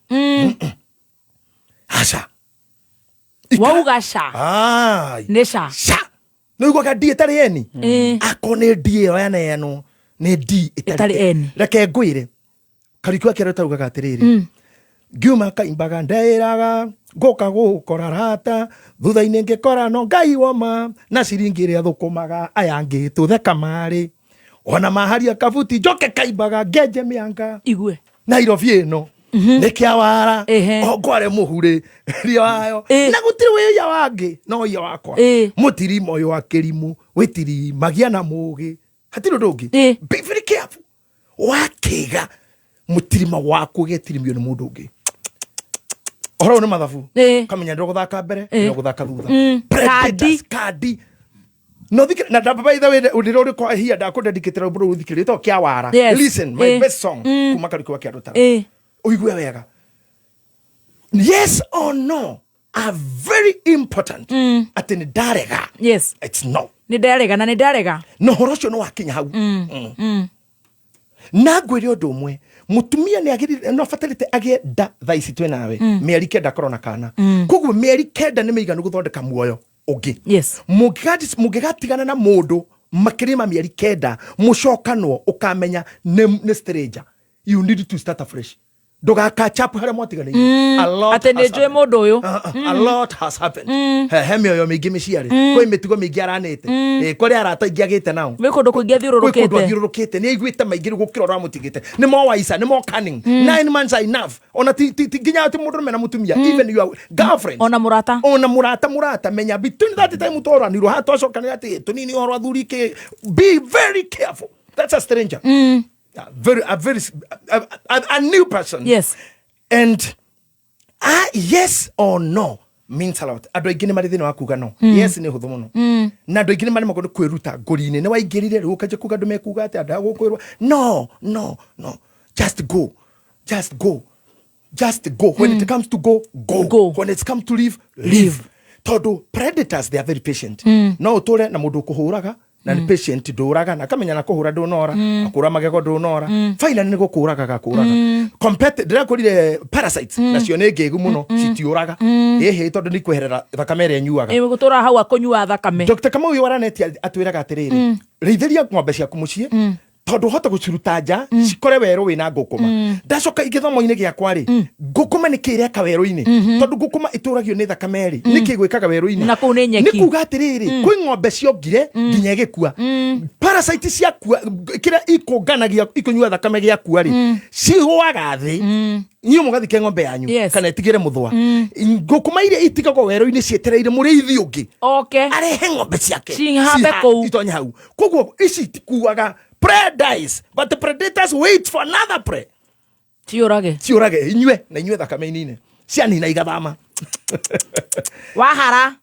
Aca. Wauga ca. Ai. Nĩ ca. Ca nä iguaga D ĩtarĩ N. Akorwo nĩ D ĩyo yaneanwo, nĩ D. Ĩtarĩ N. Reke ngwĩre, Kariuki wa Kĩarũ taugaga atĩrĩrĩ, ngiuma kaimbaga ndeĩraga ngũka gũkora rata, thutha-inĩ ngĩkora no Ngai woma na ciringi ĩrĩa thũkũmaga, aya angĩ tũtheka marĩ ona maharia kabuti, njoke kaimbaga ngenje mĩanga. Igue. Nairobi ĩno nĩ kĩawara. Ongware mũhurĩ ria wayo. Na gũtirĩ wĩia wangĩ no ia wakwa. Mũtirima ũyũ wa kĩrimũ wĩtirimagia na mũgĩ, hatirĩ ũndũ ũngĩ. Be very careful. Wakĩga mũtirima waku ũgetirimio nĩ mũndũ ũngĩ, ũhoro ũyũ nĩ mathabu. Kamenya ndå gũthaka mbere, no gũthaka thutha. Predators, kandi no thikĩ na ndamba. By the way, ndĩrĩ ũrĩ kwa hia ndakũdedicatĩra rwĩmbo rũu, thikĩrĩria to kĩawara. Listen, my best song kuma Kariuki wa Kĩarũtara. Ũigue wega, yes or no are very important, atĩ nĩ ndarega. It's no. Nĩ ndarega na nĩ ndarega. Na ũhoro ũcio nĩ wakinya hau. Na ngwĩre ũndũ ũmwe, mũtumia nĩ agĩrĩire, no abatarĩte agĩe nda thaa ici twĩ nawe, mĩeri 9 akorwo na kana. Koguo mĩeri 9 nĩ mĩiganu gũthondeka muoyo ũngĩ. Mũngĩgatigana na mũndũ makĩria ma mĩeri 9, mũcokanwo, ũkamenya nĩ stranger. You need to start afresh. Ndũgaka chap harĩa mwatiganĩire. A lot Atĩ nĩ has njũĩ happened. mũndũ ũyũ. A lot has happened. He mĩoyo mĩingĩ mĩciare, kwĩ mĩtugo mĩingĩ aranĩte. Kũrĩ arata aingĩ agĩte nao. Gwĩ kũndũ kũingĩ Kwĩ kũndũ athiũrũrũkĩte. Athiũrũrũkĩte, nĩ aiguĩte maingĩ rĩu gũkĩra ũrĩa amũtigĩte. Nĩ mo waica, nĩ mo cunning. 9 months are enough. Ona ti nginya atĩ mũndũrũme na mũtumia, even your girlfriend, ona mũrata. Ona mũrata, menya between that time twaranirwo haha, twacokanĩra atĩ tũnini ũhoro athuri kĩ. Be very careful, that's a stranger. Yeah, very a very a new person. And yes or no means a lot. Andũ aingĩ nĩ marĩ thĩna wa kuga no. Yes nĩ hũthũ mũno, na andũ aingĩ nĩ maremagwo nĩ kwĩruta ngũri-inĩ. Nĩ waingĩrire rĩu ũkanjia kuga andũ mekuga atĩ andũ agũkwĩrwo no, no, no, just go, just go, just go. When it comes to go, go. Go. When it comes to leave, leave, tondũ predators, they are very patient. No ũtũre na mũndũ ũkũhũraga na nĩ patient, ndũraga na akamenya na kũhũra ndũnora, akũra magego ndũnora, finally nĩ gũkũraga gakũraga. Compared, ndĩrakũrire parasites nacio nĩ ngĩgu mũno, citiũraga ĩhĩ tondũ nĩ kweherera thakame ĩrĩa ĩnyuaga. Ĩ, gũtũra hau akũnyua thakame. Dr. Kamau waraneti atwĩraga atĩrĩrĩ, rĩithĩria ng'ombe ciaku mũciĩ, tondũ ũhote gũciruta nja cikore werũ wĩna ngũkũma. Ndacoka gĩthomo-inĩ gĩakwa rĩ, ngũkũma nĩ kĩ ĩreka werũ-inĩ? Tondũ ngũkũma ĩtũragio nĩ thakame rĩ, nĩ kĩ gwĩkaga werũ-inĩ? Na kũu nĩ nyeki. Nĩ kuga atĩrĩrĩ, kwĩ ng'ombe ciongire nginya ĩgĩkua. Parasite ciakua, kĩrĩa ikũnganagia ikũnyua thakame gĩakua rĩ, cigũaga thĩ. Inyuĩ mũgathike ng'ombe yanyu kana ĩtigĩre mũthũa. Ngũkũma iria itigagwo werũ-inĩ cietereire mũrĩithi ũngĩ oke arehe ng'ombe ciake. Cihambe kũu. Itonye hau. Koguo ici itikuaga. Prey dies, but the predators wait for another prey. Ciũrage. Ciũrage, inyue na inyue thakame inine, cianina igathama. Wahara.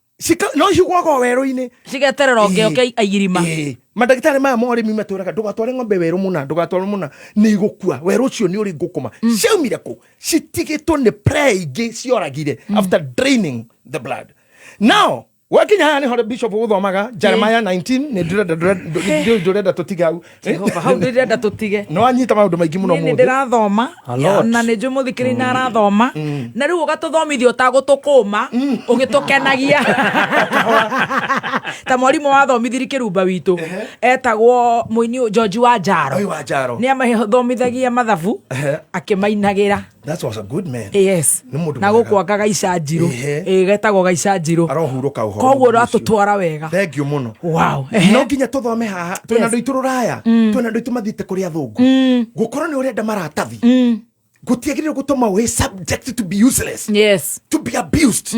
No cigwaga o werũ-inĩ. Cigeterera ũngĩ oke airima. Ĩĩ. Mandagĩtarĩ maya ma ũrĩmi matwĩraga ndũgatware ng'ombe werũ mũna, ndũgatware mũna, nĩ igũkua. Werũ ũcio nĩ ũrĩ ngũkũma. Ciaumire kũ? Citigĩtwo nĩ prey ingĩ cioragire after draining the blood. Now gwakinya haha nĩho bishop gũthomaga Jeremiah 19. Nĩ ndĩrenda ndĩrenda tũtige hau. Jehova, hau ndĩrenda tũtige. Nĩ wanyita maũndũ maingĩ mũno. Niĩ nĩ Mũthĩ ndĩrathoma. A lot. Na nĩ njũĩ mũthikĩrĩria nĩ arathoma na rĩu ũgatũthomithia ũtagũtũkũma, ũgĩtũkenagia ta mwarimũ wathomithirie kĩrumba witũ etagwo mũini George wa Njaro. Oi, wa Njaro. Nĩ amathomithagia mathabu akĩmainagĩra. That was a good man. Yes. Nĩ mũndũ Na mwega. gũkũ anga gaica njirũ. Ĩĩ, getagwo gaica njirũ. Arohurũka ũhoro. Koguo ũcio. ũratũtwara wega. Thank you mũno. Wow. No nginya tũthome haha twĩna andũ aitũ rũraya, twĩna andũ aitũ mathiĩte kũrĩ athũngũ. Gũkorwo nĩ ũrenda maratathi gũtiagĩrĩirwo gũtũma wĩ subject to be useless, to be abused.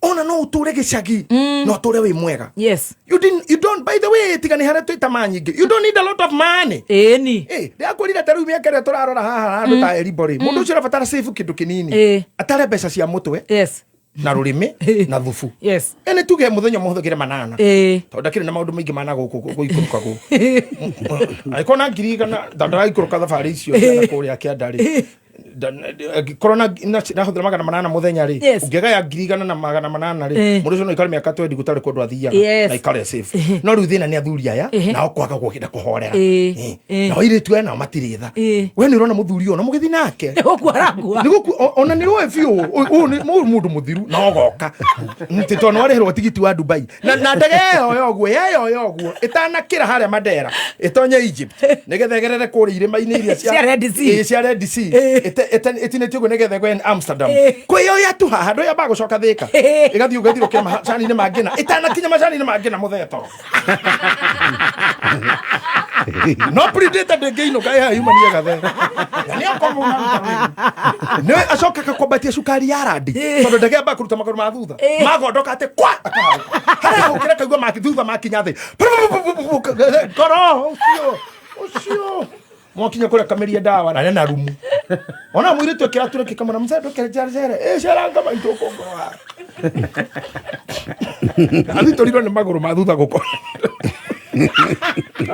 Ona no ũtũre gĩcagi na ũtũre wĩ mwega. You didn't, you don't, by the way, tiga nĩ harĩa twĩ tamaa nyingĩ, you don't need a lot of money. Ĩni. Ndĩrakwĩrire ta rĩu mĩaka ĩrĩa tũrarora haha handũ ta Eribo rĩ, mũndũ ũcio ũrabatara save kĩndũ kĩnini, atare mbeca cia mũtwe na rũrĩmĩ na thubu. Ĩ nĩ tuge mũthenya ũmwe ũhũthĩkĩre 800, tondũ ndakĩrĩ na maũndũ maingĩ mana gũkũ gũikũrũka gũkũ. Angĩkorwo na 100,000, ndaraikũrũka thabarĩ icio cia na kũrĩa kĩanda rĩ, angĩkorwo nahũthĩra 800 mũthenya rĩ, ũngĩgaya 100,000 na 800 rĩ, mũndũ ũcio no aikare mĩaka 20 gũtarĩ kũndũ athiaga na aikare safe. No rĩu thĩna nĩ athuri aya nao kwaga gũkĩenda kũhorera. Nao airĩtu aya nao matirĩ tha. We nĩ ũrona mũthuri ũyũ na mũgĩthiĩ nake. Nĩgũkua arakua. Nĩ ona nĩ rũĩ biũ ũyũ nĩ ũyũ mũndũ mũthiru na ũgoka nĩ tondũ nĩ warĩhĩrwo tigiti wa Dubai na ndege ĩyo ũguo yeyo ũguo ĩtanakĩra harĩa Mandera ĩtonye Egypt nĩgetha ĩgerere kũrĩa irĩma-inĩ iria Cia Red Sea. Ĩĩ, cia Red Sea. Ĩtinĩtio ũguo nĩgetha ĩgwe Amsterdam. Kwĩyo ya tu haha handũ yambaga gũcoka Thĩka, ĩgathiĩ ũguo ĩgathirũkĩra macani-inĩ mangĩ na ĩtanakinya macani-inĩ mangĩ na mũtheto no predator ndĩngĩinũka ĩhaha yumanie gathe na nĩ okorwo ũraruta wĩra nĩ acokaga kwambatia cukari ya randi tondũ ndege yambaga kũruta magũrũ ma thutha magondoka atĩ kwa akahũka harĩa ahũkĩra kaigua maki thutha makinya thĩ ngoro ũcio ũcio mwakinya kũrĩa kameria ndawa na nena rumu ona mũirĩtu akĩratura kĩkamũra mzee ndũkere njere ĩ ceranga maitũ kũngoro athitũrirwo nĩ magũrũ ma thutha gũko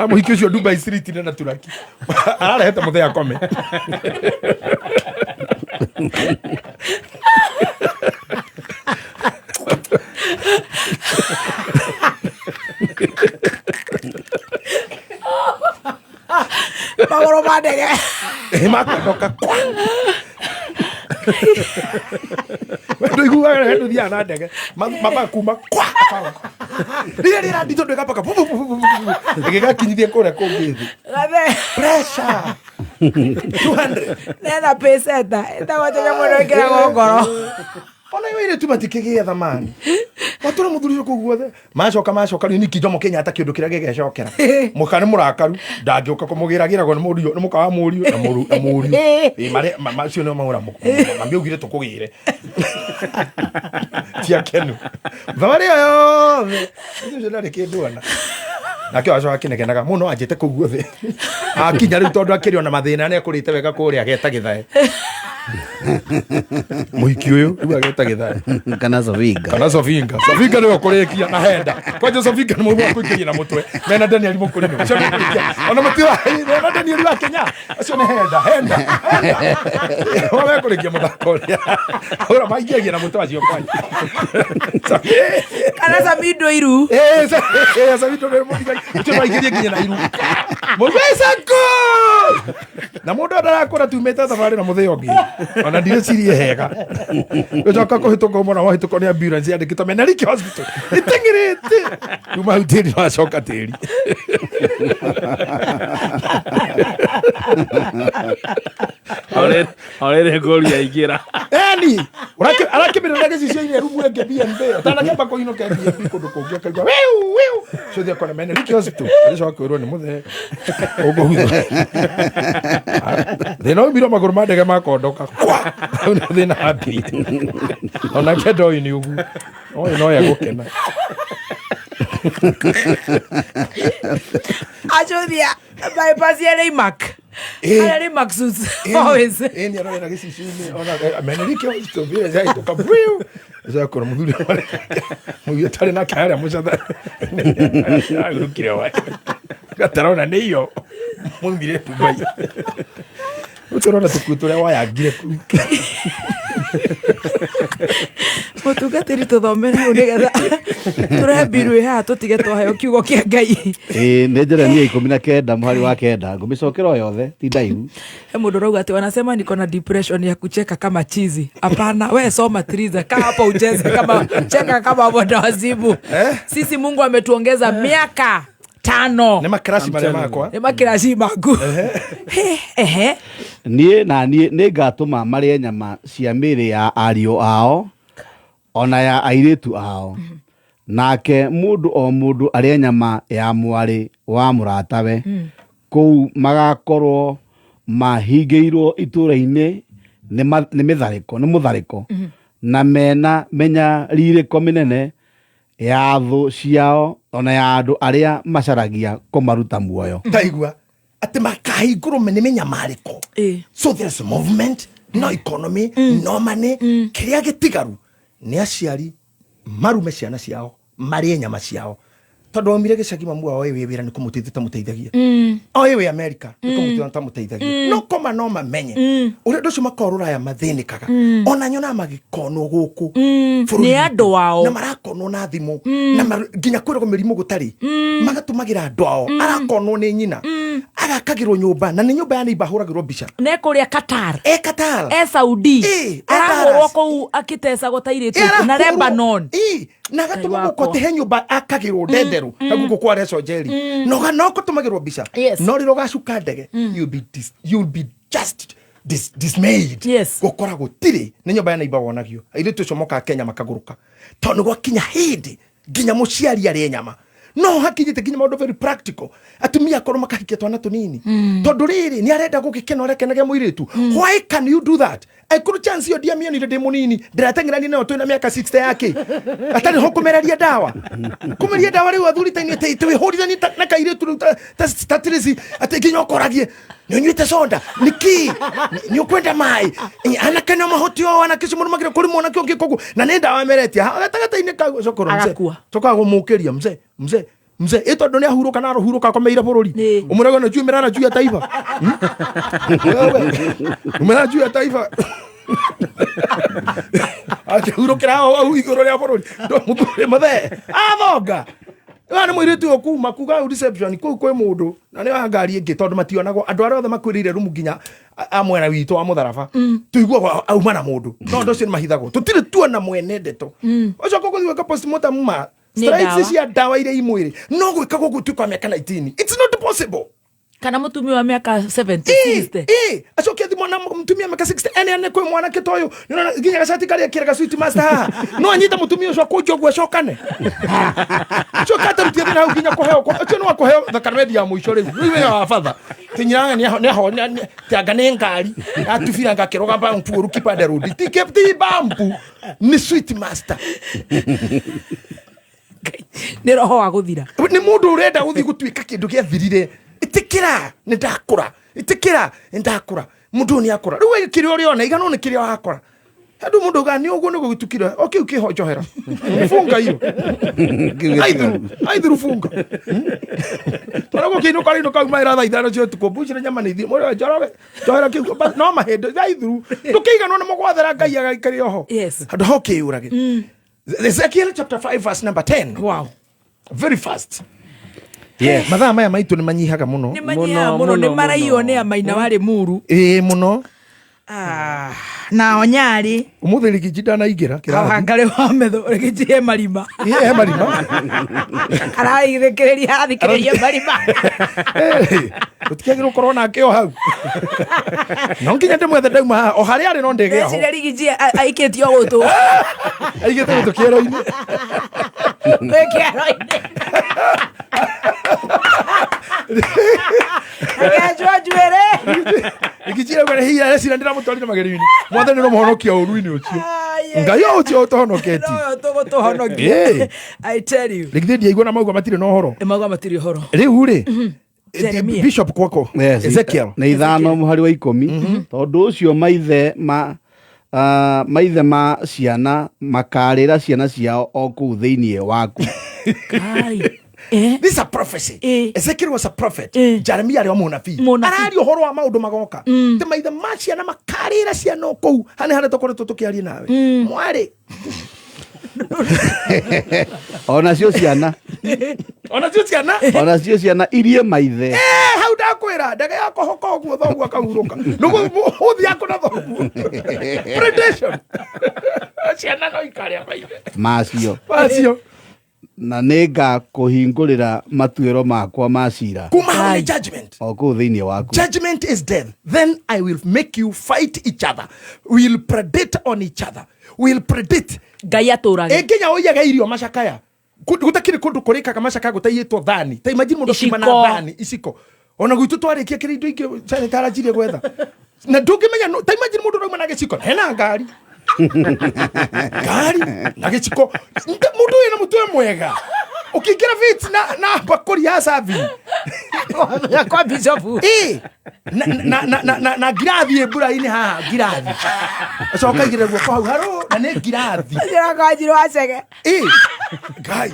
mũhiki ũcio Dubai Street na turaki ararehete mũthee akome. Magũrũ ma ndege. Ĩ makondoka kwa ndũiguaga rĩrĩa tũthiaga na ndege mambaga kuma kwa rĩrĩa rĩra nditũ ndĩgambaka ĩgĩgakinyithia kũrĩa kũngĩ thĩ. Gathe. Pressure 200. Nena peseta ĩtagwo tene mũndũ ĩkĩragwo ngoro. Ona yo airĩtu matikĩgĩa thamani watũra mũthuri ũcio kũu guothe macoka macoka rĩu ningĩ Jomo Kenyatta kĩũndũ kĩrĩa gĩgecokera mũka nĩ mũrakaru ndangĩũka kũmũgĩragĩragwo nĩ mũriũ nĩ mũka wa mũriũ na mũru na mũriũ. Ĩ, macio nĩo maũra mami augire tũkũgĩre ti akenu thabarĩ ĩyo yothe ũcio ndarĩ kĩndũ ona nake wacoka akĩnegenaga mũno anjĩte kũu guothe akinya rĩu tondũ akĩrĩ ona mathĩna nĩ akũrĩte wega kũrĩa ageta gĩthae mũhiki ũyũ rĩu ageta gĩthae. Kana Sofinga. Kana Sofinga. Sofinga nĩwe ũkũrĩkia na henda kwanja. Sofinga nĩ mũrimũ wa kũingĩria na mũtwe mena Daniel Mũkũrinũ. Ũcio nĩ ũkũrĩkia ona mũtiwa mena Daniel wa Kenya acio nĩ henda henda henda wa mekũrĩkia mũthako ũrĩa ũra maingĩragia na mũtwe acio kwanja. Kana Samido iru. Samido nĩ mũthigari ũcio no aingĩrie nginya na iru mũgwĩcako na mũndũ ndarakũra tumĩte thabarĩ na mũthĩ ũngĩ ona ndirĩcirie hega gũcoka kũhĩtũka ũmwe na wahĩtũka nĩ ambulance yandĩkĩtwo Menariki Hospital ĩteng'erete kuma hau tĩri wacoka tĩri. Orere ngori yaingĩra. Eni arakĩmĩrĩra gĩcicio-inĩ rumu ĩngĩ BNB atanakĩamba kũinũka BNB kũndũ kũngĩ akaigua wiu wiu cuthi akona Menariki Hospital agĩcoka kwĩrwo nĩ mũthee ũngũhutha thĩna ũmire magũrũ ma ndege makondoka kwa hau nĩ thĩna wambĩrĩirie onake ndoĩ nĩ ũguo oĩ no egũkena. Acuthia bypass ya Raymac. Harĩa Raymac Suits always. Ĩni arorera gĩcicio-inĩ ona Menariki Hospital vile zaitũka wiu. Ũcakora mũthuri mũthuri atarĩ nake harĩa mũcatha agũrũkire wa gatarona nĩ iyo mũthire Dubai. Ũtũrona tũkuo tũrĩa wayangire kũu. Mũtungatĩri, tũthomere hau nĩgetha tũrehe mbiru ĩ haha, tũtige twaheo kiugo kĩa Ngai. Ĩĩ, nĩ Jeremia 19 mũhari wa 9. Ngũmĩcokera o yothe, ti ndaihu. He mũndũ ũrauga atĩ wanasema niko na depression ya kucheka kama chizi. Hapana, we soma triza, kaa hapo ucheze kama, cheka kama mwenda wazimu. Sisi Mungu ametuongeza miaka 5. Nĩ makaraci marĩa makwa. Nĩ makiraci maku. He, ehe. Niĩ na niĩ nĩ ngatũma marĩe nyama cia mĩĩrĩ ya ariũ ao ona ya airĩtu ao, nake mũndũ o mũndũ arĩe nyama ya mwarĩ wa mũratawe. Kũu magakorwo mahingĩirwo itũũra-inĩ nĩ nĩ mĩtharĩko, nĩ mũtharĩko, na mena mĩnyarirĩko mĩnene ya thũ ciao ona ya andũ arĩa macaragia kũmaruta muoyo. Taigua atĩ makahingũrwo nĩ mĩnyamarĩko. So there's movement, no economy, no money. Kĩrĩa gĩtigaru nĩ aciari marume ciana ciao, marĩe nyama ciao, tondũ aumire gĩcagi, mamu wao wĩ wĩra nĩ kũmũteithia tamũteithagia, oĩ wĩ America nĩ kũmũteithia tamũteithagia, no koma no mamenye ũrĩa andũ acio makorwo rũraya mathĩnĩkaga. Ona nyonaga magĩkonwo gũkũ bũrũri Nĩ witũ. Andũ ao. Na marakonwo na thimũ na nginya kwĩragwo mĩrimũ gũtarĩ, magatũmagĩra andũ ao. Arakonwo nĩ nyina, agakagĩrwo nyũmba, na nĩ nyũmba ya neighbor ahũragĩrwo mbica. Ne kũrĩa Qatar. E Qatar. E Saudi. E arahũrwo Dallas. kũu akĩtecagwo ta irĩtu na Lebanon. Ĩ, na agatũma Ngai gũkũ atĩ he nyũmba akagĩrwo ndenderũ na gũkũ kwa Reco Njeri, no gũtũmagĩrwo mbica. No rĩrĩa ũgacuka ndege, you'll be just dismayed gũkora gũtirĩ, nĩ nyũmba ya neighbor wonagio. Airĩtu acio mokaga Kenya makagũrũka, tondũ nĩ gwakinya hĩndĩ nginya mũciari arĩe nyama. No hakinyĩte nginya maũndũ very practical, atumia akorwo makahikia twana tũnini, tondũ rĩrĩ nĩ arenda gũgĩkena ũrĩa kenagia mũirĩtu. Why can you do that? Angĩkorwo chance ĩyo ndiamĩonire ndĩ mũnini, ndĩrateng'erania nayo twĩna mĩaka 60 yake atarĩ ho kũmereria ndawa, kũmeria ndawa. Rĩu athuri ta inyuĩ twĩhũrithanie na kairĩtu rĩu ta Tracy, atĩ nginya ũkoragie nĩ ũnyuĩte soda nĩkĩ, nĩ ũkwenda maĩ. Anake no mahoti o anake ũcio mũrũmagĩra kũrĩ mwanake ũngĩ koguo na nĩ ndawa meretie gatagatĩ-inĩ kau cokoro mzee. Agakua. Cokaga gũmũkĩria mzee, mzee, mzee, ĩ tondũ nĩ ahurũka na arũhurũka akomeire bũrũri. Ũmũraga na juu mĩrara juu ya taifa. Wewe, mĩrara juu ya taifa akĩhurũkĩra hau hau igũrũ rĩa bũrũri. Mũthuri mũthee athonga wa nĩ mũirĩtu ũyũ kuma kuga hau reception kũu kwĩ mũndũ na nĩ wa ngari ĩngĩ, tondũ mationagwo andũ arĩa othe makuĩrĩire rumu nginya a mwena witũ wa mũtharaba tũiguaga auma na mũndũ, no andũ acio nĩ mahithagwo, tũtirĩ tuona mwene ndeto. Ũcoka ũgũthiĩ gwĩka postmortem ma Nĩ strikes ndawa. Cia ndawa iria i mwĩrĩ no gwĩka gũkũ tuĩka mĩaka 19, it's not possible. Kana mũtumia wa mĩaka 70, 60. Ĩ, acoke athi mwana mũtumia mĩaka 60 ene ene kwĩ mwanake ta ũyũ. Nĩũrona nginya gacati karĩa kĩrega sweet master haha, no anyite mũtumia ũcio akũnje ũguo acokane, coka atarutie thĩna hau nginya kũheo ũcio nĩ wa kũheo thakame ya mũico. Rĩu rĩu wĩra wa batha tinyiraga nĩ tianga nĩ ngari atubira ngakĩroga bampu ũru kipande rũndi ti ti bampu, nĩ sweet master. Nĩ roho wa gũthira. Nĩ mũndũ ũrenda gũthiĩ gũtuĩka kĩndũ gĩathirire. Ĩtĩkĩra nĩ ndakũra, ĩtĩkĩra nĩ ndakũra. Mũndũ ũyũ nĩ akũra rĩu, we kĩrĩa ũrĩona iganwo nĩ kĩrĩa wakora andũ. Mũndũ uga nĩ ũguo nĩguo gĩtukire o kĩu kĩho njohera funga iyo aithuru aithuru funga tondũ gũkĩinũka rĩinũka uma ĩra thaa 5 cia ũtukũ mbucĩre nyama nĩ ithiĩ mũrĩo njoroge njohera kĩu no mahĩndĩ aithuru ndũkĩiganwo nĩ mũgwathera Ngai agaikare oho handũ ha ũkĩyũrage. Ezekiel chapter 5 verse number 10. Very fast. Mathaa maya maitũ nĩ manyihaga mũno. Nĩ manyihaga Mũno, mũno, nĩ mũno, maraiywo mũno. nĩ amaina warĩ muru. Ĩĩ, mũno. Ah, na onyarĩ Ũmũthĩ rigiji ndanaingĩra kĩrathi. Hangarĩ wa metho rĩgĩtie marima. Ĩ, he marima. Arathikĩrĩria, arathikĩrĩria marima. Tũtiagĩrĩirwo gũkorwo nake o hau, no nginya ndĩmwethe ndauma haha o harĩa arĩ no ndĩgĩa ho. Ndeciria rigiji aikĩtio gũtũ. Aigĩte gũtũ kĩero-inĩ. Wĩ kĩero-inĩ. Akenjwo njuĩrĩ. Rigiji rauga nĩ hinya recira ndĩramũtwarire magerio-inĩ. Mwathani no mũhonokia ũru-inĩ ũcio. Ngai o ũcio ũtũhonoketie. Noyo tũgũtũhonokia. I tell you. Rigiji ndiaigua na mauga matirĩ na ũhoro. Mauga matirĩ ũhoro. Rĩu rĩ, Jeremia. Bishop kwako. Yes, Ezekiel. Nĩ 5 mũhari wa 10. Tondũ ũcio maithe ma Maithe ma ciana makarĩra ciana ciao o kũu thĩinĩ waku. Kai. Eh? This is a prophecy. Eh. Ezekiel was a prophet. Eh. Jeremiah arĩ o mũnabii. Mũnabii. Araria ũhoro wa maũndũ magoka. Ti maithe ma ciana makarĩra ciana o kũu. Haha nĩ harĩa tũkoretwo tũkĩaria nawe. Mwarĩ. Onacio ciana. Onacio ciana. Onacio ciana irie maithe. Eh, hau ndakwĩra ndege yakohoka ũguo thoguo akahurũka. Nĩguo ũthiĩ akũna thoguo. Predation. Ciana no ikarĩa maithe. Macio. Macio. Na nĩngakũhingũrĩra matuĩro makwa ma cira. Kuma hau nĩ judgment. O kũu thĩinĩ waku. Judgment is death. Then I will make you fight each other. Will predate on each other. Will predate. Ngai atũrage. Ĩ nginya ũiyage irio macakaya. Gũtakĩrĩ kũndũ kũrĩkaga macakaya gũtaiyĩtwo thani. Ta imagine mũndũ akiuma na Iciko. thani iciko. Ona gwitũ twarĩkia kĩrĩ indo ingĩ senator aranjirie gwetha. Na ndũngĩmenya ta imagine mũndũ ũrauma na gĩciko hena ngari. Ngari na gĩciko. Mũndũ wĩna mũtwe mwega. Ũkĩingĩra vits na mbakũri ya serving. Kwa bishop. Ĩ, na ngirathi ĩ mbura-inĩ haha ngirathi. Acoka aigĩrĩre guoko hau harũ na nĩ ngirathi. Njĩra kwa njĩra wa cege. Ĩ, Ngai.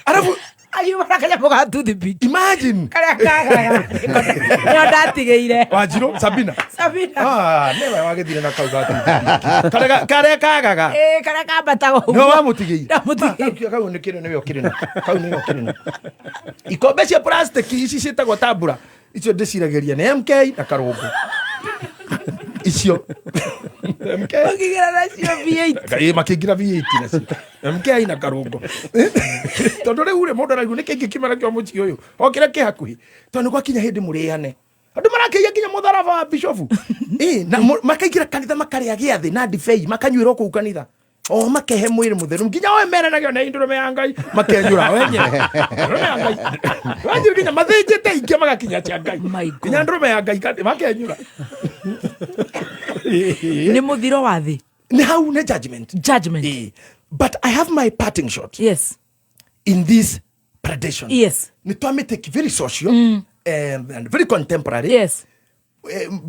Arabu Akiuma na kanyamũ ga toothpick. Imagine. Karĩa kagaga. Nĩo ndatigĩire. Wanjirũ, Sabina. Sabina. Ah, nĩwe wagĩthire na kau ga toothpick. Karĩa kagaga. Ĩ, karĩa kambataga ũguo. Nĩwe wamũtigĩire. Ndamũtigĩire. Kau nĩ kĩrĩ nĩwe ũkĩrĩ na. Kau nĩwe ũkĩrĩ na. Ikombe cia plastic ici ciĩtagwo tambura. Icio ndĩciragĩria nĩ MK na Karũngũ. Icio. MK. Ũkĩgĩra nacio V8. Ĩ, makĩingĩra V8 nacio. MK na Karũngũ. Tondũ rĩu rĩ, mũndũ araigua nĩkĩ ingĩkiuma nakĩo mũciĩ ũyũ. O kĩrĩa kĩ hakuhĩ. Tondũ nĩ gwakinya hĩndĩ mũrĩane. Andũ marakĩiya nginya mũtharaba wa bishofu. Ĩ, na makaingĩra kanitha makarĩa gĩathĩ na ndibei, makanyuĩra o kũu kanitha. O makehe mwĩrĩ mũtheru nginya we meranagio nĩ ndũrũme ya Ngai makenyũra wenyewe. Ndũrũme ya Ngai. Wanjĩrĩ nginya mathĩnjĩte ingĩ magakinya cia Ngai. My God. Nginya ndũrũme ya Ngai makenyũra. Nĩ mũthiro wa thĩ. Nĩ hau nĩ judgment. Judgment. But I have my parting shot. Yes. In this predation. Yes. Nĩ twamĩtake very social and very contemporary. Yes.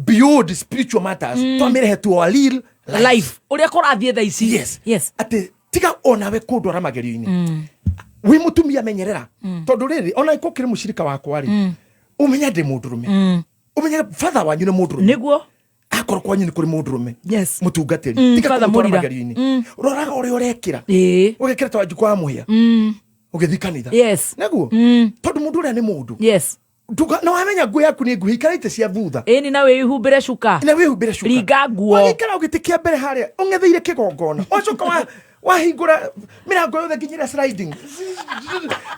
Beyond spiritual matters. Twamĩrehe to our real life. Life. Ũrĩa kũrathiĩ thaa ici. Yes. Yes. Atĩ tiga onawe kũndwara magerio-inĩ. Wĩ mũtumia menyerera. Tondũ rĩrĩ, ona gũkĩrĩ mũcirika wakwa rĩ, ũmenye ndĩ mũndũrũme. Ũmenye father wanyu nĩ mũndũrũme. Nĩguo. Akorwo kwanyu nĩ kũrĩ mũndũrũme. Yes. Mũtungatĩri. Tiga Father kũmũtwara Mũrira. magerio-inĩ. Roraga ũrĩa ũrekĩra. Ũgekĩra ta Wanjikũ wa Mũhĩa. Ũgĩthiĩ kanitha. Yes. Nĩguo? Tondũ mũndũ ũrĩa nĩ mũndũ. Yes. Nduga, na wamenya nguo yaku nĩ nguhĩ, ikarĩte cia thutha. Ĩni na wĩhumbĩre cuka. Na wĩhumbĩre cuka. Ringa nguo. Wagĩikara ũgĩtĩ kĩa mbere harĩa, ũng'etheire kĩgongona. Wacoka wahingũra mĩrango yothe nginya ĩrĩa sliding.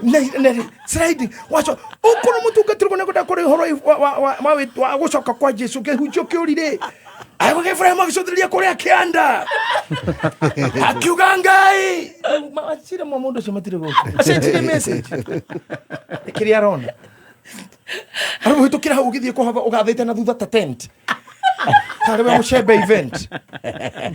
Na sliding. Wacoka, ũkorwo mũtungatĩri ũguo nĩngwenda kũrĩ ũhoro wa gũcoka kwa Jesũ, kĩhunjio kĩũri-rĩ. Agĩũka Ibrahim agĩcũthĩrĩria kũrĩa kĩanda. Akiuga Ngai. Acire mwa mũndũ ũcio matirĩ gũkũ. Acenjirie message. Kĩrĩa arona. Arabu hĩtũkĩra hau ũgĩthiĩ kũhotha ũgathĩte na thutha ta tent. Tarĩ we Mũcembe event.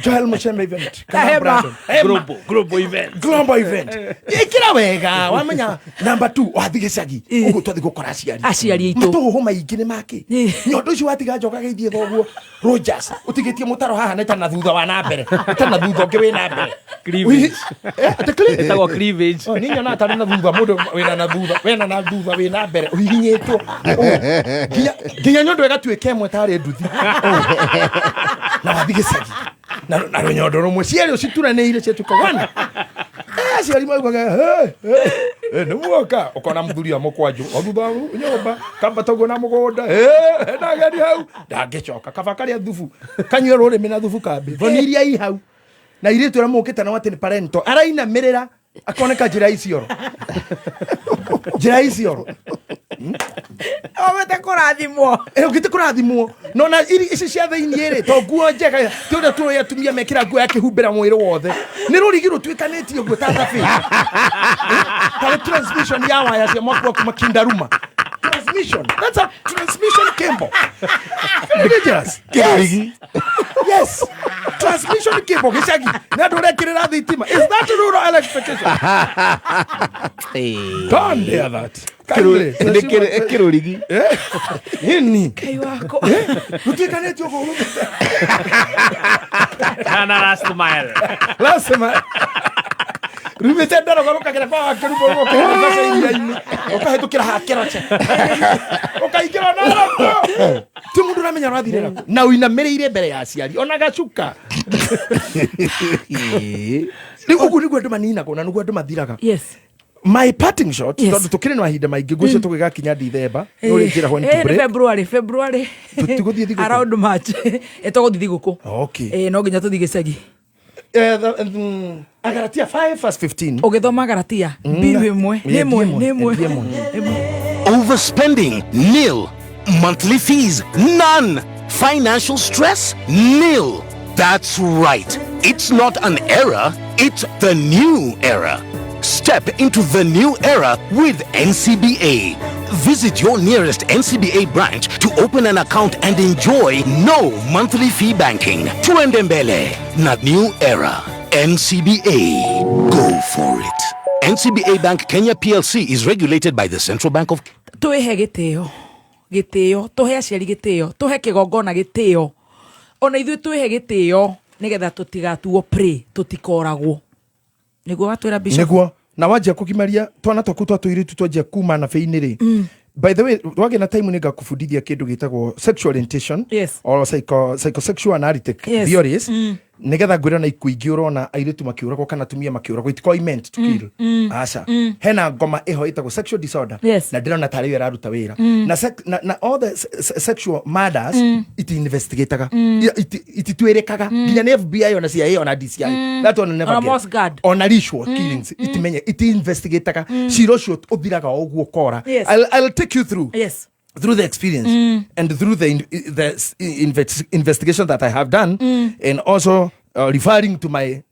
Joel Mũcembe event. Kana Hema. Brandon. Hema. Global, global event. Global event. Ĩkĩra wega, wamenya number 2 wathiĩ gĩcagi. Ũguo twathiĩ gũkora aciari. Aciari aitũ. Matũhũhũ maingĩ nĩ makĩ. Nyondo icio watiga njoka gĩthiĩ thoguo. Rogers, ũtigĩtie mũtaro haha na ĩtana thutha wa na mbere. Ĩtana thutha ũngĩ wĩ na mbere. Cleavage. Atĩ cleavage? Ĩtagwo cleavage. Oh, niĩ nyonaga tarĩ na thutha, mũndũ wĩna na thutha, wĩna na thutha, wĩ na mbere, ũhihinyĩtwo. Oh, nginya nyondo ĩgatuĩka ĩmwe tarĩ nduthi. Oh. Na wathiĩ gĩcagi. Na rũnyondo rũmwe cierĩ ũcituranĩire ciatuĩka one. Aciari maugaga, hey, hey, hey, nĩ muoka. Ũkona mũthuri wa mũkwanjũ, o thutha wa nyũmba, kambata ũguo na mũgũnda, hey, hena ageni hau. Ndangĩcoka, kaba karĩa thubu, kanyue rũrĩmĩ na thubu kambi. Thoni iria i hau. Na airĩtu arĩa mokĩte nao atĩ nĩ parento, arainamĩrĩra, akoneka njĩra icioro. Njĩra icioro. Ogĩte kũrathimwo. Ũgĩte kũrathimwo. No na ici cia thĩinĩ rĩ, to nguo njega, ti ũrĩa tũĩ atumia mekĩra nguo ya kĩhumbĩra mwĩrĩ wothe. Nĩ rũrigi rũtuĩkanĩtie ũguo ta thabĩ. Tarĩ transmission ya waya cia mwaki wa kuma Kindaruma. Transmission. That's a transmission cable. Very dangerous. Kĩrũrigi. Yes. Transmission cable gĩcagi. Nĩ andũ ũrekĩrĩra thitima. Is that rural electrification? Don't dare that. Kindly. Kĩrũrigi. Nini? Ngai wakwa. Rũtuĩkanĩtie ũguo rũgĩte. Kana last mile. Lazima rumĩte ndorogo rũkagera kwa wakĩrumbo rũkahĩtũka iria-inĩ ũkahĩtũkĩra hakĩroche ũkaingĩra naroko ti mũndũ ũramenya ũrathire nakũ na ũinamĩrĩire mbere ya aciari ona gacuka. Rĩu ũguo nĩguo andũ maninagwo na nĩguo andũ mathiraga. My parting shot, tondũ tũkĩrĩ na mahinda maingĩ, ngwĩciria tũgĩgakinya Dithemba nĩ ũrĩ njĩra when to Nĩ break. February. Tũtigũthiĩ thigũkũ? Around March. Tũgũthiĩ thigũkũ. No nginya tũthiĩ gĩcagi. Agalatia 5 verse 15. Ũgĩthoma Galatia mbiru ĩmwe nĩ ĩmwe nĩ ĩmwe. Ĩmwe. Overspending, nil. Monthly fees, none. Financial stress, nil. That's right. It's not an error, it's the new era. Step into the new era with NCBA. Visit your nearest NCBA branch to open an account and enjoy no monthly fee banking. Tuende mbele, not new era. NCBA. Go for it. NCBA Bank Kenya PLC is regulated by the Central Bank of Twĩhe gĩtĩo, gĩtĩo, tũhe aciari gĩtĩo, tũhe kĩgongona gĩtĩo, ona ithuĩ twĩhe gĩtĩo nĩgetha tũtigatuo prey, tũtikoragwo. Nĩguo watwĩra, Bishop. Nĩguo na wanjia kũgimaria twana twaku twa tũirĩtu, twanjia kuma nabĩ-inĩ rĩ. By the way, wagĩa na time nĩ ngakũbundithia kĩndũ gĩtagwo sexual orientation or psychosexual analytic theories, nĩgetha ngwĩre na ikuũ ingĩ ũrona airĩtu makĩũragwo kana atumia makĩũragwo itikoragwo meant to kill. Aca, hena ngoma ĩho ĩtagwo sexual disorder. Na ndĩrona tarĩ yo ĩraruta wĩra na, na all the sexual murders iti investigataga, itituĩrĩkaga nginya nĩ FBI ona CIA ona DCI, that one never Ona get. Mosgard. Ona ritual killings itimenye iti investigataga, cira ũcio ũthiraga o ũguo kora. I'll take you through through the experience and through the investigation that I have done and also referring to my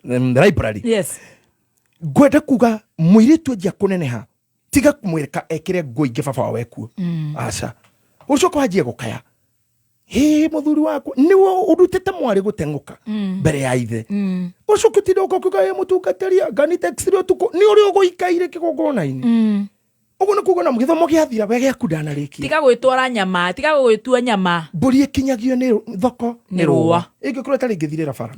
library. Ngwenda kuga mũirĩtu anjia kũneneha, tiga kũmwĩrĩka ekĩre nguo ingĩ baba wao ekuo. Aca, ũcoka wanjie gũkaya hĩ mũthuri wakwa nĩwe ũrutĩte mwarĩ gũteng'ũka mbere ya ithe, ũcoke ũtinde ũkokuga ĩ mũtungatĩri ngani textire ũtukũ nĩ ũrĩa ũgũikaire kĩgongona-inĩ. Ũguo nĩ kuga na gĩthomo gĩathira we gĩaku ndanarĩkia. Tiga gwĩtwara nyama, tiga gwĩtua nyama. Mbũri ĩkinyagio nĩ thoko nĩ rũa. Ĩngĩkorwo ĩtarĩ ĩngĩthirĩra bara.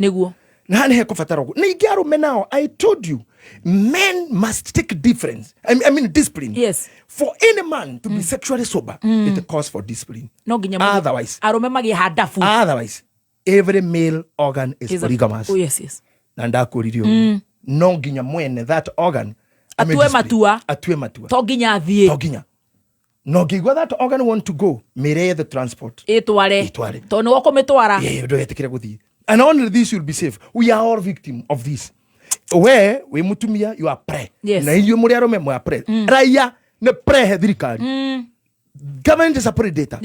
Na haha nĩ hekũbatara ũguo ningĩ arũme nao, I told you men must take difference, I mean discipline. For any man to be sexually sober, it calls for discipline. No nginya Otherwise, arũme magĩe handabu. Otherwise every male organ is polygamous. Oh, yes. Na ndakũririe ũguo no nginya mwene that organ ame Atue discipline. Matua. Atue matua. To nginya athiĩ. To nginya no ngĩigua that organ want to go, mĩrĩe the transport. Ĩtware. Ĩtware. Tondũ nĩwe ũkũmĩtwara. Yeah, ndũgetĩkĩre gũthiĩ, and only this will be safe. We are all victim of this. We wĩ mũtumia, you are prey. Na inyuĩ mũrĩ arũme mwe prey. Raia nĩ prey he thirikari. Government is a predator.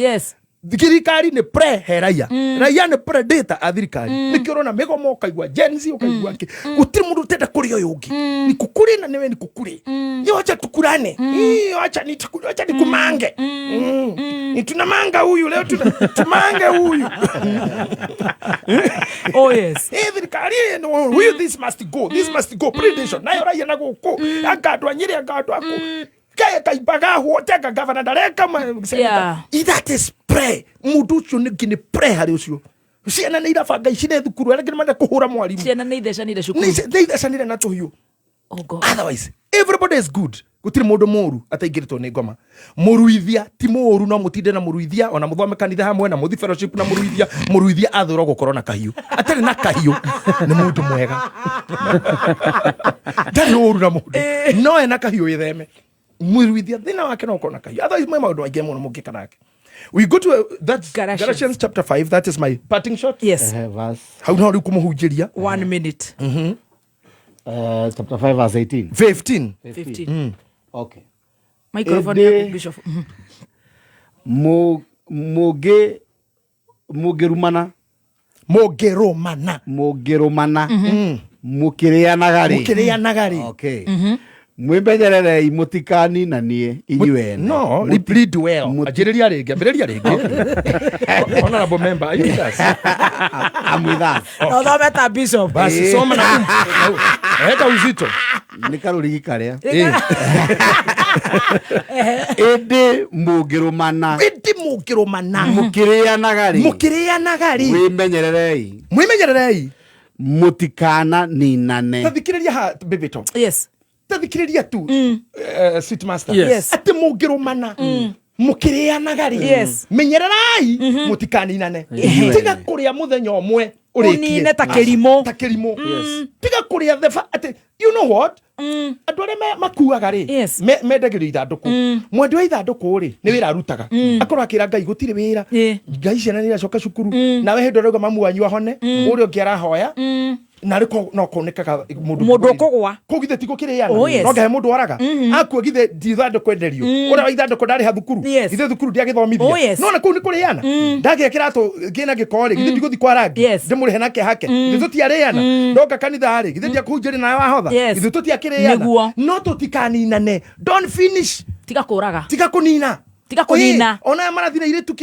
Thirikari nĩ prey he raia, raia nĩ predator a thirikari. Nĩkĩo ũrona mĩgomo, ũkaigua Gen Z, ũkaigua kĩ, gũtirĩ mũndũ ũtenda kũrĩa ũyũ ũngĩ. Nikukure na niwe nikukure. Yo, acha tukurane. Ii, acha nikumange. Ni tunamanga huyu leo, tuna tumange huyu. Oh yes. Eh, thirikari no, huyu, this must go, this must go, predation. Nayo raia na gũkũ anga andũ a Nyĩrĩ, anga andũ aku kaya kaimbaga hwote, anga gavana ndareka That is prey. Mũndũ ũcio ningĩ nĩ prey harĩ ũcio. Ciana nĩ irabanga icine thukuru, arĩa angĩ nĩmarenda kũhũra mwarimũ. Ciana nĩ ithecanire cukuru. Nĩ ithecanire na tũhiũ. Oh God. Otherwise everybody is good. Gũtirĩ mũndũ mũru ataingĩrĩtwo nĩ ngoma. Mũruithia ti mũru, no mũtinde na mũruithia ona mũthome kanitha hamwe na mũthi fellowship na mũruithia. Mũruithia athũra gũkorwo na kahiũ, atarĩ na kahiũ nĩ mũndũ mwega, ndarĩ ũru na mũndũ, no ena kahiũ wĩtheme. Mũruithia thĩna wake no ũkorwo na kahiũ. Otherwise mwĩ maũndũ maingĩ mũno mũngĩka nake. We go to that's Galatians. Galatians chapter 5. That is my parting shot. Ehe, verse Hau no rĩu kũmũhunjĩria. One minute. Chapter 5 verse 18. 15. 15. Okay. Microphone yaku, Bishop. Mũngĩ mũngĩrumana. Mũngĩrũmana. Mũngĩrũmana mũkĩrĩanaga rĩ. Mũkĩrĩanaga rĩ. Okay, mwĩmenyererei mũtikaninanie inyuĩ ene. No, read well. Anjĩrĩria rĩngĩ, ambĩrĩria rĩngĩ. Honorable member, are you with us? I'm with us. No thome ta Bishop. Basi soma na weka uzito. Nĩ karũrigi karĩa. Ĩndĩ mũngĩrũmana Ĩndĩ mũngĩrũmana mũkĩrĩanaga rĩ, mũkĩrĩanaga rĩ, wĩmenyererei mwĩmenyererei mũtikananinane. Tathikĩrĩria ha, baby Tom. Yes. Tathikĩrĩria tu, sweet master. Yes. Yes. Atĩ mũngĩrũmana mũkĩrĩanaga rĩ, menyererai mũtikaninane. Tiga kũrĩa mũthenya ũmwe ũrĩkie. Ũnine ta kĩrimũ. Ta kĩrimũ. Tiga kũrĩa the atĩ you know what, andũ arĩa makuaga rĩ, mendagĩrio ithandũkũ. Mwendi wa ithandũkũ rĩ, nĩ wĩra arutaga, akorwo akĩra Ngai gũtirĩ wĩra. Ngai, ciana nĩ iracoka cukuru, nawe hĩndĩ ũrauga mamu wanyu ahone, ũrĩa ũngĩ arahoya narĩ no konekaga mũndũ. Mũndũ ũkũgwa. Kũu githĩ ti gũkĩrĩana? Oh, yes. No ngahe mũndũ waraga akua, githĩ ndi ithandũkũ enderio? Ũrĩa wa ithandũkũ ndarĩha thukuru? Githĩ thukuru ndiagĩthomithia? Oh, yes. Nona kũu nĩ kũrĩana. Ndagĩa kĩratũ kĩna gĩko rĩ, githĩ ndigũthi kwa rangi ndĩmũrĩhe nake hake? Githĩ tũtiarĩana? Ndoka kanitha rĩ, githĩ ndiakũhunjĩria nawe wahotha? Githĩ tũtiakĩrĩana? Nĩguo. No tũtikaninane. Don't finish. Tiga kũraga. Tiga kũnina. Tiga kũnina. Ĩ, ona aya marathi na irĩtu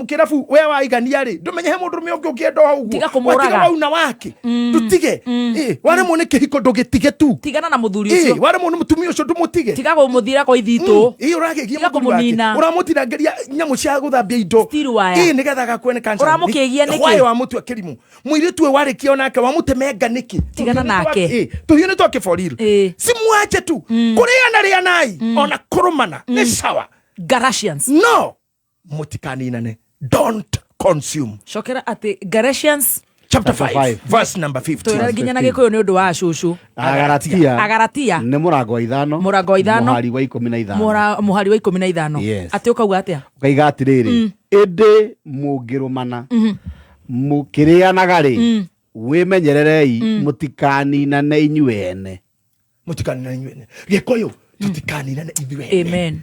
kĩrabu, we waigania rĩ, ndũmenye he mũndũ ũrũme ũngĩ ũngĩenda o ũguo. Tiga kũmũraga. Watiga wauna wake, ndũtige. Ĩ, waremwo nĩ kĩhiko, ndũgĩtige tu. Tigana na mũthuri ũcio. Waremwo nĩ mũtumia ũcio, ndũmũtige. Tiga kũmũthira kwa ithitũ. Ĩ, ũragĩgia Tiga mũthuri wake. kũmũnina. Ũramũtinangĩria nyamũ cia gũthambia indo. Steel wire. Ĩ, nĩgetha agakue nĩ cancer. Ũramũkĩgia nĩkĩ? Why wamũtua kĩrimũ? Mũirĩtu ũyũ warĩkia onake wamũtemenga nĩkĩ? Tigana nake. Ĩ, tũhiũ nĩ twake for real. Simwache tu. Kũrĩana rĩanai, ona kũrũmana nĩ sawa. Galatians. No mũtikaninane. Don't consume. Cokera atĩ Galatians chapter Chapter 5 5, verse number 15. Twĩra nginya na Gĩkũyũ nĩ ũndũ wa cũcũ. Agaratia. Agaratia. Nĩ mũrango wa 5. Mũrango wa 5. Mũhari wa 15. Mũhari wa 15. Atĩ ũkauga atĩa? Ũkaiga atĩrĩrĩ, ĩndĩ mũngĩrũmana mũkĩrĩanaga rĩ, wĩmenyererei mũtikaninane inyuĩ ene. Mũtikaninane inyuĩ ene. Gĩkũyũ, tũtikaninane ithuĩ ene. Amen.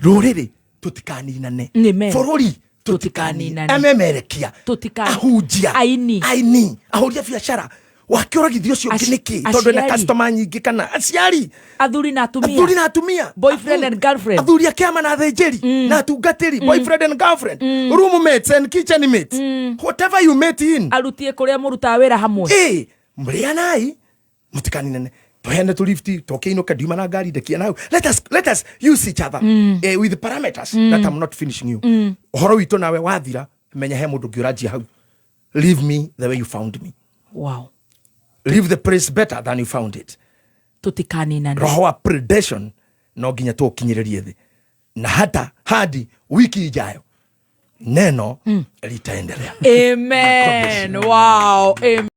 Rũrĩrĩ, tũtikaninane. Amen. Bũrũri, Tũtikaninane. Amemerekia, ahunjia, Aini. Aini, ahũri a biacara, wakĩũragithia ũcio ũngĩ nĩkĩ? Tondũ ena Aciari. customer nyingĩ, kana aciari, Athuri na atumia. Athuri na atumia. Boyfriend and girlfriend. Athuri a kĩama na athĩnjĩri na atungatĩri, boyfriend and girlfriend, roommates and kitchen mates, whatever you mate in. Arutie kũrĩa mũrutaga wĩra hamwe. Ĩ, mũrĩanai, mũtikaninane. Tũheane tũlifti tũkĩinũka, ndiuma na ngari, ndekia nau. Let us use each other with the parameters that I'm not finishing you. Ũhoro witũ nawe wathira, menya he mũndũ ũngĩ ũranjia hau. Leave me the way you found me. Leave the place better than you found it. Tũtikaninane. Roho wa predation no nginya tũũkinyĩrĩrie thĩ, na hata hadi wiki ijayo neno litaendelea. Amen. Wow. Amen.